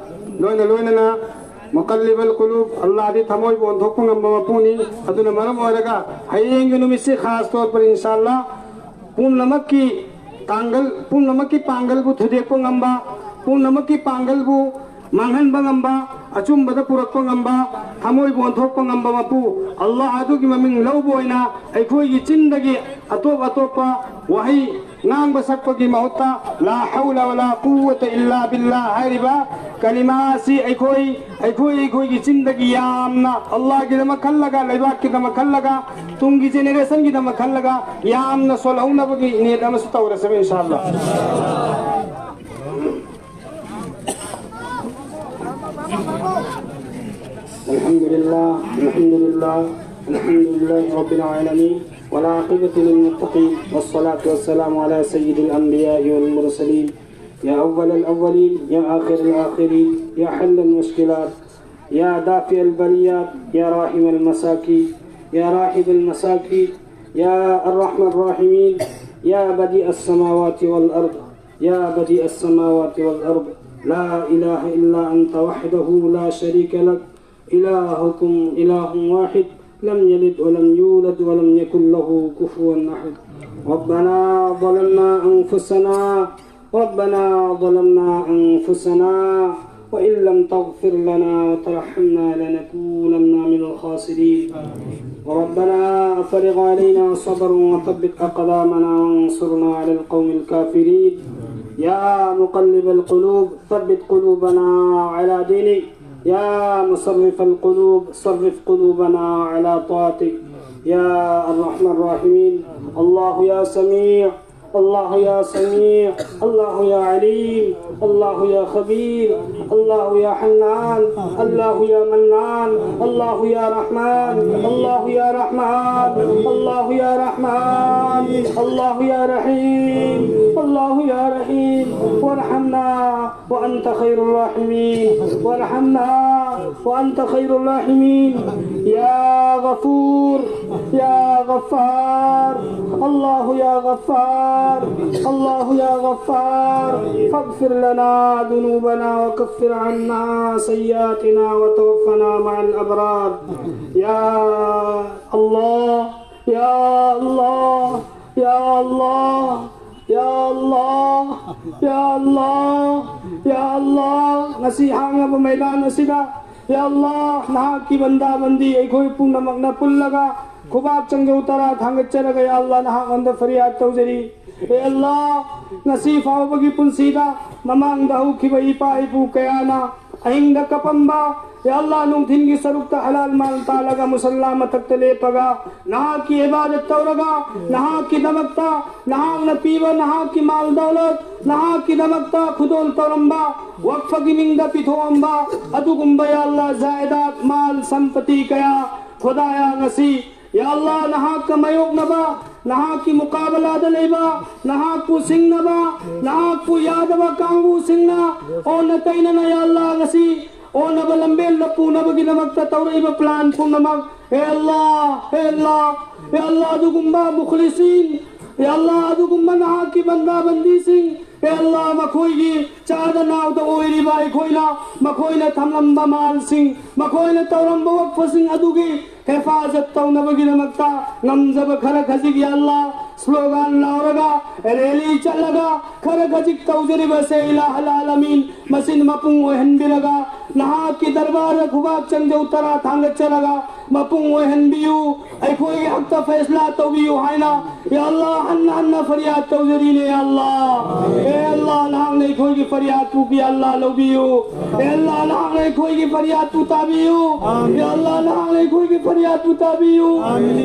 ꯂꯣꯏꯅ ꯂꯣꯏꯅꯅ ꯃꯨꯀꯜꯂꯤꯕꯜ ꯀꯨꯂꯨꯕ, ꯑꯜꯂꯥꯍꯗꯤ ꯊꯃꯣꯏꯕꯨ ꯑꯣꯟꯊꯣꯛꯄ ꯉꯝꯕ ꯃꯄꯨꯅꯤ꯫ ꯑꯗꯨꯅ ꯃꯔꯝ ꯑꯣꯏꯔꯒ ꯍꯌꯦꯡꯒꯤ ꯅꯨꯃꯤꯠꯁꯤ ꯈꯥꯁ ꯇꯧꯔꯛꯄꯅꯤ, ꯏꯟꯁꯥꯜꯂꯥꯍ꯫ ꯄꯨꯝꯅꯃꯛꯀꯤ ꯇꯥꯡꯒꯜ, ꯄꯨꯝꯅꯃꯛꯀꯤ ꯄꯥꯡꯒꯜꯕꯨ ꯊꯨꯗꯦꯛꯄ ꯉꯝꯕ, ꯄꯨꯝꯅꯃꯛꯀꯤ ꯄꯥꯡꯒꯜꯕꯨ ꯃꯥꯡꯍꯟꯕ ꯉꯝꯕ, ꯑꯆꯨꯝꯕꯗ ꯄꯨꯔꯛꯄ ꯉꯝꯕ, ꯊꯃꯣꯏꯕꯨ ꯑꯣꯟꯊꯣꯛꯄ ꯉꯝꯕ ꯃꯄꯨ ꯑꯜꯂꯥꯍ ꯑꯗꯨꯒꯤ ꯃꯃꯤꯡ ꯂꯧꯕ ꯑꯣꯏꯅ ꯑꯩꯈꯣꯏꯒꯤ ꯆꯤꯟꯗꯒꯤ ꯑꯇꯣꯞ ꯑꯇꯣꯞꯄ ꯋꯥꯍꯩ ꯉꯥꯡꯕ ꯁꯛꯄꯒꯤ ꯃꯍꯨꯠꯇ "ꯂꯥ ꯍꯧꯂ ꯋꯥꯂꯥ ꯀꯨꯋꯥꯇ ꯏꯜꯂꯥ ꯕꯤꯜꯂꯥ" ꯍꯥꯏꯔꯤꯕ ꯀꯂꯤꯃꯥ ꯑꯁꯤ ꯑꯩꯈꯣꯏ, ꯑꯩꯈꯣꯏ, ꯑꯩꯈꯣꯏꯒꯤ ꯆꯤꯟꯗꯒꯤ ꯌꯥꯝꯅ ꯑꯜꯂꯥꯍꯒꯤꯗꯃꯛ ꯈꯜꯂꯒ, ꯂꯩꯕꯥꯛꯀꯤꯗꯃꯛ ꯈꯜꯂꯒ, ꯇꯨꯡꯒꯤ ꯖꯦꯅꯦꯔꯦꯁꯟꯒꯤꯗꯃꯛ ꯈꯜꯂꯒ ꯌꯥꯝꯅ ꯁꯣꯜꯍꯧꯅꯕꯒꯤ ꯅꯤꯌꯠ ꯑꯃꯁꯨ ꯇꯧꯔꯁꯦꯕ, ꯏꯟꯁꯥ ꯑꯜꯂꯥꯍ꯫ الحمد لله، الحمد لله، الحمد لله رب العالمين، والعاقبة للمتقين، والصلاة والسلام على سيد الأنبياء والمرسلين، يا أول الأولين، يا آخر الآخرين، يا حل المشكلات، يا دافع البليات، يا راحم المساكين، يا راحم المساكين، يا أرحم الراحمين، يا بديع السماوات والأرض، يا بديع السماوات والأرض، لا إله إلا أنت وحده لا شريك لك، إلهكم إله واحد، لم يلد ولم يولد ولم يكن له كفوا أحد. ربنا ظلمنا أنفسنا، ربنا ظلمنا أنفسنا وإن لم تغفر لنا وترحمنا لنكونن من الخاسرين. ربنا أفرغ علينا صبرا وثبت أقدامنا وانصرنا على القوم الكافرين. يا مقلب القلوب، ثبت قلوبنا على دينك. يا مصرف القلوب، صرف قلوبنا على طاعتك. يا أرحم الراحمين. الله يا سميع، الله يا سميع، الله يا عليم، الله يا خبير، الله يا حنان، الله يا منان، الله يا رحمن، الله يا رحمن، الله يا رحمن، الله يا رحيم، الله يا رحيم، وارحمنا وأنت خير الراحمين، وارحمنا وأنت خير الراحمين. يا غفور، يا غفار، الله يا غفار، الله يا غفار، فاغفر لنا ذنوبنا وكفر عنا سيئاتنا وتوفنا مع الأبرار. يا الله، يا الله، يا الله، يا الله، يا الله، يا الله. ꯉꯁꯤ ꯍꯥꯡꯉꯕ ꯃꯩꯗꯥꯟ ꯑꯁꯤꯗ, ꯌꯥ ꯑꯜꯂꯥꯍ, ꯅꯍꯥꯛꯀꯤ ꯕꯟꯗꯥ ꯕꯟꯗꯤ ꯑꯩꯈꯣꯏ ꯄꯨꯝꯅꯃꯛꯅ ꯄꯨꯜꯂꯒ ꯈꯨꯕꯥꯛ ꯆꯪꯖꯧ ꯇꯔꯥ ꯊꯥꯡꯒꯠꯆꯔꯒ, ꯌꯥ ꯑꯜꯂꯥ, ꯅꯍꯥꯛꯉꯣꯟꯗ ꯐꯔꯤꯌꯥꯗ ꯇꯧꯖꯔꯤ꯫ ꯑꯦ ꯑꯜꯂꯥ, ꯉꯁꯤ ꯐꯥꯎꯕꯒꯤ ꯄꯨꯟꯁꯤꯗ ꯃꯃꯥꯡꯗ ꯍꯧꯈꯤꯕ ꯏꯄꯥ ꯏꯄꯨ ꯀꯌꯥꯅ ꯑꯍꯤꯡꯗ ꯀꯞꯄꯝꯕ, ꯌꯥ ꯑꯜꯂꯥ, ꯅꯨꯡꯊꯤꯟꯒꯤ ꯁꯔꯨꯛꯇ ꯍꯂꯥꯜ ꯃꯥꯜ ꯇꯥꯜꯂꯒ ꯃꯨꯁꯜꯂꯥ ꯃꯊꯛꯇ ꯂꯦꯞꯄꯒ ꯅꯍꯥꯛꯀꯤ ꯏꯕꯥꯗꯠ ꯇꯧꯔꯒ, ꯅꯍꯥꯛꯀꯤꯗꯃꯛꯇ ꯅꯍꯥꯛꯅ ꯄꯤꯕ ꯅꯍꯥꯛꯀꯤ ꯃꯥꯜ ꯗꯧꯂꯠ, ꯅꯍꯥꯛꯀꯤꯗꯃꯛꯇ ꯈꯨꯗꯣꯜ ꯇꯧꯔꯝꯕ, ꯋꯛꯐꯒꯤ ꯃꯤꯡꯗ ꯄꯤꯊꯣꯛꯑꯝꯕ ꯑꯗꯨꯒꯨꯝꯕ, ꯌꯥ ꯑꯜꯂꯥ, ꯖꯥꯏꯗꯥꯗ, ꯃꯥꯜ, ꯁꯝꯄꯇꯤ ꯀꯌꯥ, ꯈꯨꯗꯥꯌꯥ, ꯉꯁꯤ ꯌꯥ ꯑꯜꯂꯥ, ꯅꯍꯥꯛꯀ ꯃꯥꯌꯣꯛꯅꯕ, ꯅꯍꯥꯛꯀꯤ ꯃꯨꯀꯥꯕꯂꯥꯗ ꯂꯩꯕ, ꯅꯍꯥꯛꯄꯨ ꯁꯤꯡꯅꯕ, ꯅꯍꯥꯛꯄꯨ ꯌꯥꯗꯕ ꯀꯥꯡꯕꯨꯁꯤꯡꯅ ꯑꯣꯟꯅ ꯇꯩꯅꯅ, ꯌꯥ ꯑꯜꯂꯥ, ꯉꯁꯤ ꯑꯣꯟꯅꯕ ꯂꯝꯕꯦꯜꯗ ꯄꯨꯅꯕꯒꯤꯗꯃꯛꯇ ꯇꯧꯔꯛꯏꯕ plan ꯄꯨꯝꯅꯃꯛ, ꯍꯦ ꯑꯜꯂꯥ, ꯍꯦ ꯑꯜꯂꯥ, ꯍꯦ ꯑꯜꯂꯥ, ꯑꯗꯨꯒꯨꯝꯕ ꯃꯨꯈꯂꯤꯁꯤꯟ, ꯍꯦ ꯑꯜꯂꯥ, ꯑꯗꯨꯒꯨꯝꯕ ꯅꯍꯥꯛꯀꯤ ꯕꯟꯗꯥ ꯕꯟꯗꯤꯁꯤꯡ, ꯍꯦ ꯑꯜꯂꯥ, ꯃꯈꯣꯏꯒꯤ ꯆꯥꯗ ꯅꯥꯎꯗ ꯑꯣꯏꯔꯤꯕ ꯑꯩꯈꯣꯏꯅ ꯃꯈꯣꯏꯅ ꯊꯝꯂꯝꯕ ꯃꯥꯜꯁꯤꯡ, ꯃꯈꯣꯏꯅ ꯇꯧꯔꯝꯕ ꯋꯛꯐꯁꯤꯡ ꯑꯗꯨꯒꯤ ꯍꯦꯐꯥꯖꯠ ꯇꯧꯅꯕꯒꯤꯗꯃꯛꯇ ꯉꯝꯖꯕ ꯈꯔ ꯈꯖꯤꯛ, ꯌꯥ ꯑꯜꯂꯥ, slogan ꯂꯥꯎꯔꯒ, rally ꯆꯠꯂꯒ, ꯈꯔ ꯈꯖꯤꯛ ꯇꯧꯖꯔꯤꯕꯁꯦ, ꯏꯂꯥꯍꯜ ꯑꯥꯂꯃꯤꯟ, ꯃꯁꯤꯅ ꯃꯄꯨꯡ ꯑꯣꯏꯍꯟꯕꯤꯔꯒ, ꯅꯍꯥꯛꯀꯤ ꯗꯔꯕꯥꯔꯗ ꯈꯨꯕꯥꯛ ꯆꯪꯖꯧ ꯇꯔꯥ ꯊꯥꯡꯒꯠꯆꯔꯒ, ꯃꯄꯨꯡ ꯑꯣꯏꯍꯟꯕꯤꯌꯨ, ꯑꯩꯈꯣꯏꯒꯤ ꯍꯛꯇ ꯐꯩꯁꯂꯥ ꯇꯧꯕꯤꯌꯨ ꯍꯥꯏꯅ, ꯌꯥ ꯑꯜꯂꯥ, ꯍꯟꯅ ꯍꯟꯅ ꯐꯔꯤꯌꯥꯗ ꯇꯧꯖꯔꯤꯅꯦ, ꯌꯥ ꯑꯜꯂꯥ꯫ ꯑꯦ ꯑꯜꯂꯥ, ꯅꯍꯥꯛꯅ ꯑꯩꯈꯣꯏꯒꯤ ꯐꯔꯤꯌꯥꯗꯄꯨ, ꯌꯥ ꯑꯜꯂꯥ, ꯂꯧꯕꯤꯌꯨ꯫ ꯑꯦ ꯑꯜꯂꯥ, ꯅꯍꯥꯛꯅ ꯑꯩꯈꯣꯏꯒꯤ ꯐꯔꯤꯌꯥꯗꯄꯨ ꯇꯥꯕꯤꯌꯨ꯫ ꯌꯥ ꯑꯜꯂꯥ, ꯅꯍꯥꯛꯅ ꯑꯩꯈꯣꯏꯒꯤ ꯐꯔꯤꯌꯥꯗꯄꯨ ꯇꯥꯕꯤꯌꯨ꯫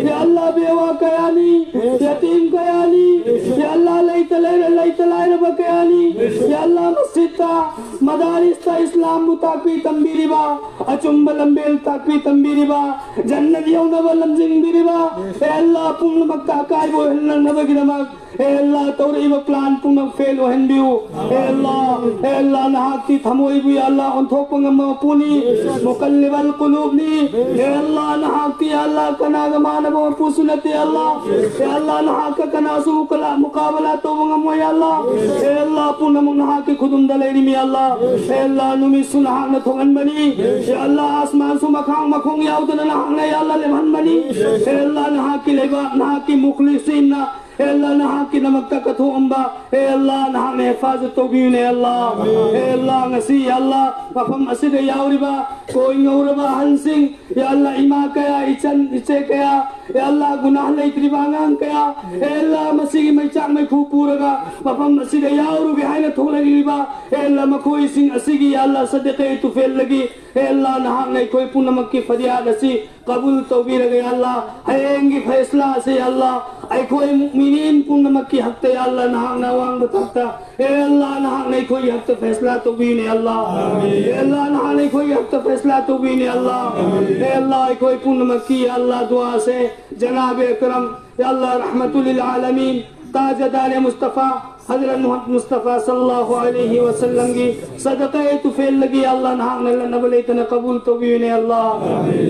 ꯌꯥ ꯑꯜꯂꯥ, ꯕꯦꯋꯥ ꯀꯌꯥꯅꯤ, ꯌꯥꯇꯤꯝ ꯀꯌꯥꯅꯤ, ꯌꯥ ꯑꯜꯂꯥ, ꯂꯩꯇ ꯂꯩꯔ-, ꯂꯩꯇ ꯂꯥꯏꯔꯕ ꯀꯌꯥꯅꯤ, ꯌꯥ ꯑꯜꯂꯥ, ꯃꯁꯖꯤꯗꯇ, ꯃꯗꯥꯔꯤꯁꯇ ꯏꯁꯂꯥꯝꯕꯨ ꯇꯥꯛꯄꯤ ꯇꯝꯕꯤꯔꯤꯕ, ꯑꯆꯨꯝꯕ ꯂꯝꯕꯦꯜ ꯇꯥꯛꯄꯤ ꯇꯝꯕꯤꯔꯤꯕ, ꯖꯟꯅꯠ ꯌꯧꯅꯕ ꯂꯝꯖꯤꯡꯕꯤꯔꯤꯕ, ꯑꯦ ꯑꯜꯂꯥ, ꯄꯨꯝꯅꯃꯛꯇ ꯑꯀꯥꯏꯕ ꯑꯣꯏꯍꯟꯅꯕꯒꯤꯗꯃꯛ, ꯑꯦ ꯑꯜꯂꯥ, ꯇꯧꯔꯛꯏꯕ plan ꯄꯨꯝꯅꯃꯛ fail ꯑꯣꯏꯍꯟꯕꯤꯌꯨ꯫ ꯑꯦ ꯑꯜꯂꯥ, ꯑꯦ ꯑꯜꯂꯥ, ꯅꯍꯥꯛꯇꯤ ꯊꯃꯣꯏꯕꯨ, ꯌꯥ ꯑꯜꯂꯥ, ꯑꯣꯟꯊꯣꯛꯄ ꯉꯝꯕ ꯃꯄꯨꯅꯤ, ꯃꯨꯀꯜꯂꯤꯕꯜ ꯀꯨꯂꯨꯕꯅꯤ꯫ ꯑꯦ ꯑꯜꯂꯥ, ꯅꯍꯥꯛꯇꯤ, ꯌꯥ ꯑꯜꯂꯥ, ꯀꯅꯥꯒ ꯃꯥꯟꯅꯕ ꯃꯄꯨꯁꯨ ꯅꯠꯇꯦ, ꯌꯥ ꯑꯜꯂꯥ꯫ ꯑꯦ ꯑꯜꯂꯥ, ꯅꯍꯥꯛꯀ ꯀꯅꯥꯁꯨ ꯃꯨꯀꯥꯂꯥ-, ꯃꯨꯀꯥꯕꯂꯥ ꯇꯧꯕ ꯉꯝꯃꯣꯏ, ꯌꯥ ꯑꯜꯂꯥ꯫ ꯑꯦ ꯑꯜꯂꯥ, ꯄꯨꯝꯅꯃꯛ ꯅꯍꯥꯛꯀꯤ ꯈꯨꯗꯨꯝꯗ ꯂꯩꯔꯤꯃꯤ, ꯌꯥ ꯑꯜꯂꯥ꯫ ꯑꯦ ꯑꯜꯂꯥ, ꯅꯨꯃꯤꯠꯁꯨ ꯅꯍꯥꯛꯅ ꯊꯣꯛꯍꯟꯕꯅꯤ꯫ ꯌꯥ ꯑꯜꯂꯥ, ꯑꯁꯃꯥꯟꯁꯨ ꯃꯈꯥꯡ ꯃꯈꯣꯡ ꯌꯥꯎꯗꯅ ꯅꯍꯥꯛꯅ, ꯌꯥ ꯑꯜꯂꯥ, ꯂꯦꯞꯍꯟꯕꯅꯤ꯫ ꯑꯦ ꯑꯜꯂꯥ, ꯅꯍꯥꯛꯀꯤ ꯂꯩꯕꯥꯛ, ꯅꯍꯥꯛꯀꯤ ꯃꯨꯈꯂꯤꯁꯤꯟꯅ ꯍꯦ ꯑꯜꯂꯥ, ꯅꯍꯥꯛꯀꯤꯗꯃꯛꯇ ꯀꯠꯊꯣꯛꯑꯝꯕ, ꯍꯦ ꯑꯜꯂꯥ, ꯅꯍꯥꯛꯅ ꯍꯤꯐꯥꯖꯠ ꯇꯧꯕꯤꯌꯨꯅꯦ ꯑꯜꯂꯥ꯫ ꯍꯦ ꯑꯜꯂꯥ, ꯉꯁꯤ ꯌꯥ ꯑꯜꯂꯥ, ꯃꯐꯝ ꯑꯁꯤꯗ ꯌꯥꯎꯔꯤꯕ ꯀꯣꯏ ꯉꯧꯔꯕ ꯑꯍꯜꯁꯤꯡ, ꯌꯥ ꯑꯜꯂꯥ, ꯏꯃꯥ ꯀꯌꯥ, ꯏꯆꯟ ꯏꯆꯦ ꯀꯌꯥ, ꯌꯥ ꯑꯜꯂꯥ, ꯒꯨꯅꯥꯍ ꯂꯩꯇ꯭ꯔꯤꯕ ꯑꯉꯥꯡ ꯀꯌꯥ, ꯍꯦ ꯑꯜꯂꯥ, ꯃꯁꯤꯒꯤ ꯃꯩꯆꯥꯛ ꯃꯩꯈꯨ ꯄꯨꯔꯒ ꯃꯐꯝ ꯑꯁꯤꯗ ꯌꯥꯎꯔꯨꯒꯦ ꯍꯥꯏꯅ ꯊꯣꯛꯂꯛꯂꯤꯕ, ꯍꯦ ꯑꯜꯂꯥ, ꯃꯈꯣꯏꯁꯤꯡ ꯑꯁꯤꯒꯤ, ꯌꯥ ꯑꯜꯂꯥ, ꯁꯗꯀꯥ ꯇꯨꯐꯦꯜꯗꯒꯤ, ꯍꯦ ꯑꯜꯂꯥ, ꯅꯍꯥꯛꯅ ꯑꯩꯈꯣꯏ ꯄꯨꯝꯅꯃꯛꯀꯤ ꯐꯔꯤꯌꯥꯗ ꯑꯁꯤ ꯀꯕꯨꯜ ꯇꯧꯕꯤꯔꯒ, ꯌꯥ ꯑꯜꯂꯥ, ꯍꯌꯦꯡꯒꯤ ꯐꯩꯁꯂꯥ ꯑꯁꯤ, ꯌꯥ ꯑꯜꯂꯥ, ꯑꯩꯈꯣꯏ ꯃꯨꯑꯃꯤꯅꯤꯟ ꯄꯨꯝꯅꯃꯛꯀꯤ ꯍꯛꯇ, ꯌꯥ ꯑꯜꯂꯥ, ꯅꯍꯥꯛꯅ ꯑꯋꯥꯡꯕ ꯊꯥꯛꯇ, ꯍꯦ ꯑꯜꯂꯥ, ꯅꯍꯥꯛꯅ ꯑꯩꯈꯣꯏꯒꯤ ꯍꯛꯇ ꯐꯩꯁꯂꯥ ꯇꯧꯕꯤꯌꯨꯅꯦ, ꯑꯜꯂꯥ꯫ ꯍꯦ ꯑꯜꯂꯥ, ꯅꯍꯥꯛꯅ ꯑꯩꯈꯣꯏꯒꯤ ꯍꯛꯇ ꯐꯩꯁꯂꯥ ꯇꯧꯕꯤꯌꯨꯅꯦ, ꯑꯜꯂꯥ꯫ ꯍꯦ ꯑꯜꯂꯥ, ꯑꯩꯈꯣꯏ ꯄꯨꯝꯅꯃꯛꯀꯤ, ꯌꯥ ꯑꯜꯂꯥ, ꯗꯨꯑꯥꯁꯦ ꯖꯅꯥꯕꯦ ꯑꯀꯔꯝ, ꯌꯥ ꯑꯜꯂꯥ, ꯔꯍꯃꯇꯨꯜ ꯂꯤꯜ ꯑꯥꯂꯃꯤꯟ, ꯇꯥꯖꯗꯥꯔꯦ ꯃꯨꯁꯇꯐꯥ, ꯍꯖꯔꯠ ꯃꯨꯍꯝꯃꯗ ꯃꯨꯁꯇꯐꯥ ꯁꯜꯂꯜꯂꯥꯍꯨ ꯑꯂꯩꯍꯤ ꯋꯁꯜꯂꯝꯒꯤ ꯁꯗꯀꯥ ꯇꯨꯐꯦꯜꯗꯒꯤ, ꯌꯥ ꯑꯜꯂꯥ, ꯅꯍꯥꯛꯅ ꯂꯟꯅꯕ ꯂꯩꯇꯅ ꯀꯕꯨꯜ ꯇꯧꯕꯤꯌꯨꯅꯦ, ꯑꯜꯂꯥ꯫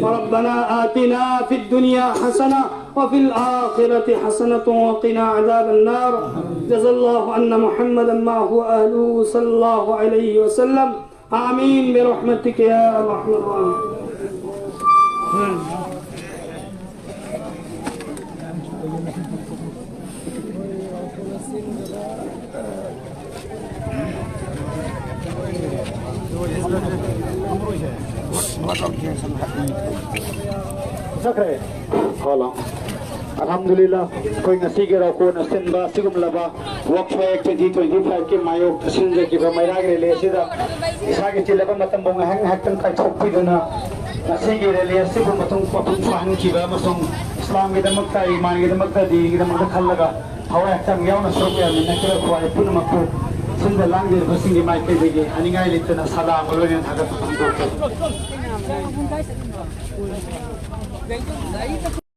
ربنا آتنا في الدنيا حسنة وفي الآخرة حسنة وقنا عذاب النار. جزى الله عنا محمدا ما هو أهله صلى الله عليه وسلم. آمين برحمتك يا أرحم الراحمين. ꯆꯠꯈ꯭ꯔꯦ꯫ ꯍꯣꯂꯣ꯫ ꯑꯜꯍꯝꯗꯨꯂꯤꯜꯂꯥ, ꯑꯩꯈꯣꯏ ꯉꯁꯤꯒꯤ ꯔꯧꯀꯣꯟꯅ ꯁꯤꯟꯕ ꯑꯁꯤꯒꯨꯝꯂꯕ ꯋꯛꯐ ꯐꯦꯌꯔ ꯇ꯭ꯋꯦꯟꯇꯤ ꯇ꯭ꯋꯦꯟꯇꯤ ꯐꯥꯏꯚꯀꯤ ꯃꯥꯌꯣꯛꯇ ꯁꯤꯟꯖꯈꯤꯕ ꯃꯩꯔꯥꯒꯤ ꯔꯦꯂꯤ ꯑꯁꯤꯗ ꯏꯁꯥꯒꯤ ꯆꯤꯜꯂꯕ ꯃꯇꯝꯕꯨ ꯉꯥꯏꯍꯥꯛ ꯉꯥꯏꯍꯥꯛꯇꯪ ꯀꯥꯏꯊꯣꯛꯄꯤꯗꯨꯅ ꯉꯁꯤꯒꯤ ꯔꯦꯂꯤ ꯑꯁꯤꯕꯨ ꯃꯄꯨꯡ, ꯃꯄꯨꯡ ꯐꯥꯍꯟꯈꯤꯕ ꯑꯃꯁꯨꯡ ꯏꯁꯂꯥꯝꯒꯤꯗꯃꯛꯇ, ꯏꯃꯥꯟꯒꯤꯗꯃꯛꯇ, ꯗꯤꯟꯒꯤꯗꯃꯛꯇ ꯈꯜꯂꯒ ꯊꯋꯥꯏ ꯍꯛꯆꯥꯡ ꯌꯥꯎꯅ ꯁꯔꯨꯛ ꯌꯥꯃꯤꯟꯅꯈꯤꯕ ꯈ꯭ꯋꯥꯏ ꯄꯨꯝꯅꯃꯛꯄꯨ ꯁꯤꯟꯕ ꯂꯥꯡꯕꯤꯔꯤꯕꯁꯤꯡꯒꯤ ꯃꯥꯏꯀꯩꯗꯒꯤ ꯍꯥꯏꯅꯤꯡꯉꯥꯏ ꯂꯩꯇꯅ ꯁꯂꯥꯝꯒ ꯂꯣꯏꯅꯅ ꯊꯥꯒꯠꯄ ꯐꯣꯡꯗꯣꯛꯆꯔꯤ꯫